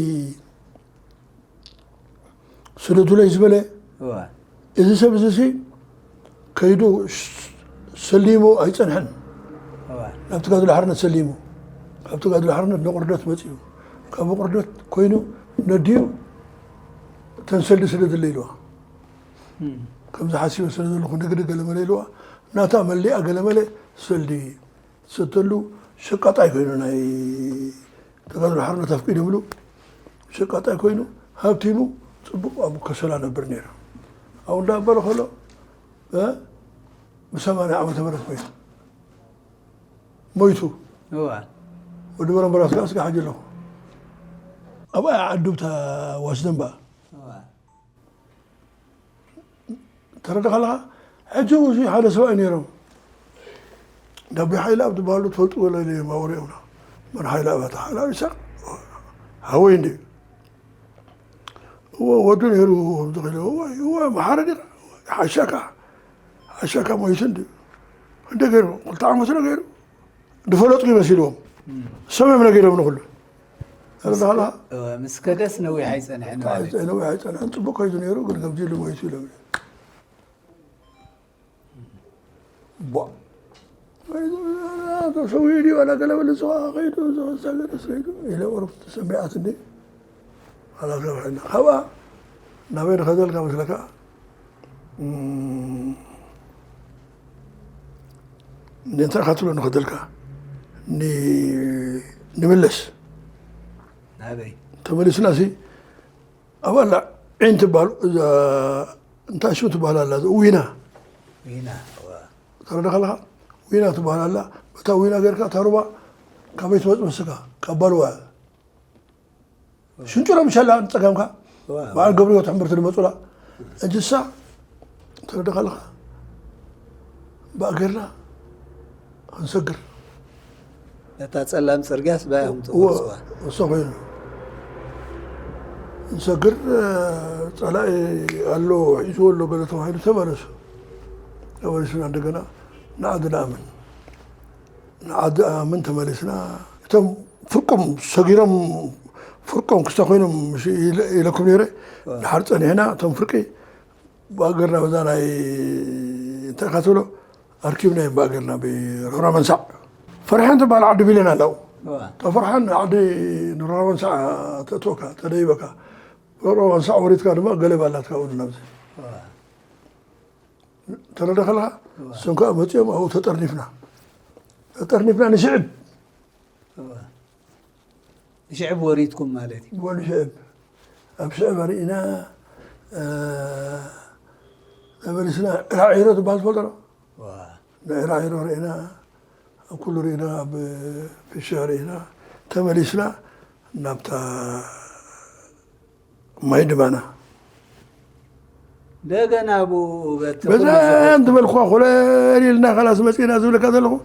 ስደዱለይ ዝበለ እዚ ሰብ እዚ ሲ ከይዱ ሰሊሙ ኣይፀንሐን ናብ ተጋድሎ ሓርነት ሰሊሙ ካብ ተጋድሎ ሓርነት ንቁርደት መፂኡ ካብ ቁርደት ኮይኑ ነዲኡ ተንሰልዲ ስደድለ ኢልዋ ከምዚ ሓሲበ ስለ ዘለኹ ንግዲ ገለመለ ኢልዋ ናታ መሊኣ ገለመለ ሰልዲ ዝሰተሉ ሸቃጣይ ኮይኑ ናይ ተጋድሎ ሓርነት ኣፍቂዶምሉ ሸቃጣይ ኮይኑ ሃብቲሙ ፅቡቅ ኣብ ከሰላ ነብር ነይሩ ኣብኡ እንዳበረ ከሎ ብሰማንያ ዓመተ ምህረት ኮይኑ ሞይቱ ወዲ በረምበራስ ከዓ ስጋ ሓጂ ኣለኹ ኣብኣ ዓዱብታ ዋስደንባ ተረዳ ከለኻ ሕጂ እዚ ሓደ ሰብኣይ ነይሮም ዳቢ ሓይላ ኣብ ዝበሃሉ ትፈልጡ ወለ ማወር እዮም መር ሓይላ ኣባታ ሓይላ ይሳቅ ሃወይ እንዲ እዎ ወዱ ነይሩ ዝኽእል እዎ መሓረ ዲኻ ሓሻካ ሓሻካ ሞይቱ እንዲ እንደ ገይሩ ክልተ ዓመት ነው ገይሩ ዝፈለጡ ይመሲልዎም ሰበም ነጊሮም ንኩሉ ምስ ከደስ ነዊሕ ኣይፀንሐን ነዊሕ ኣይፀንሐን ፅቡቅ ከይዱ ነይሩ ግን ከምዚ ኢሉ ሞይቱ ኢሎም ሰው ሂዲ ዋላ ገለ በለ ዝዋ ከይዱ ዝወሳ ገደስ ከይዱ ኢለ ቁሩብ ተሰሚዓት እንዲ ሓላፍ ነብሐና ካብኣ ናበይ ንኸደልካ መስለካ እንታይ ኢኻ ትብሎ ንኸደልካ ንምለስ ናበይ ተመሊስና ሲ ኣብ ኣላ ዒን ትበሃል እንታይ ሽም ትበሃል ኣላ ዊና ዊና ተረዳ ከለካ ዊና ትበሃል ኣላ በታ ዊና ገርካ ታሩባ ካበይ ትመፅ መስካ ካብ ባልዋ ሽንጭሮ ምሸላ ንፀገምካ በዓል ገብርዮ ትሕምብርቲ ንመፁላ እጅሳ ተረዳ ከለካ ብኣገርና ክንሰግር ነታ ፀላም ፅርግያስ ባያም ትወፅዋ እሶ ኮይኑ ንሰግር ፀላኢ ኣሎ ሒዝዎ ኣሎ ገለ ተባሂሉ ተመለሱ ተመሊስና እንደገና ንዓዲ ንኣምን ንዓዲ ኣምን ተመሊስና እቶም ፍርቆም ሰጊሮም ፍርቆም ክስተ ኮይኖም ኢለኩም ነይረ ድሓር ፀኒሕና እቶም ፍርቂ ብኣገርና በዛ ናይ እንታይ ኢኻ ትብሎ ኣርኪብናዮም ብኣገርና ብሮራ መንሳዕ ፈርሓን ትበሃል ዓዲ ቢለን ኣላው ካብ ፈርሓን ዓዲ ንሮራ መንሳዕ ተእትወካ ተደይበካ ሮራ መንሳዕ ወሪድካ ድማ ገለባ ኣላትካ እውን ናብዚ ተረዳ ከለካ እሶም ከዓ መፂኦም ኣብኡ ተጠርኒፍና ተጠርኒፍና ንስዕብ ንሽዕብ ወሪድኩም ማለት እዩ ንሽዕብ ኣብ ሽዕብ ርኢና ተመሊስና ራዒሮ ትበሃል ትፈልጦ ዶ ንራዒሮ ርኢና ኣብ ኩሉ ርኢና ኣብ ፍሻ ርኢና ተመሊስና ናብታ ማይ ድማና እንደገና ብኡ በቲ በዛ እንትበልኩዋ ኮለል ኢልና ካላስ መፂና ዝብለካ ዘለኹ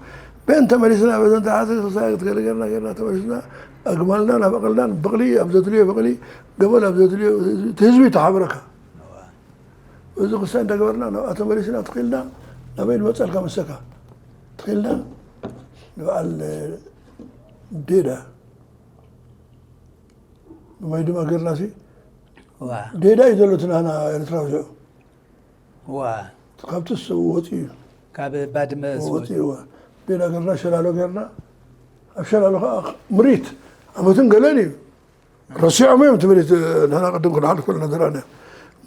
በን ተመሊስና በዘን ተሓሰ ክሳየት ገለ ገርና ገርና ተመሊስና ኣግማልና ናብ ኣቕልናን በቕሊ ኣብ ዘድልዮ በቕሊ ገመል ኣብ ዘድልዮ እቲ ህዝቢ ተሓብረካ በዚ ክሳይ እንዳገበርና ናብኣ ተመሊስና ትኽኢልና ናበይ ንመፀልካ መሰካ ትኽኢልና ንበዓል ዴዳ ብማይ ድማ ገርና ሲ ዴዳ እዩ ዘሎ እቲ ናህና ኤርትራዊ ሽዑ ዋ ካብቲ ወፂኡ እዩ ካብ ባድመ ወፂኡ ዴዳ ገርና ሸላሎ ገርና ኣብ ሸላሎ ከዓ ምሪት ዓመትን ገለን እዩ ረሲዖም እዮም እቲ ምሪት ንሕና ቅድም ክንሓልፍ ከለና ዝረኣና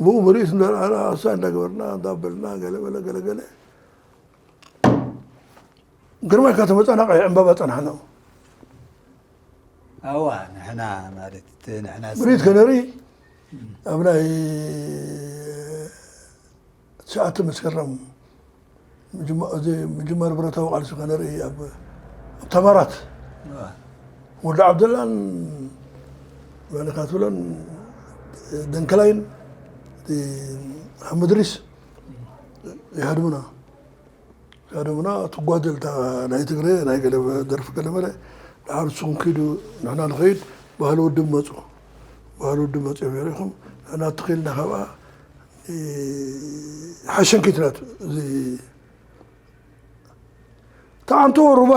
ብኡ ምሪት እንዳረኣና ኣሳ እንዳገበርና እንዳበልና ገለበለ ገለገለ ግርማይ ካብ ተመፃና ቀይሕ ዕምባባ ፀናሕና። ኣዋ ንሕና ማለት እቲ ንሕና ምርኢት ከነርኢ ኣብ ናይ ትሽዓተ መስከረም ምጅማ- እዚ ምጅማር ብረታዊ ቃልሲ ከነርኢ ኣብ ኣብ ተማራት ኣዋ፣ ወዲ ዓብደላን መለካ ትብለን ደንከላይን እቲ ሓመድሪስ ይሃድሙና። ይሃድሙና። ትጓደል እታ ናይ ትግረ ናይ ገለ ደርፊ ገለ መለ። ድሓር ንስኹም ኪዱ ንሕና ንኸይድ። ባህሊ ውድብ መፁ። ባህሊ ውድብ መፁ እዮም ነሪኹም። ንሕና ትኽኢልና ካብኣ ሓሸንኪት ናት እዚ ተዓንቶ ሩባ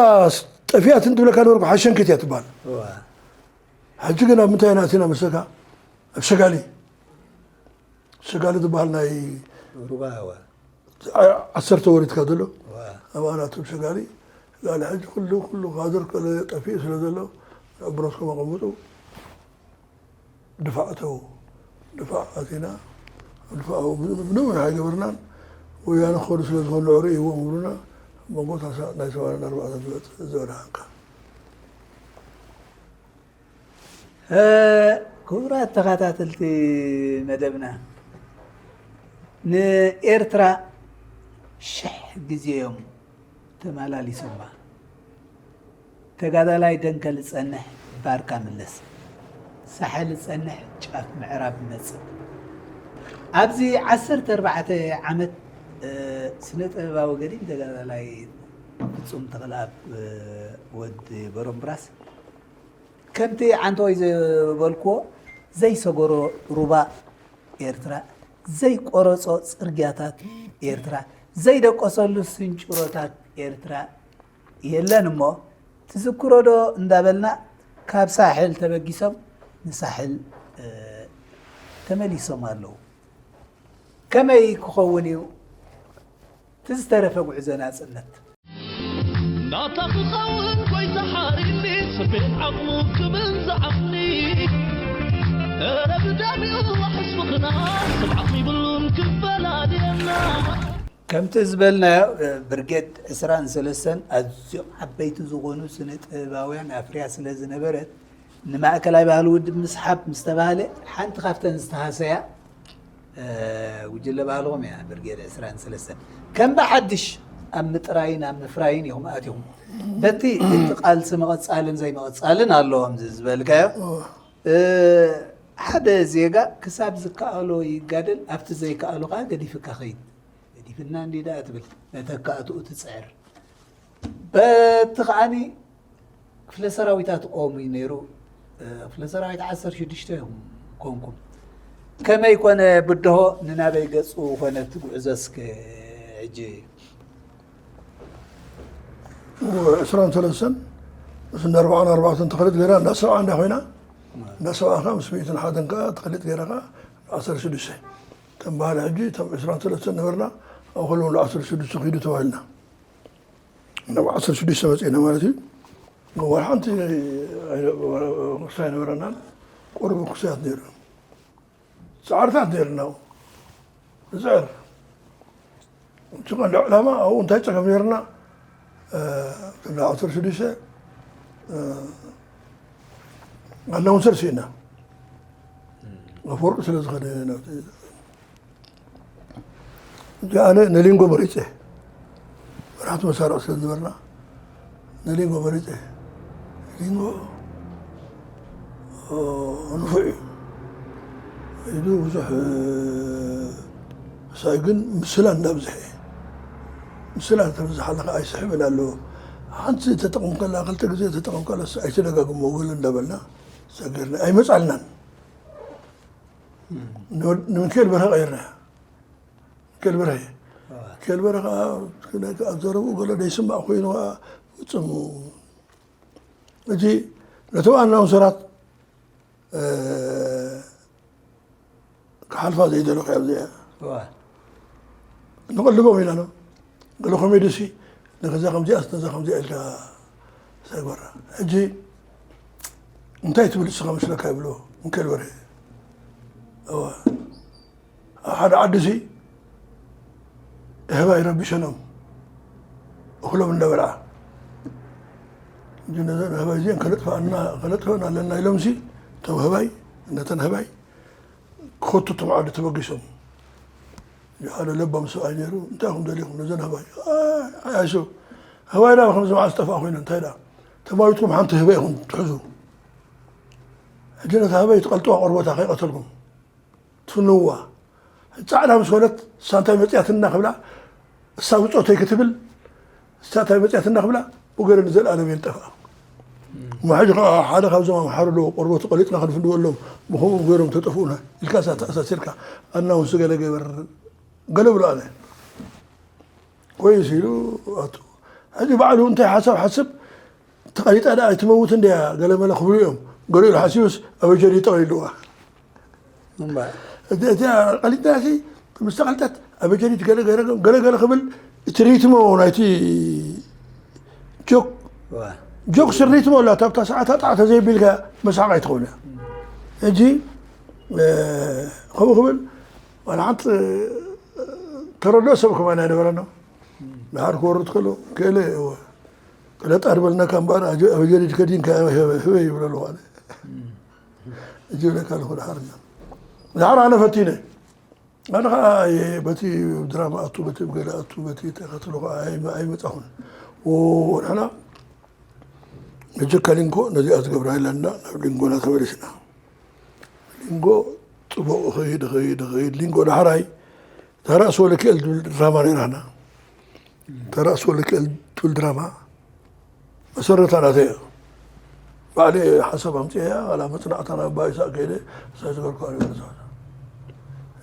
ጠፊኣት እንትብለካ ነበርኩ። ሓሸንኪት እያ ትበሃል። እዋ፣ ሕጂ ግን ኣብ ምንታይ ኢና ኣቲና መስለካ? ኣብ ሸጋሊ። ሸጋሊ ዝበሃል ናይ ሩባ እዋ፣ ዓሰርተ ወሪድካ ዘሎ እዋ፣ ኣብኣ ናቶም ሸጋሊ። ላሊ ሕጂ ኩሉ ኩሉ ካድር ከለ ጠፊኡ ስለ ዘሎ ንዕብረትኩም ኣቐምጡ። ድፋዕ ተው። ድፋዕ ኣቲና። ድፋዕ ብነዊሕ ኣይገበርናን። ወያነ ክኸዱ ስለ ዝኾኑ ንዕሪእዎም ይብሉና። መንጎ ናይ ሰማንያን ኣርባዕተን ዝበፅእ ዝበድሃንካ። ክቡራት ተኸታተልቲ መደብና፣ ንኤርትራ ሽሕ ግዜ እዮም ተመላሊሶማ። ተጋዳላይ ደንከል ጸንሕ ባርካ ምለስ፣ ሳሕል ጸንሕ ጫፍ ምዕራብ መጽእ። ኣብዚ ዓሰርተ ኣርባዕተ ዓመት ስነ ጥበባዊ ገዲም ተጋዳላይ ፍጹም ተኽለኣብ ወዲ በሮምብራስ ከምቲ ዓንተወይ ዝበልክዎ ዘይሰገሮ ሩባ ኤርትራ፣ ዘይቆረጾ ጽርግያታት ኤርትራ፣ ዘይደቀሰሉ ስንጭሮታት ኤርትራ የለን እሞ ትዝክሮ ዶ እንዳበልና ካብ ሳሕል ተበጊሶም ንሳሕል ተመሊሶም ኣለዉ። ከመይ ክኸውን እዩ እቲ ዝተረፈ ጉዕዞ ናጽነት? ናታ ክኸውን ጎይታ ሓሪኒ ስቤት ዓቕሙ ክብል ዝዓኒ ረ ብዳሚኡ ሕስብኽና ስብዓት ይብሉን ክፈላልየና። ከምቲ ዝበልናዮ ብርጌድ ዕስራን ሰለስተን ኣዝዮም ዓበይቲ ዝኾኑ ስነ ጥበባውያን ኣፍርያ ስለ ዝነበረት ንማእከላይ ባህሊ ውድብ ምስሓብ ምስ ተባህለ ሓንቲ ካብተን ዝተሃሰያ ጉጅለ ባህልኹም እያ ብርጌድ ዕስራን ሰለስተን። ከም ብሓድሽ ኣብ ምጥራይን ኣብ ምፍራይን ኢኹም ኣቲኹም። በቲ እቲ ቃልሲ ምቕጻልን ዘይምቕጻልን ኣለዎም ዝበልካዮ ሓደ ዜጋ ክሳብ ዝከኣሎ ይጋደል ኣብቲ ዘይከኣሎ ከዓ ገዲፍካ ኸይድ። ገዲፍና እንዲ ደኣ ትብል መተካእትኡ ትፅዕር። በቲ ከዓኒ ክፍለ ሰራዊታት ኦሙ እዩ ነይሩ። ክፍለ ሰራዊት ዓሰርተ ሽዱሽተ ኢኹም ኮንኩም። ከመይ ኮነ ብድሆ ንናበይ ገፁ ኮነት ጉዕዞ እስከ ሕጂ? ዕስራን ሰለስተን ምስ እንዳ ኣርባዓን ኣርባዕተን ተኸሊት ገይራ እንዳ ሰብዓ እንዳ ኮይና እንዳ ሰብዓ ከዓ ምስ ሚእትን ሓደን ከዓ ተኸሊት ገይራ ከዓ ዓሰርተ ሽዱሽተ ከም ባህሊ ሕጂ እቶም ዕስራን ሰለስተን ነበርና ኣብ ከለዉ ዓሰርተ ሽዱሽተ ኪዱ ተባሂልና ናብ ዓሰርተ ሽዱሽተ መፂእና ማለት እዩ። ዋላ ሓንቲ ክስታይ ነበረናን ቁርብ ክስያት ነይሩ ፃዕርታት ነይርና ንፅዕር እቲ ቀንዲ ዕላማ ኣብኡ እንታይ ፀገም ነይርና ዓሰርተ ሽዱሽተ ኣናውንሰር ስኢና ኣፈወርቂ ስለ ዝኸደ ኣነ ንሊንጎ መሪፀ መራሕቲ መሳርዕ ስለ ዝነበርና ንሊንጎ መሪፀ ሊንጎ ንፉዕ እዩ ኢሉ ብዙሕ ሳይ ግን ምስላ እንዳብዝሐ ምስላ ተብዝሓ ኣለካ ኣይስሕብን ኣለዎ ሓንቲ ተጠቕምከላ ክልተ ግዜ ተጠቕምከላ ኣይተደጋግሞ ውል እንዳበልና ሰጊርና ኣይመፃልናን ንምክኤል በርሀ ቀይርና ምክኤል በርሀ ምክኤል በርሀ ከዓ ኣብ ዘረብኡ ገለ ደይስማዕ ኮይኑ ከዓ ፍፅም እዚ ነቶም ኣናውንሰራት ክሓልፋ ዘይደለኹ እያ እዚኣ ንቕልቦም ኢና ገለ ኮሜዲ ሲ ነከዛ ከምዚኣ ነዛ ከምዚኣ ኢልካ ሳይጎራ ሕጂ እንታይ ትብል እስኻ መስለካ ይብሎ ምክኤል በርሀ ኣብ ሓደ ዓዲ ሲ እህባ ይረብሸኖም እኽሎም እንዳበልዓ ነዘን ኣህባይ እዚአን ከነጥፍኣና ከነጥፍአን ኣለና ኢሎምሲ፣ እቶም ኣህባይ ነተን ኣህባይ ክኸቱ እቶም ዓዲ ተበጊሶም። ሓደ ለባም ሰብኣይ ነይሩ፣ እንታይ ኢኹም ደሊኹም ነዘን ኣህባይ? ኣይ፣ ኣይ፣ ኣይሱ፣ ኣህባይ ዳ ከምዚ መዓስ ጠፍኣ ኮይነን፣ እንታይ ዳ? ተማዊትኩም ሓንቲ ህበይ ኢኹም ትሕዙ። ሕጂ ነታ ህበይ ትቐልጥዋ ቆርበታ ከይቐተልኩም ትፍንውዋ። ጻዕዳ ምስ ኮነት፣ እሳ እንታይ መጽያትና ክብላ፣ እሳ ብጾተይ ክትብል፣ እሳ እንታይ መጽያትና ክብላ፣ ብገረን ንዘለኣለም እየን ጠፍኣ። እሞ ሕጂ ከኣ ሓደ ካብዞም ኣምሓሩ ኣለዉ፣ ቆርበቱ ቀሊጥና ክንፍንወሎም፣ ብኸምኡ ገይሮም ተጠፍኡና ኢልካ እሳ ተኣሳሲርካ፣ ኣናውንስ ገለ ገበር፣ ገለ ብሎ ኣነ። ኮይስ ኢሉ ኣቱ። ሕጂ ባዕሉ እንታይ ሓሳብ ሓስብ፣ ተቐሊጣ ደኣ ኣይትመውት እንድያ፣ ገለ መለ ክብሉ እዮም። ገሊኡ ሓሲቡስ ኣበጀዲ ጠቕሊልዋ። እምበር። እቲ፣ እቲኣ ቀሊጣ ሲ፣ ምስ ተቐልጠት ኣበጀዲት ገለ ገለ፣ ገለ ገለ ክብል፣ እቲ ሪትሞ ናይቲ ጆክ፣ ዋ። ጆክ ሲ ሪትሞ ኣላ፣ ኣብታ ሰዓት ኣጣዕ ተዘይቢልካ መስሓቕ ኣይትኸውን እያ። ሕጂ፣ እ፣ ከምኡ ክብል፣ ዋላ ሓንቲ ተረድኦ ሰብ ከማን ኣይነበረን። ድሓር ክወርድ ከሎ፣ ክእለ፣ እወ፣ ቅለጣ ድበልነካ እምበኣር፣ ኣጀ-፣ ኣበጀዲድ ከዲንካ ህበ፣ ህበ ይብሎ ኣለኹ ኣነ። እጅ ብለካ ኣለኹ ድሓር እና። ድሓር ኣነ ፈቲነ። ኣነ ኸዓ፣ የ-፣ በቲ ድራማ ኣቱ፣ በቲ ገለ ኣቱ፣ በቲ ተኸትሎ ኸዓ ኣይ-፣ ኣይመጻኹን። ዎ-፣ ንሕና መጀካ ሊንጎ ነዚኣ ዝገብራ ኢለና ናብ ሊንጎና ተመሊስና። ሊንጎ ጽቡቕ ይኸይድ፣ ይኸይድ፣ ይኸይድ። ሊንጎ ዳሕራይ እታ ራእሲ ወልደኪኤል ትብል ድራማ ነይራና። እታ ራእሲ ወልደኪኤል ትብል ድራማ መሰረታ ናተይ እያ። ባዕለ ሓሳብ ኣምፅኤያ፣ ዋላ መፅናዕታ ናብ ኣባ ይስሐቅ ከይደ፣ ንሳ ዝገበርኩዋ ነይሩ።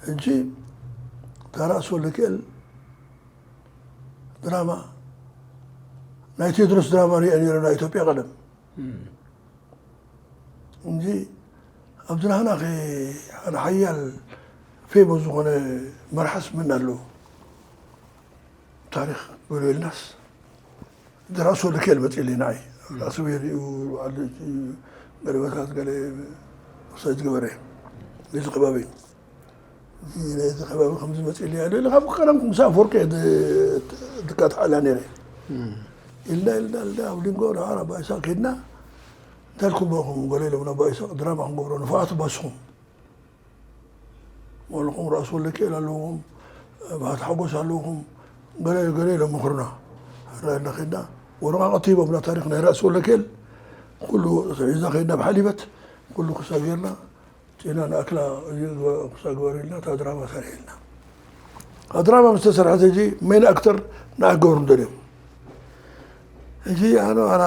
ሕጂ እታ ራእሲ ወልደኪኤል ድራማ ናይ ቴድሮስ ድራማ ሪአ ነይረ ናይ ኢትዮጵያ ቀደም። እም። እንጂ ኣብዚ ናህና ኸ ሓደ ሓያል ፌመስ ዝኾነ መርሓስ መን ኣሎ? ታሪኽ በሉ ኢልናስ፣ ራእሲ ወልደኪኤል መፂእሊ ንዓይ። ራእሲ ወይሪኡ በዓል ገለበታት ገለ ክሳይ ዝገበረ እዚ ከባቢ። እዚ ነዚ ከባቢ ከምዚ መፂእሊ ኣሎ ኢለ ካብ ቀደም ምስ ኣፈወርቂ እየ ዝ-፣ ዝካትዓላ ነይረ። እም። ኢልና፣ ኢልና፣ ኢልና ኣብ ሊንጎ ደሓር ኣባ ይስሐቅ ከይድና፣ እንታይ ኢልኩም ኢኹም ገለ ኢሎምና ኣባ ይስሐቅ ድራማ ክንገብሮ ንፉዓት ባስኹም። ወልኹም ራእሲ ወልደኪኤል ኣለውኹም፣ ባህታ ሓጎስ ኣለውኹም፣ ገለ ገለ ኢሎም ምኽሩና። ራእና ከይድና፣ ወረቓቕቲ ሂቦምና ታሪኽ ናይ ራእሲ ወልደኪኤል፣ ኩሉ ሒዝና ከይድና ብሓሊበት፣ ኩሉ ክሳብ ጌርና፣ ፂና ንኣክላ፣ እዚ ክሳብ ግበሩ ኢልና፣ እታ ድራማ ሰሪሕልና። እታ ድራማ ምስ ተሰርሐት፣ ሕጂ ሜን ኣክተር ንዓ ክገብሩ ደልዮም። ሕጂ ኣነ፣ ኣነ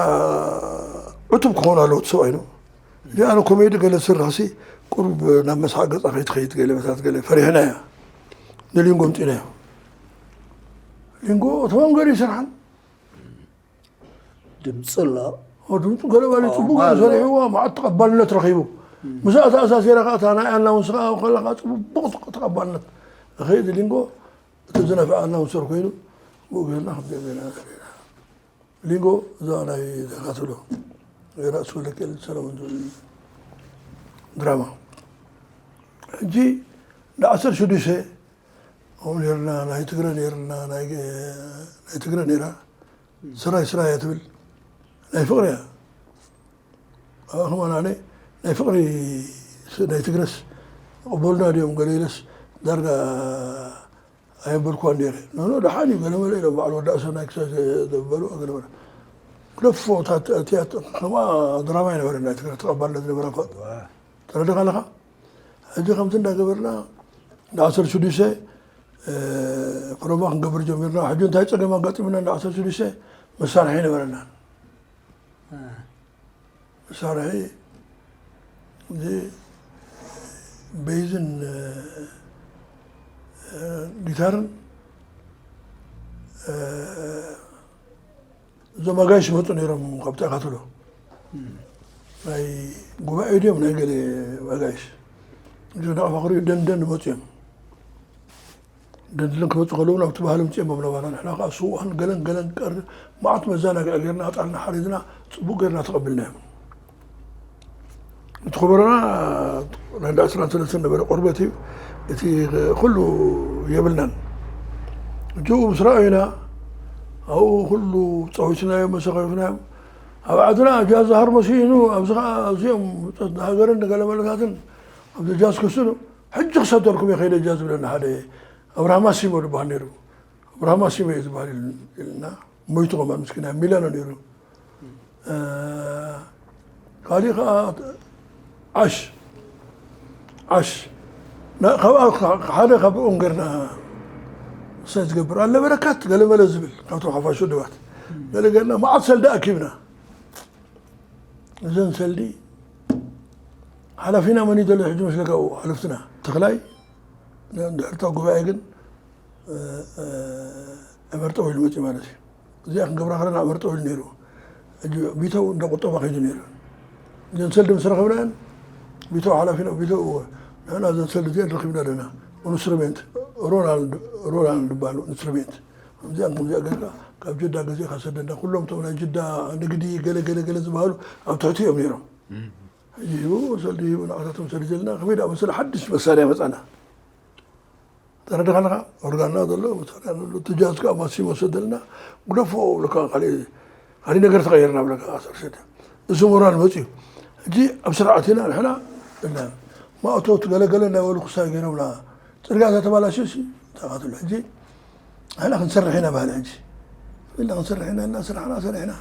ዕቱብ ክኾኑ ኣለዎ፣ እቲ ሰብኣይ ነው። እዚ ኣነ ኮሜዲ ገለ ዝስራሕሲ ቁሩብ ናብ መስሓቕ ገጻ ከይትኸይድ ገለ መታት ገለ ፈሪሕናያ። ንሊንጎ ኣምጺእናዮ። ሊንጎ እቶም ገለ ይስርሓን። ድምጺ ኣሎ። ኦ፣ ድምጹ ገለ ባለ ኦ፣ ጽቡቕ ገለ ማለት ሰሪሕዋ፣ መዓት ተቐባልነት ረኺቡ። እም። ምስኣ ተኣሳሲራ ከኣ እታ ናይ ኣናውንስ ከኣ ከላ ከኣ ጽቡቕ ተቐባልነት። እኸይድ ሊንጎ እቲ ዝነፍዐ ኣናውንሰር ኮይኑ፣ ብኡ ገይርና ከም ገለ ገይርና ሰሪሕና። ሊንጎ እዛ ናይ ዘካትሎ ራእሲ ወልደኪኤል ሰለሙን ዝብል ድራማ። ሕጂ ንዓሰርተ ሽዱሽተ ከምኡ ነይርና፣ ናይ ትግረ ነይርና፣ ናይ ገ-፣ ናይ ትግረ ነይራ። ስራይ ስራይ እያ ትብል። ናይ ፍቕሪ እያ። ኣነ ከማን ኣነ ናይ ፍቕሪ ስ-፣ ናይ ትግረስ ይቕበሉና ድዮም ገለ ኢለስ ዳርጋ ኣየበልኩዋን ነይረ። ኖ፣ ኖ፣ ደሓን እዩ፣ ገለመለ ኢሎም በዓል ወዲ ኣሰናይ ክሳብ ዘ-፣ ዘበሉ፣ ገለመለ። ግደፎ፣ እታ ት-፣ እቲኣ ት-፣ ከምኣ ድራማ ኣይነበረን ናይ ትግረ ተቐባልነት ዝነበራ እኳ። ዋ። ተረዲእካ ኣለኻ? ሕጂ ከምዚ እንዳገበርና፣ ንዓሰርተ ሽዱሽተ፣ እ፣ ፕሮማ ክንገብር ጀሚርና። ሕጂ እንታይ ጸገም ኣጋጢሙና? ንዓሰርተ ሽዱሽተ መሳርሒ ኣይነበረናን። እ። መሳርሒ እዚ ቤዝን፣ እ፣ እ፣ ጊታርን፣ እ፣ እዞም ኣጋይሽ ይመጹ ነይሮም ካብቲ ኣካትሎ። እም። ናይ ጉባኤ ድዮም ናይ ገለ ኣጋይሽ። እዚ ንዕኻ ክርእዩ ደንደን ይመጹ እዮም። ደንደን ክመጹ ከለዉ ናብቲ ባህሊ ኣምጺኦሞም ናባና። ንሕና ከኣ ስውኣን ገለን ገለን ቀር-፣ መዓት መዘናግዒ ጌርና፣ ኣጣልና ሓሪድና፣ ጽቡቕ ጌርና ተቐቢልናዮም። እቲ ከበሮና ናይ እንዳ ዕስራን ሰለስተን ነበረ፣ ቆርበት እዩ። እቲ ኩሉ የብልናን። እጅኡ ምስ ረኣዩና፣ ኣብኡ ኩሉ ጸዊትናዮም፣ መሰኸፍናዮም። ኣብ ዓድና ጃዝ ሃርሞሲ ኢኑ ኣብዚ ኸዓ ኣብዚኦም ሃገርን ገለመለታትን ኣብዚ ጃዝ ክስኑ ሕጂ ክሰደልኩም እየ ከይደ ጃዝ ዝብለና ሓደ ኣብርሃም ኣሲሞ ዝበሃል ነይሩ። ኣብርሃም ኣሲሞ እዩ ዝበሃል ኢልና ሞይቱ ከማን ምስኪና ሚላኖ ነይሩ። ካሊእ ከዓ ዓሽ ዓሽ ካብኣ ሓደ ካብኦም ገርና ሳይ ዝገብር ኣለ በረካት ገለመለ ዝብል ካብቶም ሓፋሽ ውድባት ገለ ገርና መዓት ሰልዲ ኣኪብና እዘን ሰልዲ ሓላፊና መን እዩ ዘሎ ሕጂ መስለካ ሓለፍትና ተኽላይ ድሕርታ ጉባኤ ግን ዕመር ጠው ኢሉ መፅኡ ማለት እዩ። እዚኣ ክንገብራ ከለና ዕመር ጠው ኢሉ ነይሩ። ሕጂ ቢተው እንዳ ቁጠባ ከይዱ ነይሩ። እዘን ሰልዲ ምስ ረኸብናየን ቢተው ሓላፊና ቢተው እወ ንሕና እዘን ሰልዲ እዚአን ረኺብና ኣለና። ኢንስትሩሜንት ሮላንድ ሮላንድ ዝበሃሉ ኢንስትሩሜንት ከምዚኣን ከምዚኣ ጌርካ ካብ ጅዳ ገዚእካ ሰደና። ኩሎም እቶም ናይ ጅዳ ንግዲ ገለ ገለ ገለ ዝበሃሉ ኣብ ትሕቲ እዮም ነይሮም። ሕጂ ሂቡ ሰልዲ ሂቡ ንዓታቶም ሰዲደልና ከመይ ደኣ መሰለ ሓድሽ መሳርያ መፃና። ተረድኻ ኣለኻ? ኦርጋንና ዘሎ መሳርያ ዘሎ ትጃዝ ከዓ ማሲሞ ሰደልና። ግደፎ ብለካ ካሊእ ካሊእ ነገር ተቐየርና ብለካ ኣሰርሸደ እዚ ሞራል መፅዩ። ሕጂ ኣብ ስርዓት ኢና ንሕና እና ማእቶት ገለገለ እናበሉ ክሳይ ገይሮምና ፅርግያ ተተባላሽዩ ሲ ተኻትሉ ሕጂ ንሕና ክንሰርሕ ኢና ባህሊ ሕጂ ኢልና ክንሰርሕ ኢና እና ስራሕና ሰሪሕና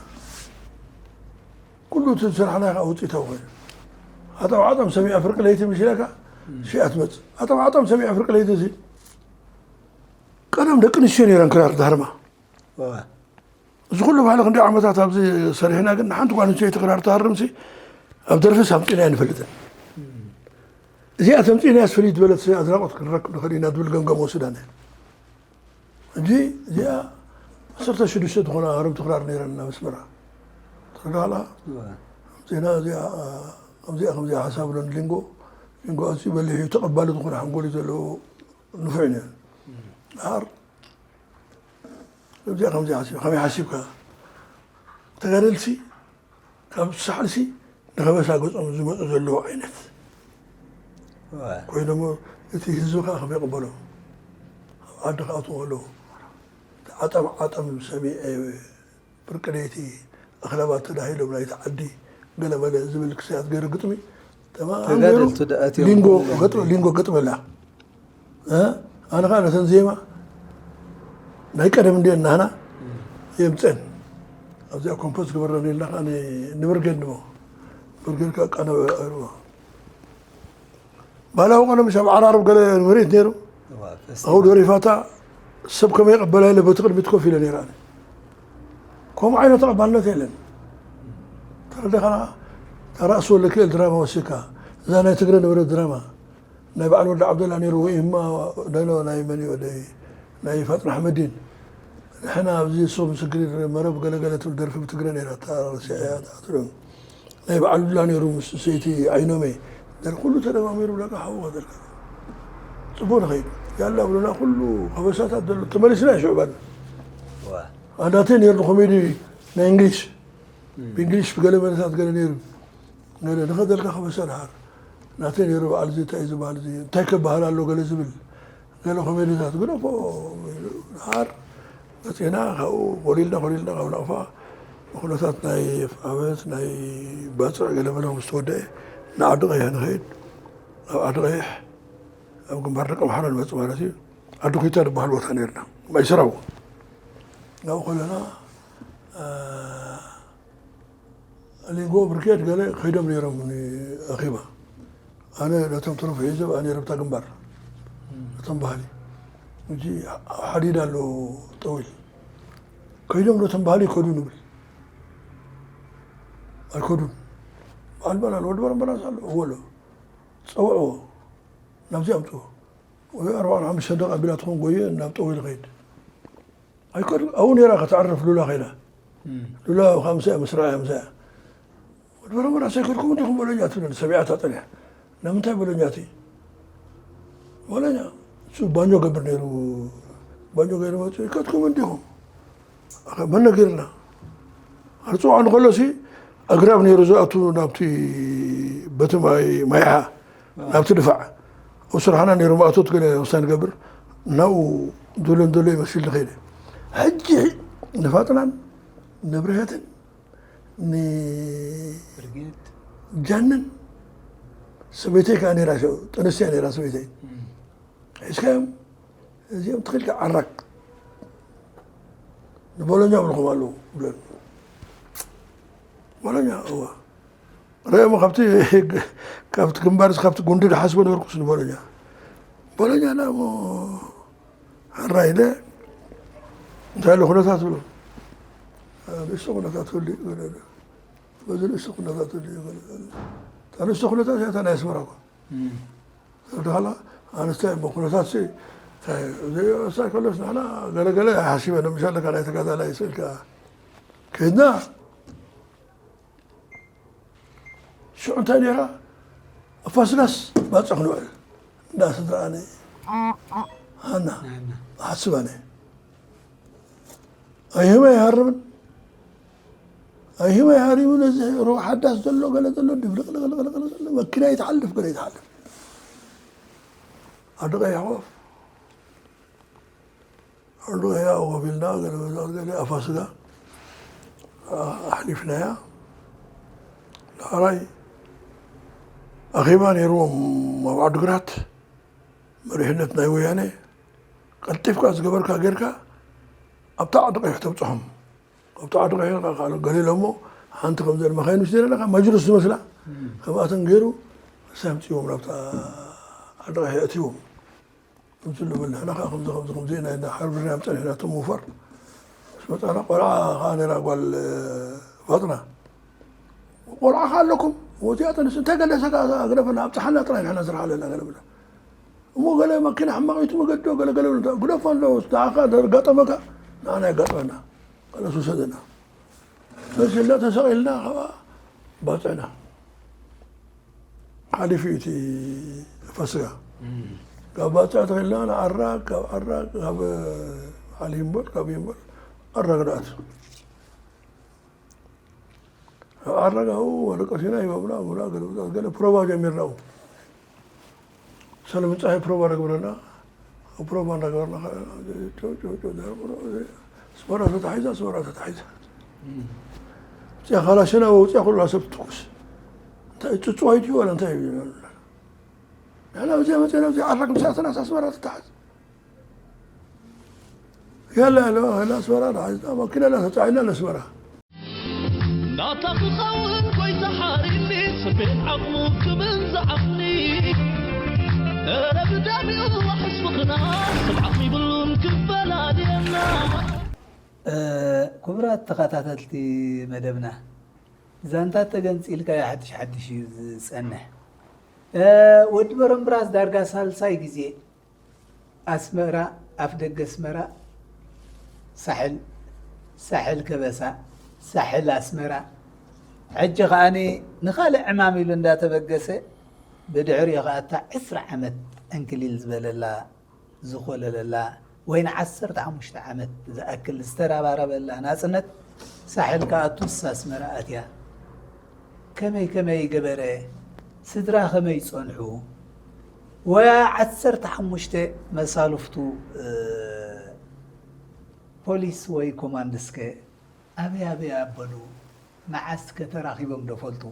ኩሉ እቲ ዝሰራሕናዮ ከዓ ውፅኢታዊ ኮይኑ። ኣጠም ዓጠም ሰሚዐ ፍርቂ ለይቲ ምስ ኢለካ ሽኣ ትመፅእ። ኣጠም ዓጠም ሰሚዐ ፍርቂ ለይቲ እዚ ቀደም ደቂ ኣንስትዮ ነይረን ክራር ዝሃርማ። እዚ ኩሉ ባህሊ ክንደይ ዓመታት ኣብዚ ሰሪሕና ግን ንሓንቲ ጓል ኣንስተይቲ ክራር ትሃርምሲ ኣብ ደርፊስ ኣምፂእና ኣይንፈልጥን። እዚኣ ተምፂእናያስ ፍልይ ዝበለት ኣድናቖት ክንረክብ ንኽእል ኢና ዝብል ገምገም ወስዳና። ሕጂ እዚኣ ዓሰርተ ሽዱሽተ ዝኾና ሃረምቲ ክራር ነይረን ኣብ ኣስመራ። ትረዳላ? እዋ። ኣምጺእና እዚኣ፣ ከምዚኣ፣ ከምዚኣ ሓሳብ ኣሎ ንሊንጎ። ሊንጎ ኣዝዩ በሊሕ እዩ፣ ተቐባሊ ዝኾነ ሓንጎል እዩ ዘለዎ፣ ንፉዕ እዩ ነይሩ። ደሓር ከምዚኣ፣ ከምዚኣ ሓሲብ-፣ ከመይ ሓሲብካ? ተጋደልሲ ካብ ሳሕልሲ ንኸበሳ ገጾም ዝመጹ ዘለዉ ዓይነት እዋ። ኮይኖም እቲ ህዝቢ ከዓ ከመይ ይቕበሎም? ኣብ ዓዲ ክኣትዉ ከለዉ፣ ዓጠም ዓጠም ሰሚዐ፣ ፍርቂ ለይቲ ኣኽለባት ተዳሂሎም ናይቲ ዓዲ ገለመለ ዝብል ክስያት ገይሩ ግጥሚ ተማም ገይሩ ተጋደልቱ ደኣ ኣትዮም ሊንጎ ክብሉ ገጥ-፣ ሊንጎ ገጥመላ። እ? ኣነ ኸዓ ነተን ዜማ ናይ ቀደም እንድየን ናህና የምፀን። ኣብዚኣ ኮምፖዝ ግበረን ኢልና ኸዓ ን-፣ ንብርጌድ ንቦ። ብርጌድ ከቃነበ ኣርዋ። ባህላዊ ቀደም ኣብ ዓራርብ ገለ መሬት ነይሩ። እዋ፣ ፈስቲቫል። ኣብኡ ደሪፋታ ሰብ ከመይ ይቐበላ ኢለ በቲ ቅድሚት ኮፍ ኢለ ነይረ ኣነ። ከምኡ ዓይነት ተቐባልነት የለን። ተረዲኻ? እታ ራእሲ ወልደኪኤል ድራማ ወሲድካ። እዛ ናይ ትግረ ነበረት ድራማ። ናይ በዓል ወዲ ዓብደላ ነይሩ ወይ እማ ደሎ ናይ መን እዩ ወደይ? ናይ ፋጥን ኣሕመዲን። ንሕና ኣብዚ ሶም ስግሪር መረብ ገለገለ ትብል ደርፊ ብትግረ ነይራ። እታ ረሲዐያ እያ ትብሎም። ናይ በዓል ዱላ ነይሩ ምስ ሰይቲ ዓይኖመይ። ደርፊ ኩሉ ተደማሚሩ ብለካ ሓው ገደልካ። ጽቡቕ ንኸይድ። ያላ ብሉና ኩሉ ከበሳታት ዘሎ ተመሊስና ሽዑ ባና። ዋ። ኣንዳተይ ነይሩ ኮሜዲ ናይ እንግሊሽ። እም። ብእንግሊሽ ብገለ መለታት ገለ ነይሩ። ገለ ንኸደልካ ከበሳ ደሓር። ናተይ ነይሩ በዓል እዚ እንታይ እዩ ዝበሃል እዚ? እንታይ ከበሃል ኣሎ ገለ ዝብል። ገለ ኮሜዲታት ግደፎ። ደሓር መፂና ካብኡ ኮሊልና ኮሊልና ካብ ናቕፋ ብኩነታት ናይ ኣፍዓበት ናይ ባፅዕ ገለ መለ ምስ ተወደአ ንዓዲ ቀይሕ ንኸይድ። ኣብ ዓዲ ቀይሕ ኣብ ግንባር ደቂ ኣምሓራ ንመፅእ ማለት እዩ። ዓዲ ኩይታ ዝበሃል ቦታ ነይርና። ማይ ሰራው ናብኡ ከለና፣ እ፣ ሊንጎ ብርጌድ ገለ ከይዶም ነይሮም ንኣኼባ። ኣነ ነቶም ተረፉ ሒዘ ብኣ ነይረ ብታ ግንባር። ነቶም ባህሊ። ሕጂ ሓዲድ ኣሎ ጠዊል። ከይዶም ነቶም ባህሊ ይከዱ ንብል። ኣይከዱን። በዓል በላል ወዲ በረምበላስ ኣሎ። እዎ ኣሎ። ጸውዕዎ። ናብዚ ኣምጽዎ። ወይ ኣርባዓን ሓሙሽተን ደቂቕ ኣቢላ ትኸውን ጎየ ናብ ጠዊል ኸይድ። ኣይከድ-፣ ኣብኡ ነይራ ከተዕርፍ ሉላ ኸይዳ። እም። ሉላ ካብ ምሳያ ምስ ረኣያ ምሳያ። ወዲ በረመራ ሰይከድኩም እንዲኹም ቦሎኛ ትብለኒ፣ ሰሚዓታ ጸኒሓ። ንምንታይ ቦሎኛ እቲ? ቦሎኛ፣ እሱ ባኞ ገብር ነይሩ። ባኞ ገይሩ መፂኡ፣ ይከድኩም እንዲኹም። ኣኸ-፣ መን ነጊርና? ኣርፅዋዕ እንከሎሲ ኣግራብ ነይሩ ዝኣቱ ናብቲ በቲ ማይ፣ ማይሓ፣ ናብቲ ድፋዕ። ኣብ ስራሕና ነይሩ ማእቶት ገለ ወሳኒ ንገብር። ናብኡ ዘሎ እንደሎ ይመስል ንኸይደ። ሕጂ ንፋጥናን ንብርሀትን ንጃንን ሰበይተይ ከዓ ነይራ፣ ጥንስቲ እያ ነይራ ሰበይተይ። ሒዝካዮም እዚኦም ትኽልካ ዓራክ ንቦሎኛ ብልኹም ኣለዉ ብለን። ቦሎኛ እዋ ረእሞ ካብቲ፣ ካብቲ ግንባርስ ካብቲ ጉንዲ ድሓስቦ ነበርኩስ ንቦሎኛ። ቦሎኛ ዳ እሞ ሕራይ ኢለ እንታይ ኣሎ ኩነታት ብሎ። ንእሽቶ ኩነታት ክህሉ እዩ ገለ፣ በዚ ንእሽቶ ኩነታት ክህሉ እዩ ገለ። እታ ንእሽቶ ኩነታት እያ እታ ናይ ኣስመራ እኮ። ተረድኻላ? ኣንስታይ እሞ ኩነታት ሲ እንታይ እዩ? ዘይወሳይ ከሎስ ንሕና ገለገለ ሓሲበ ንምሻለካ ናይ ተጋዳላይ ስእልካ ከይድና ሽዑ እንታይ ነይራ? ኣፋስጋስ ባጽዕ ክንውዕል እንዳ ስድራኣነ ሃና ሓስባነ ኣይህመ ይሃርምን ኣይህመ ይሃሪሙ ነዚ ሮ ሓዳስ ዘሎ ገለ ዘሎ ድብልቅልቅልቅልቅልቅልቅ መኪና ይትሓልፍ ገለ ይትሓልፍ ኣደቀ ይሕቆፍ ኣሉ ያው ኮፍ ኢልና ገለ መዛር ገለ ኣፋስጋ ኣሕሊፍናያ። ዳሕራይ ኣኼባ ነይርዎም ኣብ ዓድግራት መሪሕነት ናይ ወያነ ቀልጢፍካ ዝገበርካ ጌርካ ኣብታ ዓዲ ቀይሕ ተብፅሖም። ኣብታ ዓዲ ቀይሕ ገሊሎሞ ሓንቲ ከምዘን መኻይን ውስደለካ መጅልስ ዝመስላ ከምኣተን ገይሩ ሳምፅዎም ናብታ ዓዲ ቀይሕ ኣእትዎም። ከምዚ ንብል ንሕና ከዓ ከምዚ ከምዚ ከምዚ ናይ ሓርብና ምፀኒሕና እቶም ምውፋር ምስ መፃና ቆልዓ ከዓ ነይራ ጓል ፋጥና ቆልዓ ከዓ ኣለኩም ወዚኣ ተንስ እንታይ ገለሰ ከዓ ግደፈና ኣብፀሓና ጥራይ ንሕና ስራሕ ኣለና ገለ ብላ እሞ ገለ መኪና ሕማቂቱ መገዲ ገለ ገለ ብላ ግደፎ ኣሎ ንዓኻ ዘጋጠመካ ንዓና የጋጥመና ገለ ስውሰደና ተሲልና ተሰቒልና ከዓ ባፅዕና ሓሊፉ እዩ እቲ ፈስጋ ካብ ባፅዕ ተኺልና ንዓራግ ካብ ዓራግ ካብ ዓሊ እምበር ካብ እምበር ዓራግ ንኣት ኣብ ዓራግ ኣብኡ ወረቀሲና ይበብና ብላ ገለ ፕሮቫ ጀሚርና ሰለምንጻይ ፕሮባ ነግብረና ፕሮባ እናገበርና ኣስመራ ተታሒዛ ኣስመራ ተታሒዛ እዚኣ ካላሽና ወውፅያ ኩላ ሰብ ትኩስ እንታይ ፅፅዋይ ድዩ ዋላ እንታይ ንሕና ብዚኣ መፅና ብዚ ዓራግ ምሳትና ኣስመራ ተታሓዝ ያላ ያለ ኣስመራ ተሓዝና ማኪናና ተፃዒና ለስመራ ናታ ክኸውን ጎይታ ሓሪኒ ስቤት ዓቕሙ ክብል ዝዓቕኒ እረ ብደሚኡ ዋሕስ ፍቕርና ስብዓት ይብሉን ክፈላልየና። ክቡራት ተኸታተልቲ መደብና ዛንታ ተገንፂልካ ሓድሽ ሓድሽ እዩ ዝፀንሕ። ወዲ በረምብራስ ዳርጋ ሳልሳይ ግዜ ኣስመራ ኣፍ ደገ ኣስመራ ሳሕል ሳሕል ከበሳ ሳሕል ኣስመራ ሕጂ ከኣ ንኻልእ ዕማም ኢሉ እንዳተበገሰ ብድሕሪኡ ከኣ እታ ዕስራ ዓመት ዕንክሊል ዝበለላ ዝኾለለላ ወይ ንዓሰርተ ሓሙሽተ ዓመት ዝኣክል ዝተረባረበላ ናጽነት ሳሕል ክኣቱስ ኣስመራ ኣትያ። ከመይ ከመይ ገበረ? ስድራ ከመይ ጸንሑ? ወያ ዓሰርተ ሓሙሽተ መሳልፍቱ ፖሊስ ወይ ኮማንድስከ ኣበይ ኣበይ ኣበሉ? መዓስ ከ ተራኺቦም ዶ ፈልጡ?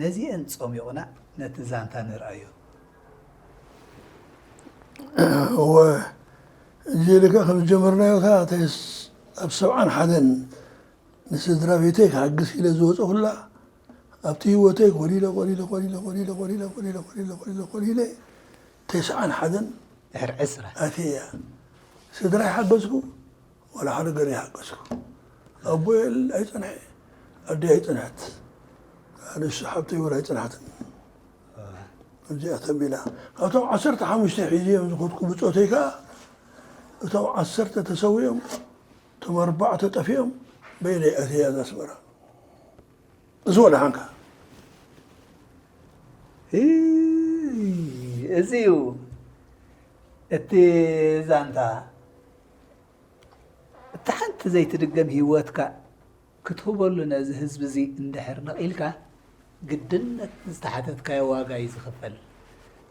ነዚኤን ጸሚቑና ነቲ ዛንታ ንርኣዮ። እወ፣ እዚ ኢልካ ከም ዝጀመርናዮ እታ ኣብ ሰብዓን ሓደን ንስድራ ቤተይ ክሓግዝ ኢለ ዝወፀኹላ ኣብቲ ህይወተይ ኮሊለ ኮሊለ ኮሊለ ኮሊለ ኮሊለ ኮሊለ ኮሊለ ኮሊለ ኮሊለ ተስዓን ሓደን ድሕሪ ዕስራ ኣትየ እያ። ስድራይ ሓገዝኩ፣ ዋላ ሓደ ገለ ይሓገዝኩ። ኣቦይ ኣይፀንሐ፣ ኣደይ ኣይፀንሐት፣ ንሱ ሓብተይ እውን ኣይፀንሓትን። እዚኣ ተቢላ ካብቶም ዓሰርተ ሓሙሽተ ሒዘዮም ዝኸድኩ ብፆተይ ከዓ እቶም ዓሰርተ ተሰዊኦም እቶም ኣርባዕተ ጠፊኦም በይነይ ኣትየ እዛ ኣስመራ። እዚ ወደሓንካ እዚ እዩ እቲ ዛንታ። እቲ ሓንቲ ዘይትድገም ህይወትካ ክትህበሉ ነዚ ህዝቢ እዚ እንድሕር ነቒልካ ግድነት ዝተሓተትካዮ ዋጋ እዩ ዝኽፈል።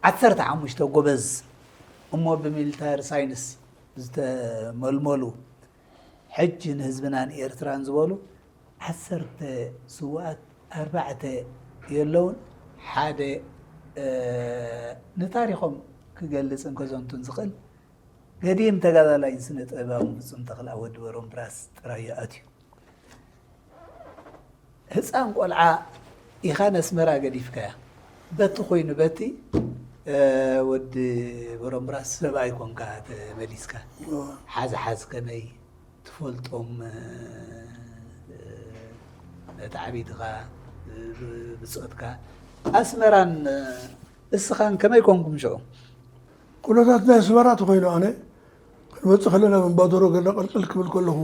ዓሰርተ ሓሙሽተ ጎበዝ እሞ ብሚሊታሪ ሳይንስ ዝተመልመሉ ሕጂ ንህዝብናን ኤርትራን ዝበሉ ዓሰርተ ስውኣት ኣርባዕተ የለውን። ሓደ ንታሪኾም ክገልጽን ከዘንቱን ዝኽእል ገዲም ተጋዳላይን ስነ ጥበባውን ፍጹም ተኽላ ወዲ በሮምብራስ ጥራይ እዩ ኣትዩ። ህፃን ቆልዓ ኢኻ ነስመራ ገዲፍካያ። በቲ ኮይኑ በቲ ወዲ በሮምብራስ ሰብኣይ ኮንካ ተመሊስካ። ሓዝ ሓዝ ከመይ ትፈልጦም መታዕቢትኻ ብፆትካ ኣስመራን እስኻን ከመይ ኮንኩም ሽዑ? ኩነታት ናይ ኣስመራ ተኮይኑ ኣነ ክንመፅእ ከለና ብንባደሮ ገለ ቅልቅል ክብል ከለኹ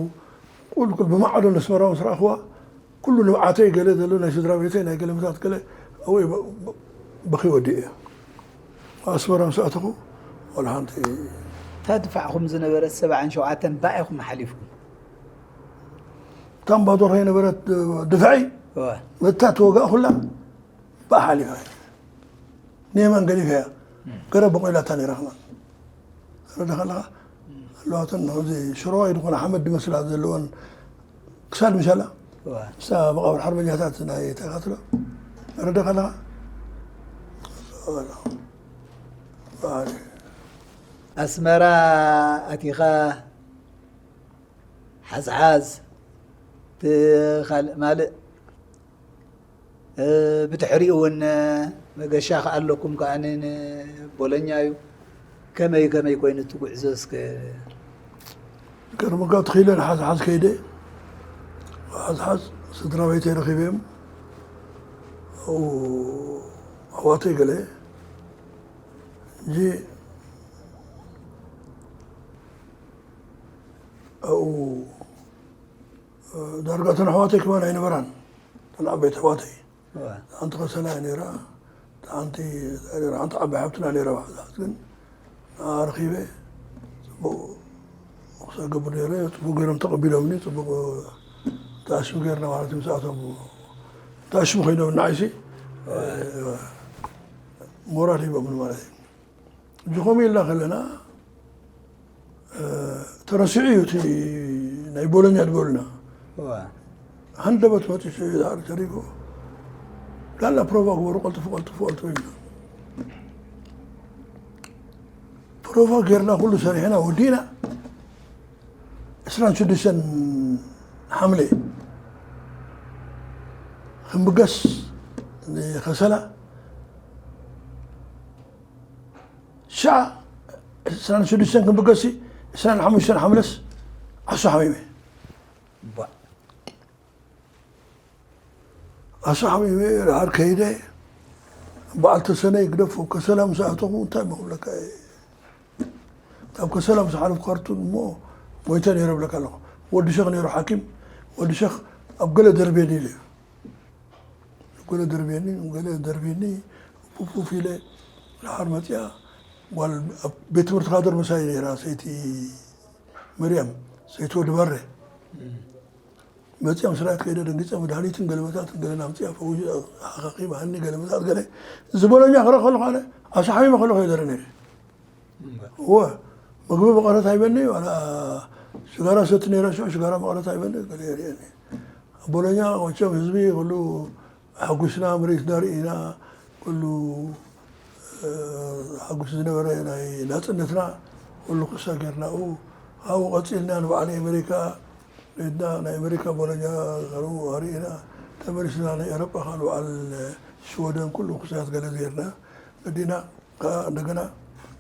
ቁልቁል ብማዕዶ ነስመራ ምስ ረኣኽዋ ኩሉ ንብዓተይ ገለ ዘሎ ናይ ስድራ ቤተይ ናይ ገለመታት ገለ ኣብኡ በኺ ወዲእ እየ። ኣስመራ ምስ ኣተኹ ዋላ ሓንቲ እታ ድፋዕኹም ዝነበረት ሰብዓን ሸውዓተን ባኢኹም ሓሊፍኩም። እታ እምባዶር ከይነበረት ድፍዐይ እወ። ነታ ተወጋእኹላ ብኣ ሓሊፋ እያ። ንየማን ገዲፈ እያ። ገረብ በቆይላታ ነይራ ከማን። ረዳ ከለኻ ኣለዋተን እዚ ሽሮዋይ ዝኾነ ሓመድ ዝመስላ ዘለወን ክሳድ ምሻላ እወ። ንሳ መቃብር ሓርበኛታት ናይ ተካትሎ ረዳ ከለኻ ኣስመራ ኣቲኻ ሓዝሓዝ እቲ ካልእ ማልእ ብድሕሪኡ እውን መገሻ ከኣለኩም ከኣ ንቦሎኛ እዩ። ከመይ ከመይ ኮይኑ እቲ ጉዕዞ እስከ ገርምካ ትኽኢለ ንሓዝሓዝ ከይደ ሓዝሓዝ ስድራ ቤተይ ረኺበዮም ኣብኡ ኣሕዋተይ ገለ እንጂ ኣብኡ ዳርጋ እተን ኣሕዋተይ ከማን ኣይነበራን። እተን ዓበይቲ ኣሕዋተይ ሓንቲ ከሰላ እያ ነይራ፣ ሓንቲ ሓንቲ ዓባይ ሓብትና ነይራ። ባዕላት ግን ንዓ ረኺበ ፅቡቕ ክሰገብር ነይረ። ፅቡቕ ገይሮም ተቐቢሎምኒ። ፅቡቕ ተኣሽሙ ገይርና ማለት እዩ። ምስኣቶም ተኣሽሙ ኮይኖም ንዓይሲ ሞራል ሂቦምኒ ማለት እዩ። ሕጂ ከምኡ ኢልና ከለና ተረሲዑ እዩ እቲ ናይ ቦሎኛ ዝበሉና። ሃንደበት መፂሱ እዩ ዝሃር ተሪጎ ዳላ ፕሮቫ ግበሩ ቀልጥፉ ቀልጥፉ ቀልጥፉ ኢልና ፕሮቫ ጌርና ኩሉ ሰሪሕና ወዲእና ዕስራን ሽዱሽተን ሓምለ ክንብገስ ንከሰላ ሻዕ ዕስራን ሽዱሽተን ክንብገሲ ዕስራን ሓሙሽተን ሓምለስ ዓሶ ሓሚመ ዓሶ ሓሚመ ድሓር ከይደ በዓል ተሰነይ ግደፎ ከሰላ ምስ ኣተኹ እንታይ መክብለካ እየ ካብ ከሰላ ምስ ሓለፍ ካርቱን እሞ ሞይተ ነይረ ብለካ ኣለኹ ወዲ ሸኽ ነይሩ ሓኪም ወዲ ሸኽ ኣብ ገለ ደርቤን ኢሉ እዩ ገለ ደርቤኒ ገለ ደርቤኒ ፉፉፍ ኢለ ድሓር መፅያ ጓል ኣብ ቤት ትምህርቲ ካደር መሳይ ነይራ ሰይቲ መርያም ሰይቲ ወዲ በረ መፅያ ምስ ራእየት ከይደ ደንጊፀ መድሃኒትን ገለመታትን ገለ ኣምፅያ ፈዊሱ ሓኻኺ ባህኒ ገለመታት ገለ ዝበለኛ ክረ ከለኹ ኣነ ኣሳሓሚመ ከለኹ የደረ ነይረ እወ ምግቢ መቐረት ኣይበኒ ዋላ ሽጋራ ሰቲ ነይረ ሽዑ ሽጋራ መቐረት ኣይበኒ ገለ የርእየኒ ቦሎኛ መቸም ህዝቢ ኩሉ ሓጒስና መሬትና ርኢና ኩሉ ሓጒስ ዝነበረ ናይ ናፅነትና ኩሉ ክሳ ጌርናኡ ካብኡ ቀፂልና ንበዓል ኣሜሪካ ሬድና ናይ ኣሜሪካ ቦሎኛ ርኢና ተመሊስና ናይ ኤሮጳ ከዓ ንበዓል ሽወደን ኩሉ ክሳያት ገለ ጌርና መዲና ከዓ እንደገና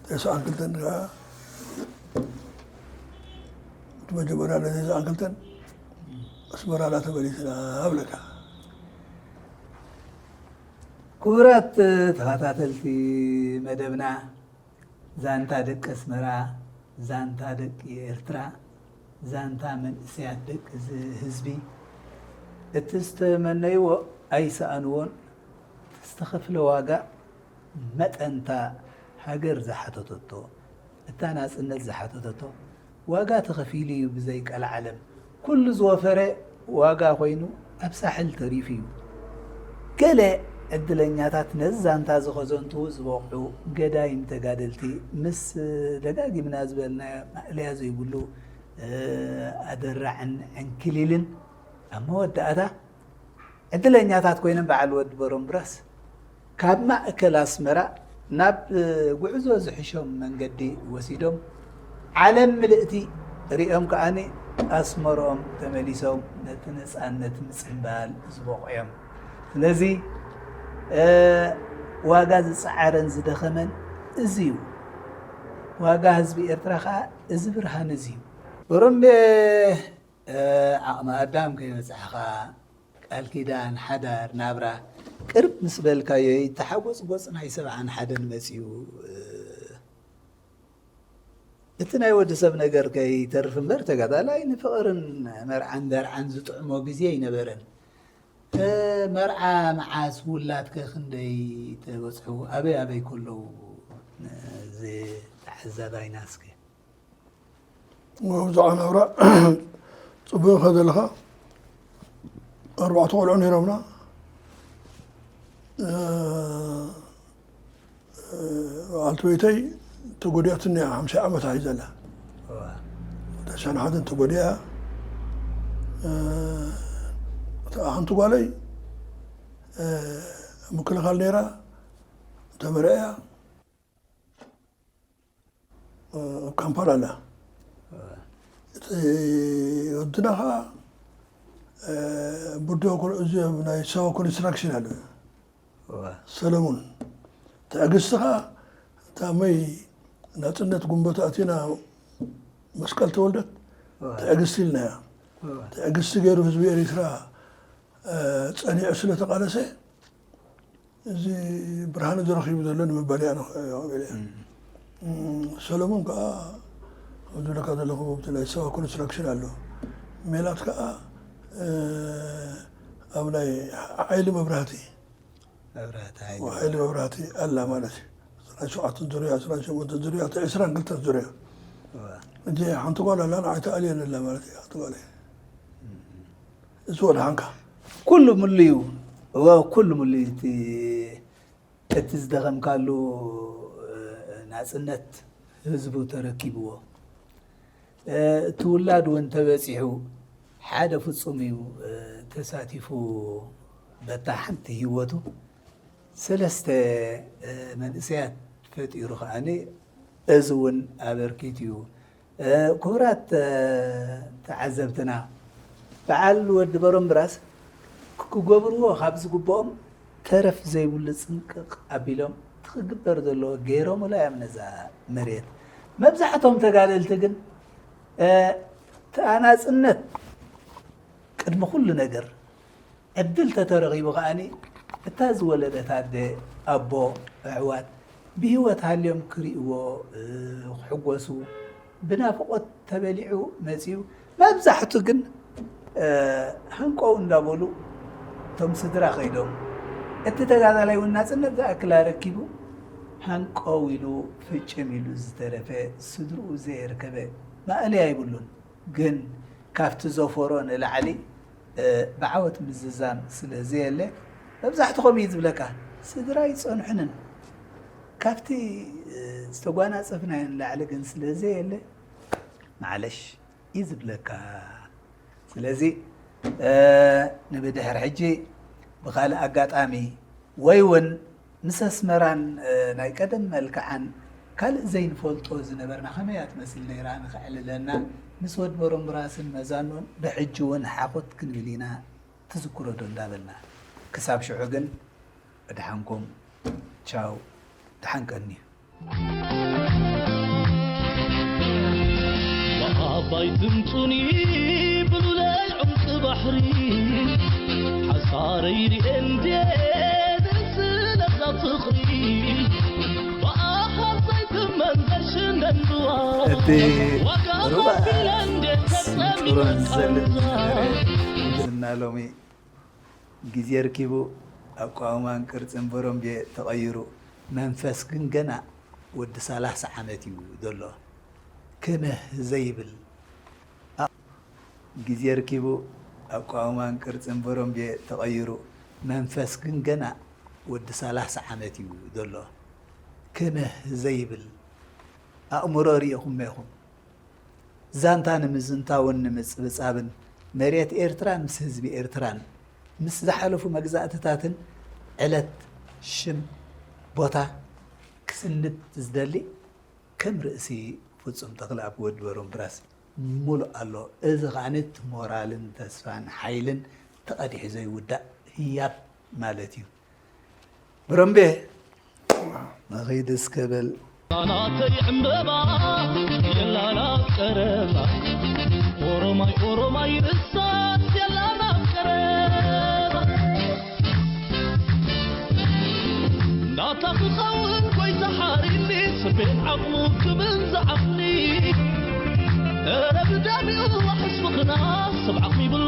ተስዓን ክልተን ከዓ እቲ መጀመርያ ናይ ተስዓን ክልተን ኣስመራ እናተመሊስና ኣብለካ ክቡራት ተኸታተልቲ መደብና ዛንታ ደቂ ኣስመራ ዛንታ ደቂ ኤርትራ ዛንታ መንእሰያት ደቂ ህዝቢ እቲ ዝተመነይዎ ኣይሰኣንዎን ዝተኸፍለ ዋጋ መጠን እታ ሃገር ዝሓተተቶ፣ እታ ናጽነት ዝሓተተቶ ዋጋ ተኸፊሉ እዩ ብዘይ ቀልዓለም። ኩሉ ዝወፈረ ዋጋ ኮይኑ ኣብ ሳሕል ተሪፉ እዩ። ገለ ዕድለኛታት ነዚ ዛንታ እዚ ከዘንትዉ ዝበቕዑ ገዳይም ተጋደልቲ ምስ ደጋጊምና ዝበልናዮ ማእለያ ዘይብሉ ኣደራዕን ዕንክሊልን ኣብ መወዳእታ ዕድለኛታት ኮይኖም በዓል ወዲ በሮምብራስ ካብ ማእከል ኣስመራ ናብ ጉዕዞ ዝሕሾም መንገዲ ወሲዶም ዓለም ምልእቲ ሪኦም ከኣ ኣስመርኦም ተመሊሶም ነቲ ነጻነት ምጽንባል ዝበቑ እዮም። ስለዚ ዋጋ ዝጸዓረን ዝደኸመን እዚ እዩ። ዋጋ ህዝቢ ኤርትራ ከኣ እዚ ብርሃን እዚ እዩ። በሮምቤ ዓቕሚ ኣዳም ከይበጻሕካ ቃል ኪዳን፣ ሓዳር፣ ናብራ ቅርብ ምስ በልካዮ ተሓጎጽጎጽ ናይ ሰብዓን ሓደን መጺኡ። እቲ ናይ ወዲ ሰብ ነገር ከይተርፍ እምበር ተጋዳላይ ንፍቕርን መርዓን ደርዓን ዝጥዕሞ ግዜ ኣይነበረን። መርዓ መዓስ ውላድከ ክንደይ ተበጽሑ ኣበይ ኣበይ ከለዉ ዝተዓዘባይና እስከ ብዛዕባ ናብራ ፅቡቅ ኢኻ ዘለኻ። ኣርባዕተ ቆልዑ ነይሮምና። በዓልቲ ቤተይ ተጎዲኣትኒ እያ፣ ሓምሳ ዓመት እዩ ዘላ። ተሻን ሓደን ተጎዲኣ። እታ ሓንቲ ጓለይ ምክልኻል ነይራ፣ ተመርዕያ። ኣብ ካምፓላ ኣላ። እቲ ወድና ኸዓ ቡዶ እዚ ናይ ሰባ ኮንስትራክሽን ኣሎ ሰለሙን። ትዕግስቲ ኸዓ እታ መይ ናፅነት ጉንበት ኣቲና መስቀል ተወልደት ትዕግስቲ ኢልናያ። ትዕግስቲ ገይሩ ህዝቢ ኤሪትራ ፀኒዑ ስለ ተቓለሰ እዚ ብርሃን እዚ ረኺቡ ዘሎ ንምባል እያ። ሰለሙን ከዓ ከምዚ ብለካ ዘለኹ ኣብቲ ናይ ሰባ ኮንስትራክሽን ኣሎ። ሜላት ከዓ ኣብ ናይ ሓይሊ መብራህቲ ሓይሊ መብራህቲ ኣላ ማለት እዩ። ዕስራን ሸውዓተን ዙርያ፣ ዕስራን ሸሞንተን ዙርያ፣ ዕስራን ክልተን ዙርያ እዚ ሓንቲ ጓል ኣላ፣ ንዓይ ተኣልየኒ ኣላ ማለት እዩ። ሓንቲ ጓል እሱ ወድሓንካ ኩሉ ምሉ እዩ። እወ ኩሉ ምሉ እዩ። እቲ እቲ ዝደኸምካሉ ናጽነት ህዝቡ ተረኪብዎ። እቲ ውላድ እውን ተበጺሑ ሓደ ፍጹም እዩ ተሳቲፉ በታ ሓንቲ ህይወቱ ሰለስተ መንእሰያት ፈጢሩ ከኣ እዚ እውን ኣበርኪቱ እዩ። ክቡራት ተዓዘብትና፣ በዓል ወዲ በሮምብራስ ክገብርዎ ካብ ዝግብኦም ተረፍ ዘይብሉ ጽንቅቕ ኣቢሎም እቲ ክግበር ዘለዎ ገይሮምላ እዮም ነዛ መሬት። መብዛሕቶም ተጋደልቲ ግን እቲ ናጽነት ቅድሚ ኩሉ ነገር ዕድል ተተረኺቡ ከኣኒ እታ ዝወለደት ኣደ፣ ኣቦ፣ ኣሕዋት ብህይወት ሃልዮም ክርእይዎ ክሕጎሱ ብናፍቖት ተበሊዑ መጺኡ። መብዛሕቱ ግን ሃንቀው እንዳበሉ እቶም ስድራ ከይዶም፣ እቲ ተጋዳላይ እውን ናጽነት ዝኣክል ኣረኪቡ ሃንቀው ኢሉ ፍጭም ኢሉ ዝተረፈ ስድርኡ ዘየርከበ ማእለያ የብሉን። ግን ካብቲ ዘፈሮ ንላዕሊ ብዓወት ምዝዛም ስለ ዘየለ መብዛሕትኹም እዩ ዝብለካ ስድራ ኣይፀንሑንን። ካብቲ ዝተጓናፀፍናዮ ንላዕሊ ግን ስለ ዘየለ ማዕለሽ እዩ ዝብለካ። ስለዚ ንብድሕር ሕጂ ብካልእ ኣጋጣሚ ወይ እውን ምስ ኣስመራን ናይ ቀደም መልክዓን ካልእ ዘይንፈልጦ ዝነበርና ከመይ እያ ትመስል ነይራ ንኸዕልለና ምስ ወድ በሮምብራስን መዛኑን ብሕጂ እውን ሓኹት ክንብል ኢና ትዝክሮ ዶ እንዳበልና ክሳብ ሽዑ ግን ብድሓንኩም ቻው ድሓን ቀንዩ። ብዓባይ ትምጹኒ ብሉለይ ዑምቂ ባሕሪ ሓሳረይ ርኤ እንዴ ደስ ስለዛ ፍቕሪ ብኣኻል ዘይትመን ዘሽነን ድዋ እቲ ሩባ ስንጭሮን ዘልን ዝነበረ ዝና ሎሚ ግዜ ርኪቡ ኣቋውማን ቅርጽን በሮምቤ ተቐይሩ መንፈስ ግን ገና ወዲ ሰላሳ ዓመት እዩ ዘሎ ክምህ ዘይብል ግዜ ርኪቡ ኣቋውማን ቅርጽን በሮምቤ ተቐይሩ መንፈስ ግን ገና ወዲ ሰላሳ ዓመት እዩ ዘሎ ክምህ ዘይብል ኣእምሮ ርኢኹም ኢኹም። ዛንታ ንምዝንታውን ንምጽብጻብን መሬት ኤርትራን ምስ ህዝቢ ኤርትራን ምስ ዝሓለፉ መግዛእትታትን ዕለት፣ ሽም፣ ቦታ ክስንድ ዝደሊ ከም ርእሲ ፍጹም ተኽለኣብ ወዲ በሮምብራስ ሙሉእ ኣሎ። እዚ ኸዓኒ እቲ ሞራልን ተስፋን ሓይልን ተቐዲሑ ዘይውዳእ ህያብ ማለት እዩ። በሮምቤ ንኺድ እስከ በል። ናተይ ዕምበባ የላላ ቀረባ ኦሮማይ ኦሮማይ ርሳት የላላ ቀረባ ናታ ክኸውን ጎይታ ሓሪኒ ስቤን ዓቕሙ ክብል ዝዓቕኒ ኧረ ብዳሚኡ ሕስብኽና ሰብ ዓቕሚ ይብሉ